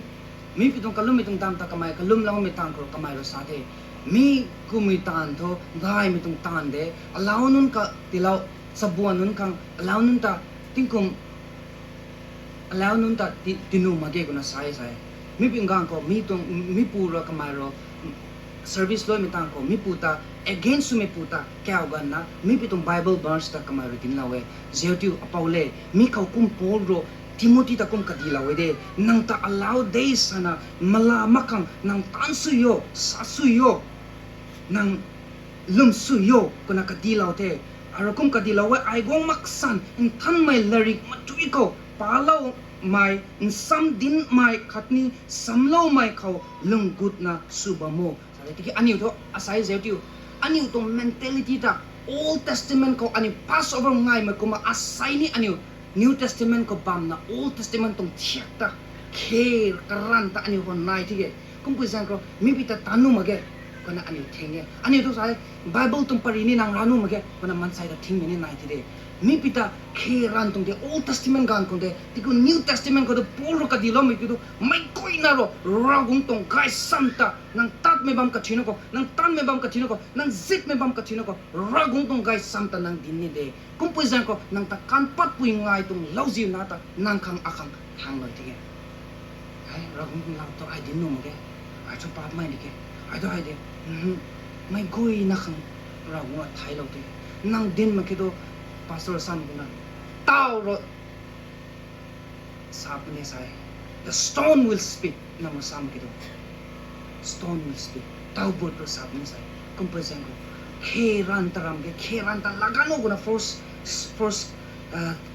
mipui tuang kalummei tuang dam ta kamei kalumloumei taanv khou kamei rui sa the. Mi kummei taanv thu gaymei tuang taanv de, alau nunc ka tiilou, chabuan nunc khang alau nunc ta tingkum alau nunc ta ti, tinuh mak ge kuna sa e sa e. Mipui ganv khou mi tuang, mipu rui kamei rui service loimei taanv khou mipu ta against swmei pu ta kauc ganvna mipui tuang Bible verse ta kamei rui dinclou e. Zauc tiu apou le, mi khou kum Paul rui Timothy ta kum kadilou e de, nang ta alau de sana mala mak khang nang taanv sw o, sa sw o, nang lwm sw o, kuna kadilou the. Arui kum kadilou e, ai guang mak san nthanmei latrik mathui khou paloumei, nsam dincmei khatni nsamloumei khou lung gutna sw bam o. Sa e, tiki aniu thu asei zauc tiu, aniu tuang mentality ta Old Testament khou aniu Passover ngaimei kumna asei ni aniu New Testament khou bamna Old Testament tuang thiak ta khe karanv ta aniu khou nai thi e. Kumpui zaeng khou mipui ta taanv nuh mak ge, kumna aniu thing e. Aniu thu sa e, Bible tuang pary ni nang ra nuh mak ge, kumna mansei ta thingmei ni nai thi de. Mipui ta khe ranv tuang de, Old Testament ganv khou de, tiku New Testament khou tu Paul rui kadiloumei kiu tu, meic guayna rui Ravguangc tuang gaysam ta nang tatmei bam kathuina khou, nang taanvmei bam kathuina khou, nang zipmei bam kathuina khou Ravguangc tuang gaysam ta nang dinc ni de. Kumpui zaeng khou nang ta kanv patpui ngai tuang lauziuna ta nang khang akhang thanglou ti e. Hei, Ravguangc tuang lau tu ai dinc nuh mak ge, ai thu paapmei ni ke, ai thu ai de, meic guayna khang Ravguangc a thailou ti. Nang dinc mak khe tu, pastor sam kumna, taw rui sa puni sa e. The stone will speak. Nang rui sam khe tu, stone will speak. Taw but rui sa puni sa e. Kumpui zaeng khou khe ranv ta ram ke, khe ranv ta laganv o kumna First, First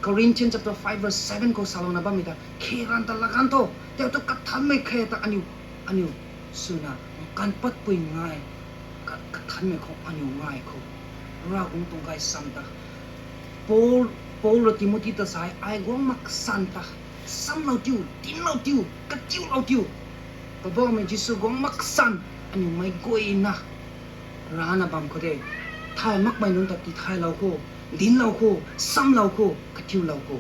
Corinthians chapter five verse seven khou salouna bammei ta, khe ranv ta laganv tho, tei tu kathanmei khe ta aniu, aniu swna kanv patpui ngai, ka, kathanmei khou aniu ngai khou Ravguangc tuang gaysam ta Paul, Paul rui Timothy ta sa e, ai guang mak san ta samlou tiu, dinclou tiu, katiulou tiu. Poubauhmei Jisu guang mak san aniu meic guayna rana bam khou de, thay makmei nunc ta tithaylou khou, dinclou khou, samlou khou, katiulou khou.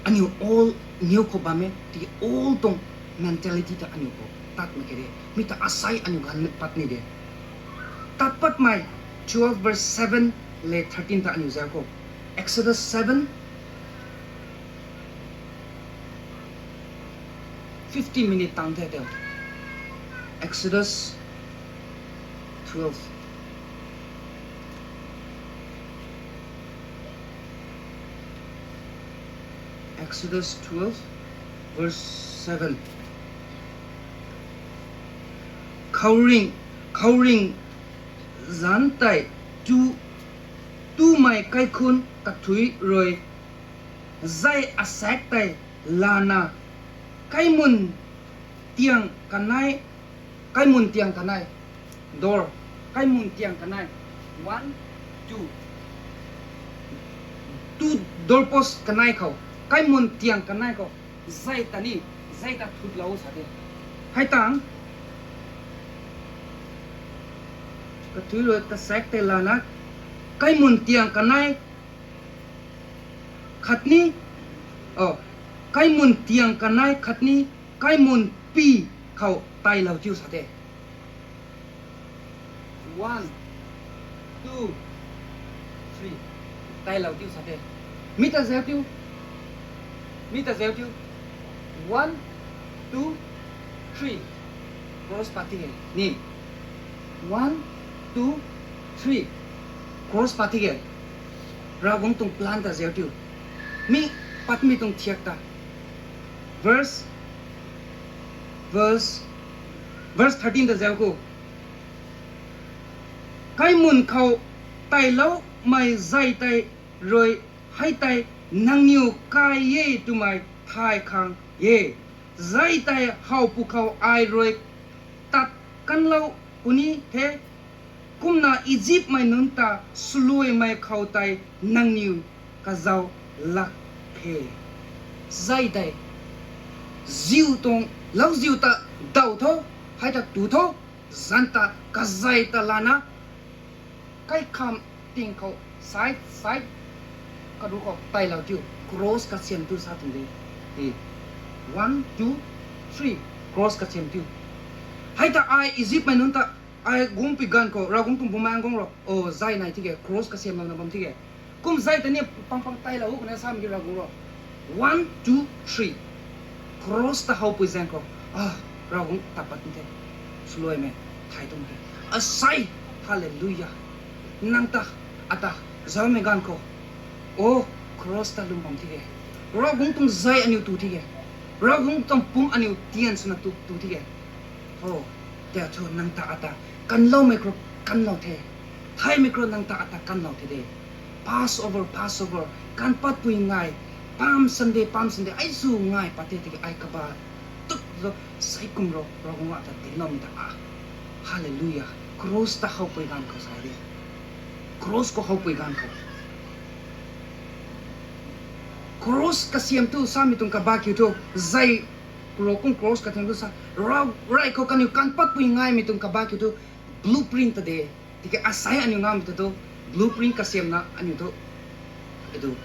Aniu old, new khou bam e, tiki old tuang mentality ta aniu khou tat mak khe de. Mi ta asei aniu ganv pat ni de. Tat patmei twelve verse seven le thirteen ta aniu zauc khou. Exodus seven, fifty minute tang the teo. Exodus twelve. Exodus twelve, verse seven. Khouringh, khouringh zanc tei tu, tumei kaikhunc kathuic rui, zei asaekc tei lana, kaimun tiang kanei, kaimun tiang kanei, door, kaimun tiang kanei, one, two, two doorpost kanei khou, kaimun tiang kanei khou, zei ta ni, zei ta thutlou sa de. Hei tang, kathuic rui kasaekc tei lana, kaimun tiang kanei khatni, o, kaimun tiang kanei khatni, kaimun pi khou tailou tiu sa de. One, two, three. Tailou tiu sa de. Mi ta zauc tiu. Mi ta zauc tiu. One, two, three. Cross pat ti e. Ni. One, two, three. Cross pat thige. Ravguangc tuang plan ta zauc tiu. Mi patmei tuang thiak ta. Verse, verse, verse thirteen ta zauc khou. Kaimun khou tailoumei zay tei rui hei tei nangniw kai e twmei thay khang e. Zay tei how pwkhou ai rui tat kanlou puni the. Kumna Izipmei nunc ta swluaimei khou tei nangniw kazauh lak the. Zay tei ziu tuang, lauziu ta daw tho, hei ta tu tho, zanc ta kazay ta lana kaikham ting khou side side karu khou tailou tiu, cross kasiam tu sa tuang de. One, two, three, cross kasiam tiu. Hei ta ai Izipmei nunc ta ai guangpui ganv khou Ravguangc tuang bumaengc guang ro, o zay nai thige, cross kasiamlouna bam thige. Kum zay ta ni pang pang tailou khou na samei ki Ravguangc ro. One, two, three. Cross ta howpui zaeng khou, a, Ravguangc ta pat the. Swluaimei thay tuang the. Asei, hallelujah. Nang ta, ata, zaumei ganv khou, o, cross ta lwm bam thige. Ravguangc tuang zay aniu tu thige. Ravguangc tuang pumc aniu tian swna tu, tu thige. O, tei thu nang ta ata kanloumei khou kanlou the. Thaymei khou nang ta ata kanlou the de. Passover, Passover, kanv patpui ngai, Palm Sunday, Palm Sunday, ai zu ngai pat the tiki ai kaba tuk zo, sei kum ro, Ravguangc ata dincloumei ta a. Hallelujah. Cross ta howpui ganv khou sa de. Cross khou howpui ganv khou. Cross kasiam tu samei tuang kaba kiu thu, zay kro kum cross kasiam tu sa, Rav, rey khou kaniw kanv patpui ngaimei tuang kaba kiu thu, blueprint ta de. Tiki asei aniu ngammei ta tu, blueprint kasiamna aniu thu, adu,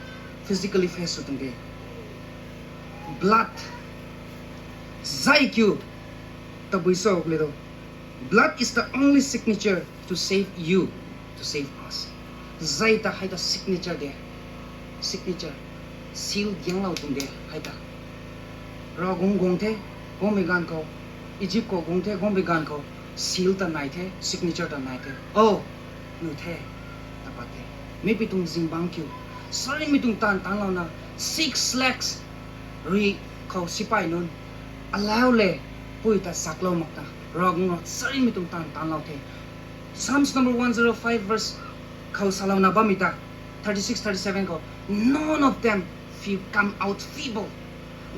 physically face sw tuang de. Blood. Zay kiu. Tabui sw kli tu. Blood is the only signature to save you, to save us. Zay ta hei ta signature de. Signature. Seal dianglou tuang de hei ta. Ravguangc guang the, guangmei ganv khou. Egypt khou guang the, guangmei ganv khou. Seal ta nai the, signature ta nai the. O, nu the, ta pat the. Mipui tuang zingbangc kiu. Sarimei tuang taanv taanlouna, six lakhs rui khou sipai nunc. Alau le, pui ta saklou mak ta. Ravguangc rui sarimei tuang taanv taanlou the. Psalms number one zero five verse khou salouna bammei ta, thirty six, thirty seven khou, none of them fe-, come out feeble.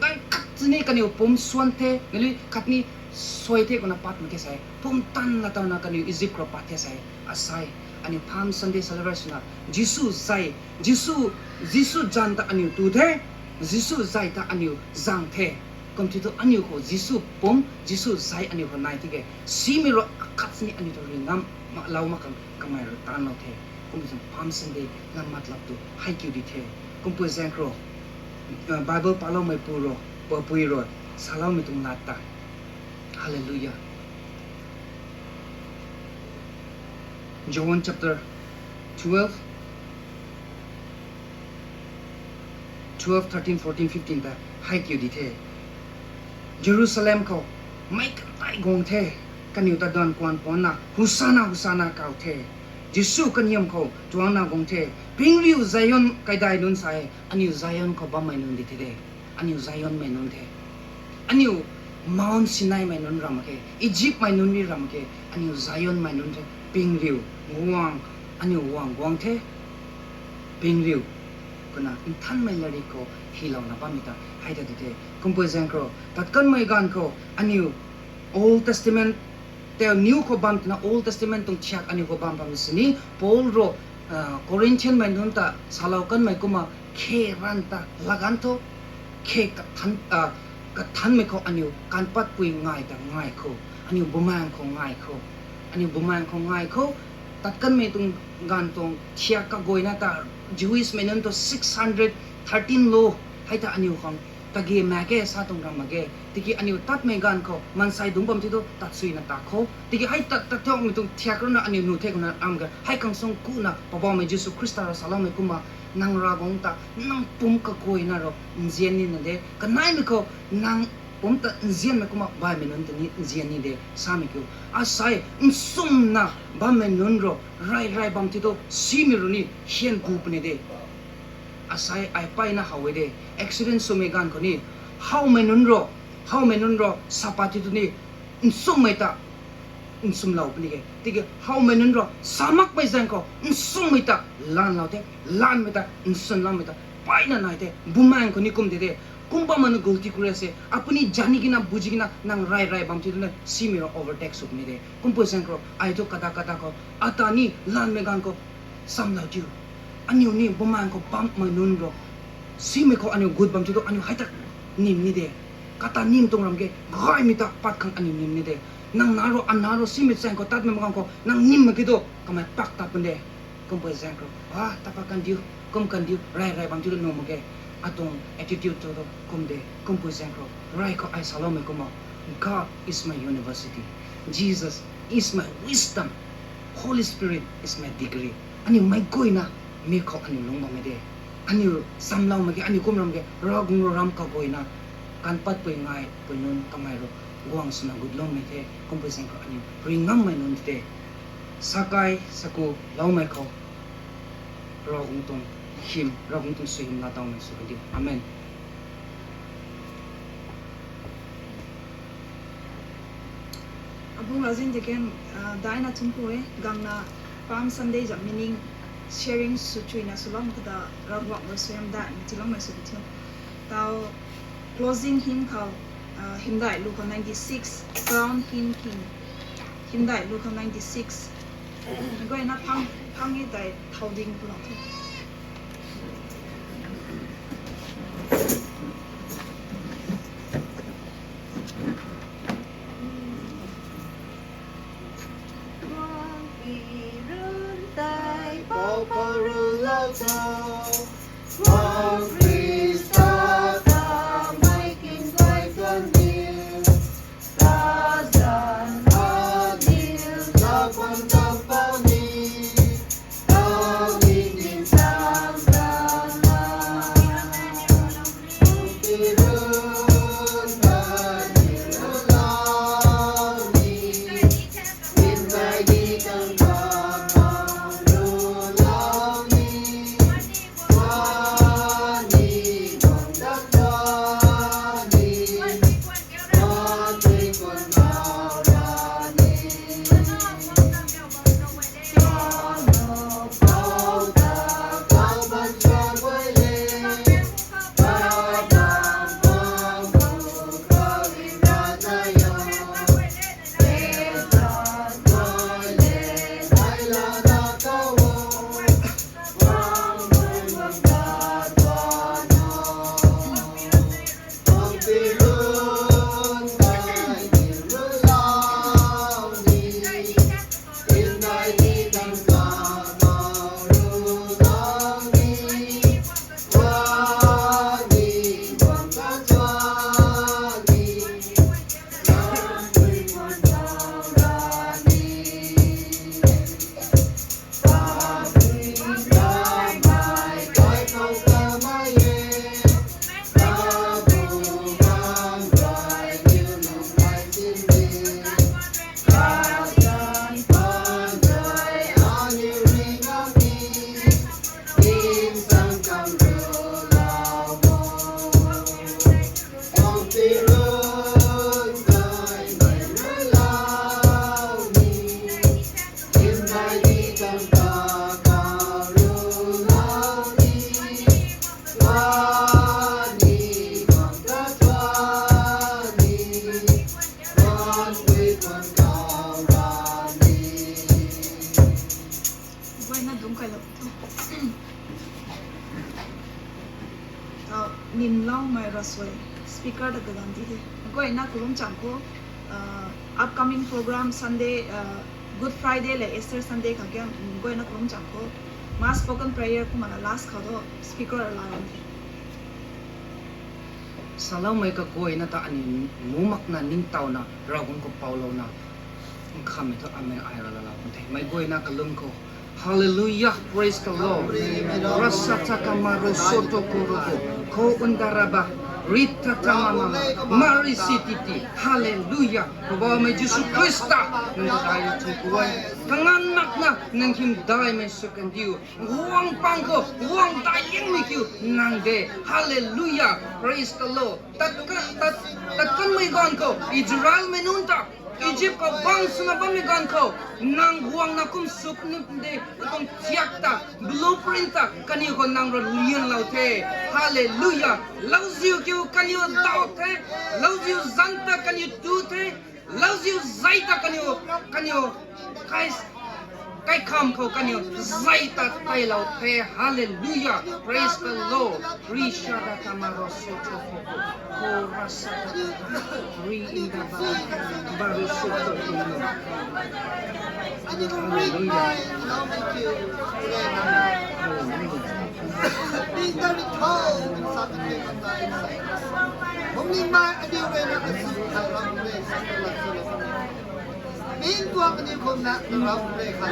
Ganv khat sini kaniw pumc suan the, ngali khatni suai the kumna pat mak khe sei. Pumtan latouna kaniw Egypt khou pat the sei. Asei, aniu Palm Sunday celebration na, Jisu zay, Jisu, Jisu zanc ta aniu tu the, Jisu zay ta aniu zang the. Kum ti thu aniu khou Jisu pumc, Jisu zay aniu khou nai tiki, simei rui akhat sini aniu ta ri ngam, ma, lou mak khang kamei rui taanlou the. Kum ti thu Palm Sunday na matlap tu hei kiu di the. Kumpui zaeng khou, Bible paloumeipu rui, papui rui saloumei tuang lat ta. Hallelujah. John chapter twelve, twelve, thirteen, fourteen, fifteen ta hei kiu di the. Jerusalem khou meic kantai guang the, kaniw ta danv kuan puanna, Hosanna, Hosanna kaw the. Jisu kaniam khou tuangcna guang the, Pingriu Zion kaidai nunc sa e, aniu Zion khou bammei nunc di the de. Aniu Zionmei nunc the. Aniu Mount Sinaimei nunc ram mak khe, Egyptmei nunc ni ram mak khe, aniu Zionmei nunc the. Pingriu, guang, aniu guang guang the. Pingriu, kumna nthanmei lairik khou hylouna bammei ta hei ta di the. Kumpui zaeng khou, tat kanmei ganv khou aniu Old Testament tei New khou bam twna Old Testament tuang thiak aniu khou bam bam sini, Paul rui, Corinthianmei nunc ta salou kanmei kumna khe ranv ta laganv tho, khe kathan, kathanmei khou aniu kanv patpui ngai ta ngai khou, aniu bumaeng khou ngai khou, aniu bumaeng khou ngai khou, tat kanmei tuang ganv tuang thiak kaguayna ta Jewishmei nunc tu six hundred thirteen law hei ta aniu khang kage mak ge sa tuang ram mak ge. Tiki aniu tatmei ganv khou maansei dungc bam ti thu tat suina ta khou. Tiki hei tat, tat thaumei tuang thiak rui na aniu nuh the kumna ram ge. Hei khang sung kuna Poubauhmei Jisu Khrista rui saloumei kumna, nang Ravguangc ta nang pumc kaguayna rui nzian nina de. Kaneimei khou nang Pumc ta nzianmei kumna baihmei nunc ta ni nzian ni de samei kiu. Asei nsumna bammei nunc ro, rai rai bam ti tu simei ru ni hian pu puni de. Asei ai peyna how e de. Accident swmei ganv khou ni, howmei nunc ro, howmei nunc ro sapa ti tu ni, nsummei ta nsumlou puni ke. Tiki howmei nunc ro sa makmei zaeng khou nsummei ta lanlou the, lanmei ta nsunloumei ta peyna nai the. Bumaeng khou ni kum de de. Kum bam mana guilty kure se, apuni jani kina, buji kina, nang rai rai bam ti tu na, simei ro overtake sw puni de. Kumpui zaeng khou, ai tu kata kata khou, ata ni lanmei ganv khou, samlou tiu. Aniu ni bumaeng khou bammei nunc ro, simei khou aniu gut bam ti tu, aniu hei ta nim ni de. Kata nim tuang ram ke, gaymei ta pat khang aniu nim ni de. Nang na ro, ana ro, simei chaeng khou tatmei ganv khou, nang nim mak ki tu, kamei pak ta pun de. Kumpui zaeng khou, a, tapa kandiu, kum kandiu, rai rai bam ti tu nuh mak ge. Atuang attitude tu tu kum de, kumpui zaeng khou, rai khou ai saloumei kumna, God is my university, Jesus is my wisdom, Holy Spirit is my degree. Aniu meic guayna, mi khou aniu lungc bammei de. Aniu samlou mak ge, aniu kum ram ge, Ravguangc ram kaguayna, kan patpui ngai pui nunc kamei ru, guang swna gutloumei the, kumpui zaeng khou aniu ringammei nunc te. Sakai saku loumei khou, Ravguangc tuang hym, Ravguangc tuang suaihiam laa tawmei sw kadiu. Amen. Abung Razintekin, daina thunc ku e, gangna Palm Sunday zam meaning sharing sw chuina swlou khada Ravguangc rui suaihiam daihmei tiiloumei sw kadiu. Tau closing hymn khou, hymdaih lu khou ninety six, crown hymn king, hymdaih lu khou ninety six. Guayna phang, phang e tei thau ding pulou the. Guangpi run tei pou khou rulou tho, Guangc Khrista ta mei kin kai kan ni, ta zan aniu zauc khwan tam pou ni, tau ni kin tam zan na. Guayna dungc kailou tho. Tau nimloumei ravsuai speaker ta kaganv di the. Guayna kalum cham khou, upcoming program Sunday, Good Friday le Easter Sunday khang kiang guayna kalum cham khou, mass spoken prayer kumna last khou tho speaker la ram the. Saloumei kaguayna ta aniu mumakna ningtowna Ravguangc khou poulouna, nkhammei thu amen ai ralala pu the. Meic guayna kalum khou, Hallelujah, praise the Lord. Rasa chakama ro soto korobo, ko undaraba, Rita tama mama, Mari sititi. Hallelujah. Poubauhmei Jisu Khrista, nang ta daina thunku e. Kanganv makna nang hymdaihmei sw kandiu. Guang pang khou, guang daic liangmei kiu nang de. Hallelujah. Praise the Lord. Tat ka, tat, tat kanmei ganv khou, Israelmei nunc ta, Egypt khou bang swna bammei ganv khou, nang guangna kum suk ni de, kum thiak ta, blueprint ta, kaniw khou nang rui lianlou the. Hallelujah. Lauziu kiu kaniw dau the, lauziu zan ta kaniw tu the, lauziu zai ta kaniw, kaniw kai, kaikham khou kaniw zai ta tailou the. Hallelujah. Praise the Lord. Risha da tamaro soto koko. Ko rasa da. Ri inda ba. Baru soto koko. Hallelujah. Mingtuang kaniw khou na nang rau kum rei kha.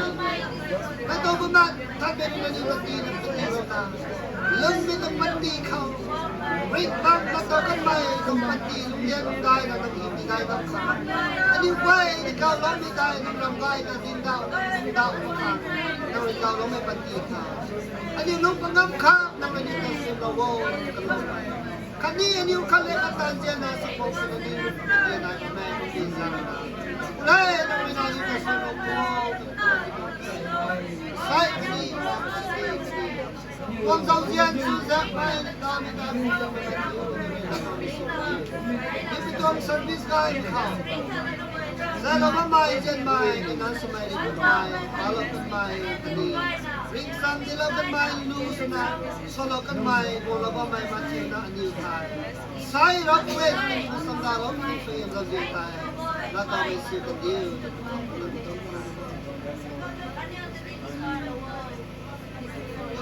Mei tau kumna tat bek na niw rati na pati rou na. Lungmei tuang panty khou. Rik bam na tau kanmei tuang panty lungdian dai na tuang hym di dai bam kha. Aniu guay ni kau loumei dai nang ram gay na zin dau, zin dau kha. Nang ri kau loumei panty kha. Aniu lung pangam kha, nang ri ni nang sim lou o. Khatni aniu khat le khat tan zian na, sw pang sw na ni, ni na, ni na, ni na, ni na. Ulei, nang ni na, ni na, sw na po. Sai kani, wang zau zian, sw zak mai, ta mi ta, mi ta, mi ta, mi ta, mi ta, mi ta, mi ta, mi ta, service guy, mi ta. Zalou bammei, zianmei, ni na, swmei, ri bammei, palou bammei, kani. Ringchan dilou kanmei lu swna, salou kanmei, guanglou bammei mathina aniu thei. Sai rap we, samdalou, suaihiamlou ziu thei. Laatowmei sw kandiu.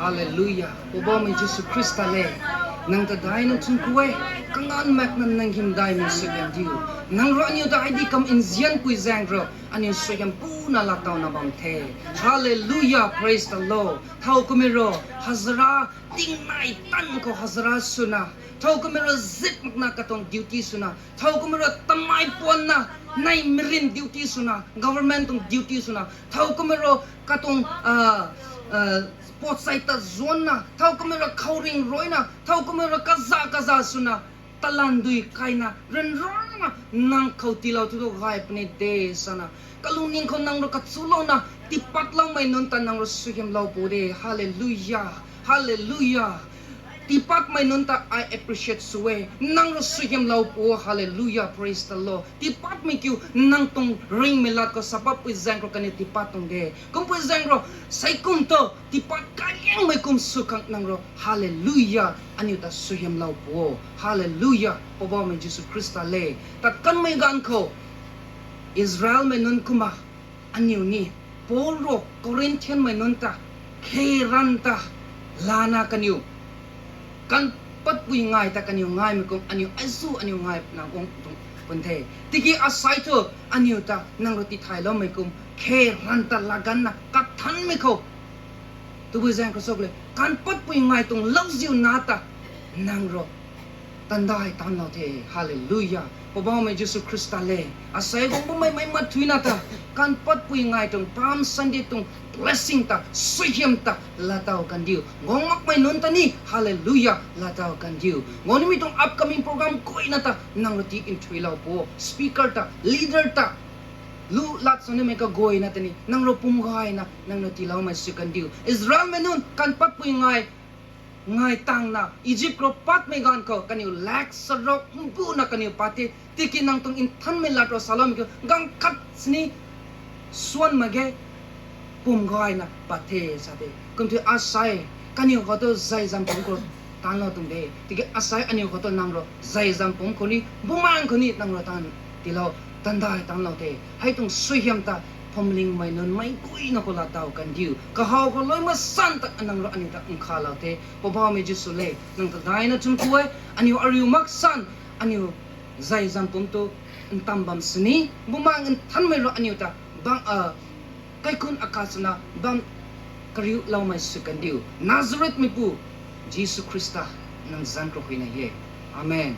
Hallelujah. Poubauhmei Jisu Khrista le, nang ta daina thunku e, kanganv makna nang hymdaihmei sw kandiu. Nang rui aniu ta ai di kam nzianpui zaeng rui, aniu suaihiam puna laatowna bam the. Hallelujah, praise the Lord. Thow kumei rui hazara, tingnai tan khou hazara swna. Thow kumei rui zip makna katuang duty swna. Thow kumei rui tamei puanna, nei mirin duty swna, government tuang duty swna. Thow kumei rui katuang, ah, ah, potsei ta zuanna. Thow kumei rui khouringh ruina. Thow kumei rui kaza kaza swna. Talan dui kaina, ryanrana, nang khou tiilou thu tu gay puni de sana. Kalungning khou nang rui kachulouna, tiipatloumei nunc ta nang rui suaihiamlou pu de. Hallelujah. Hallelujah. Tiipatmei nunc ta I appreciate sw e. Nang rui suaihiamlou pu o. Hallelujah. Praise the Lord. Tiipatmei kiu nang tuang ringmei lat khou sa patpui zaeng rui kaniw tiipat tuang de. Kumpui zaeng rui, sei kum tu, tiipat kaliangmei kum sw khang nang rui. Hallelujah. Aniu ta suaihiamlou pu o. Hallelujah. Poubauhmei Jisu Khrista le. Tat kanmei ganv khou, Israelmei nunc kumna, aniu ni, Paul rui Corinthianmei nunc ta, khe ran ta, lana kaniw, kan patpui ngai ta kaniw ngaimei kum, aniu aizu aniu ngai na guang tuang pun the. Tiki asei thu, aniu ta nang rui tithaylou mei kum, khe ran ta laganna, kathanmei khou. Tabui zaeng khou suk le, kan patpui ngai tuang lauziu na ta, nang rui tandai tanlou the. Hallelujah. Poubauhmei Jisu Khrista le, asei guang bammei mei mat thuina ta, kan patpui ngai tuang Palm Sunday tuang blessing ta, suaihiam ta, laatow kandiu. Guang makmei nunc ta ni, hallelujah, laatow kandiu. Guang nimei tuang upcoming program guayna ta, nang rui ti nthuilou pu o. Speaker ta, leader ta, lu lat sa nimei kaguayna ta ni, nang rui pum gayna, nang rui tiiloumei sw kandiu. Israelmei nunc, kan patpui ngai, ngai tangna, Egypt rui patmei ganv khou, kaniw lak sarok mbuna kaniw pat the, tiki nang tuang nthanmei lat rui saloumei kiu, ganv khat sini, suan mak ge, pum gayna pat the sa de. Kum thu asei, kaniw khou tu zai zam pumc khou tanlou tuang de. Tiki asei aniu khou tu nang rui zai zam pumc khou ni, bumaeng khou ni nang rui tan tiilou, tandai tanlou the. Hei tuang suaihiam ta, phuamlingmei nunc mei guayna khou laatow kandiu. Kahaw khou lui masan ta nang rui aniu ta nkhalou the. Poubauhmei Jisu le, nang ta daina thunku e, aniu ariu maksan, aniu zai zam pumc tu ntam bam sini, bumaeng nthanmei rui aniu ta, bang, ah, kaikhun akhat swna bam kariuloumei sw kandiu. Nazarethmeipu, Jisu Khrista, nang zanc khou huayna e. Amen.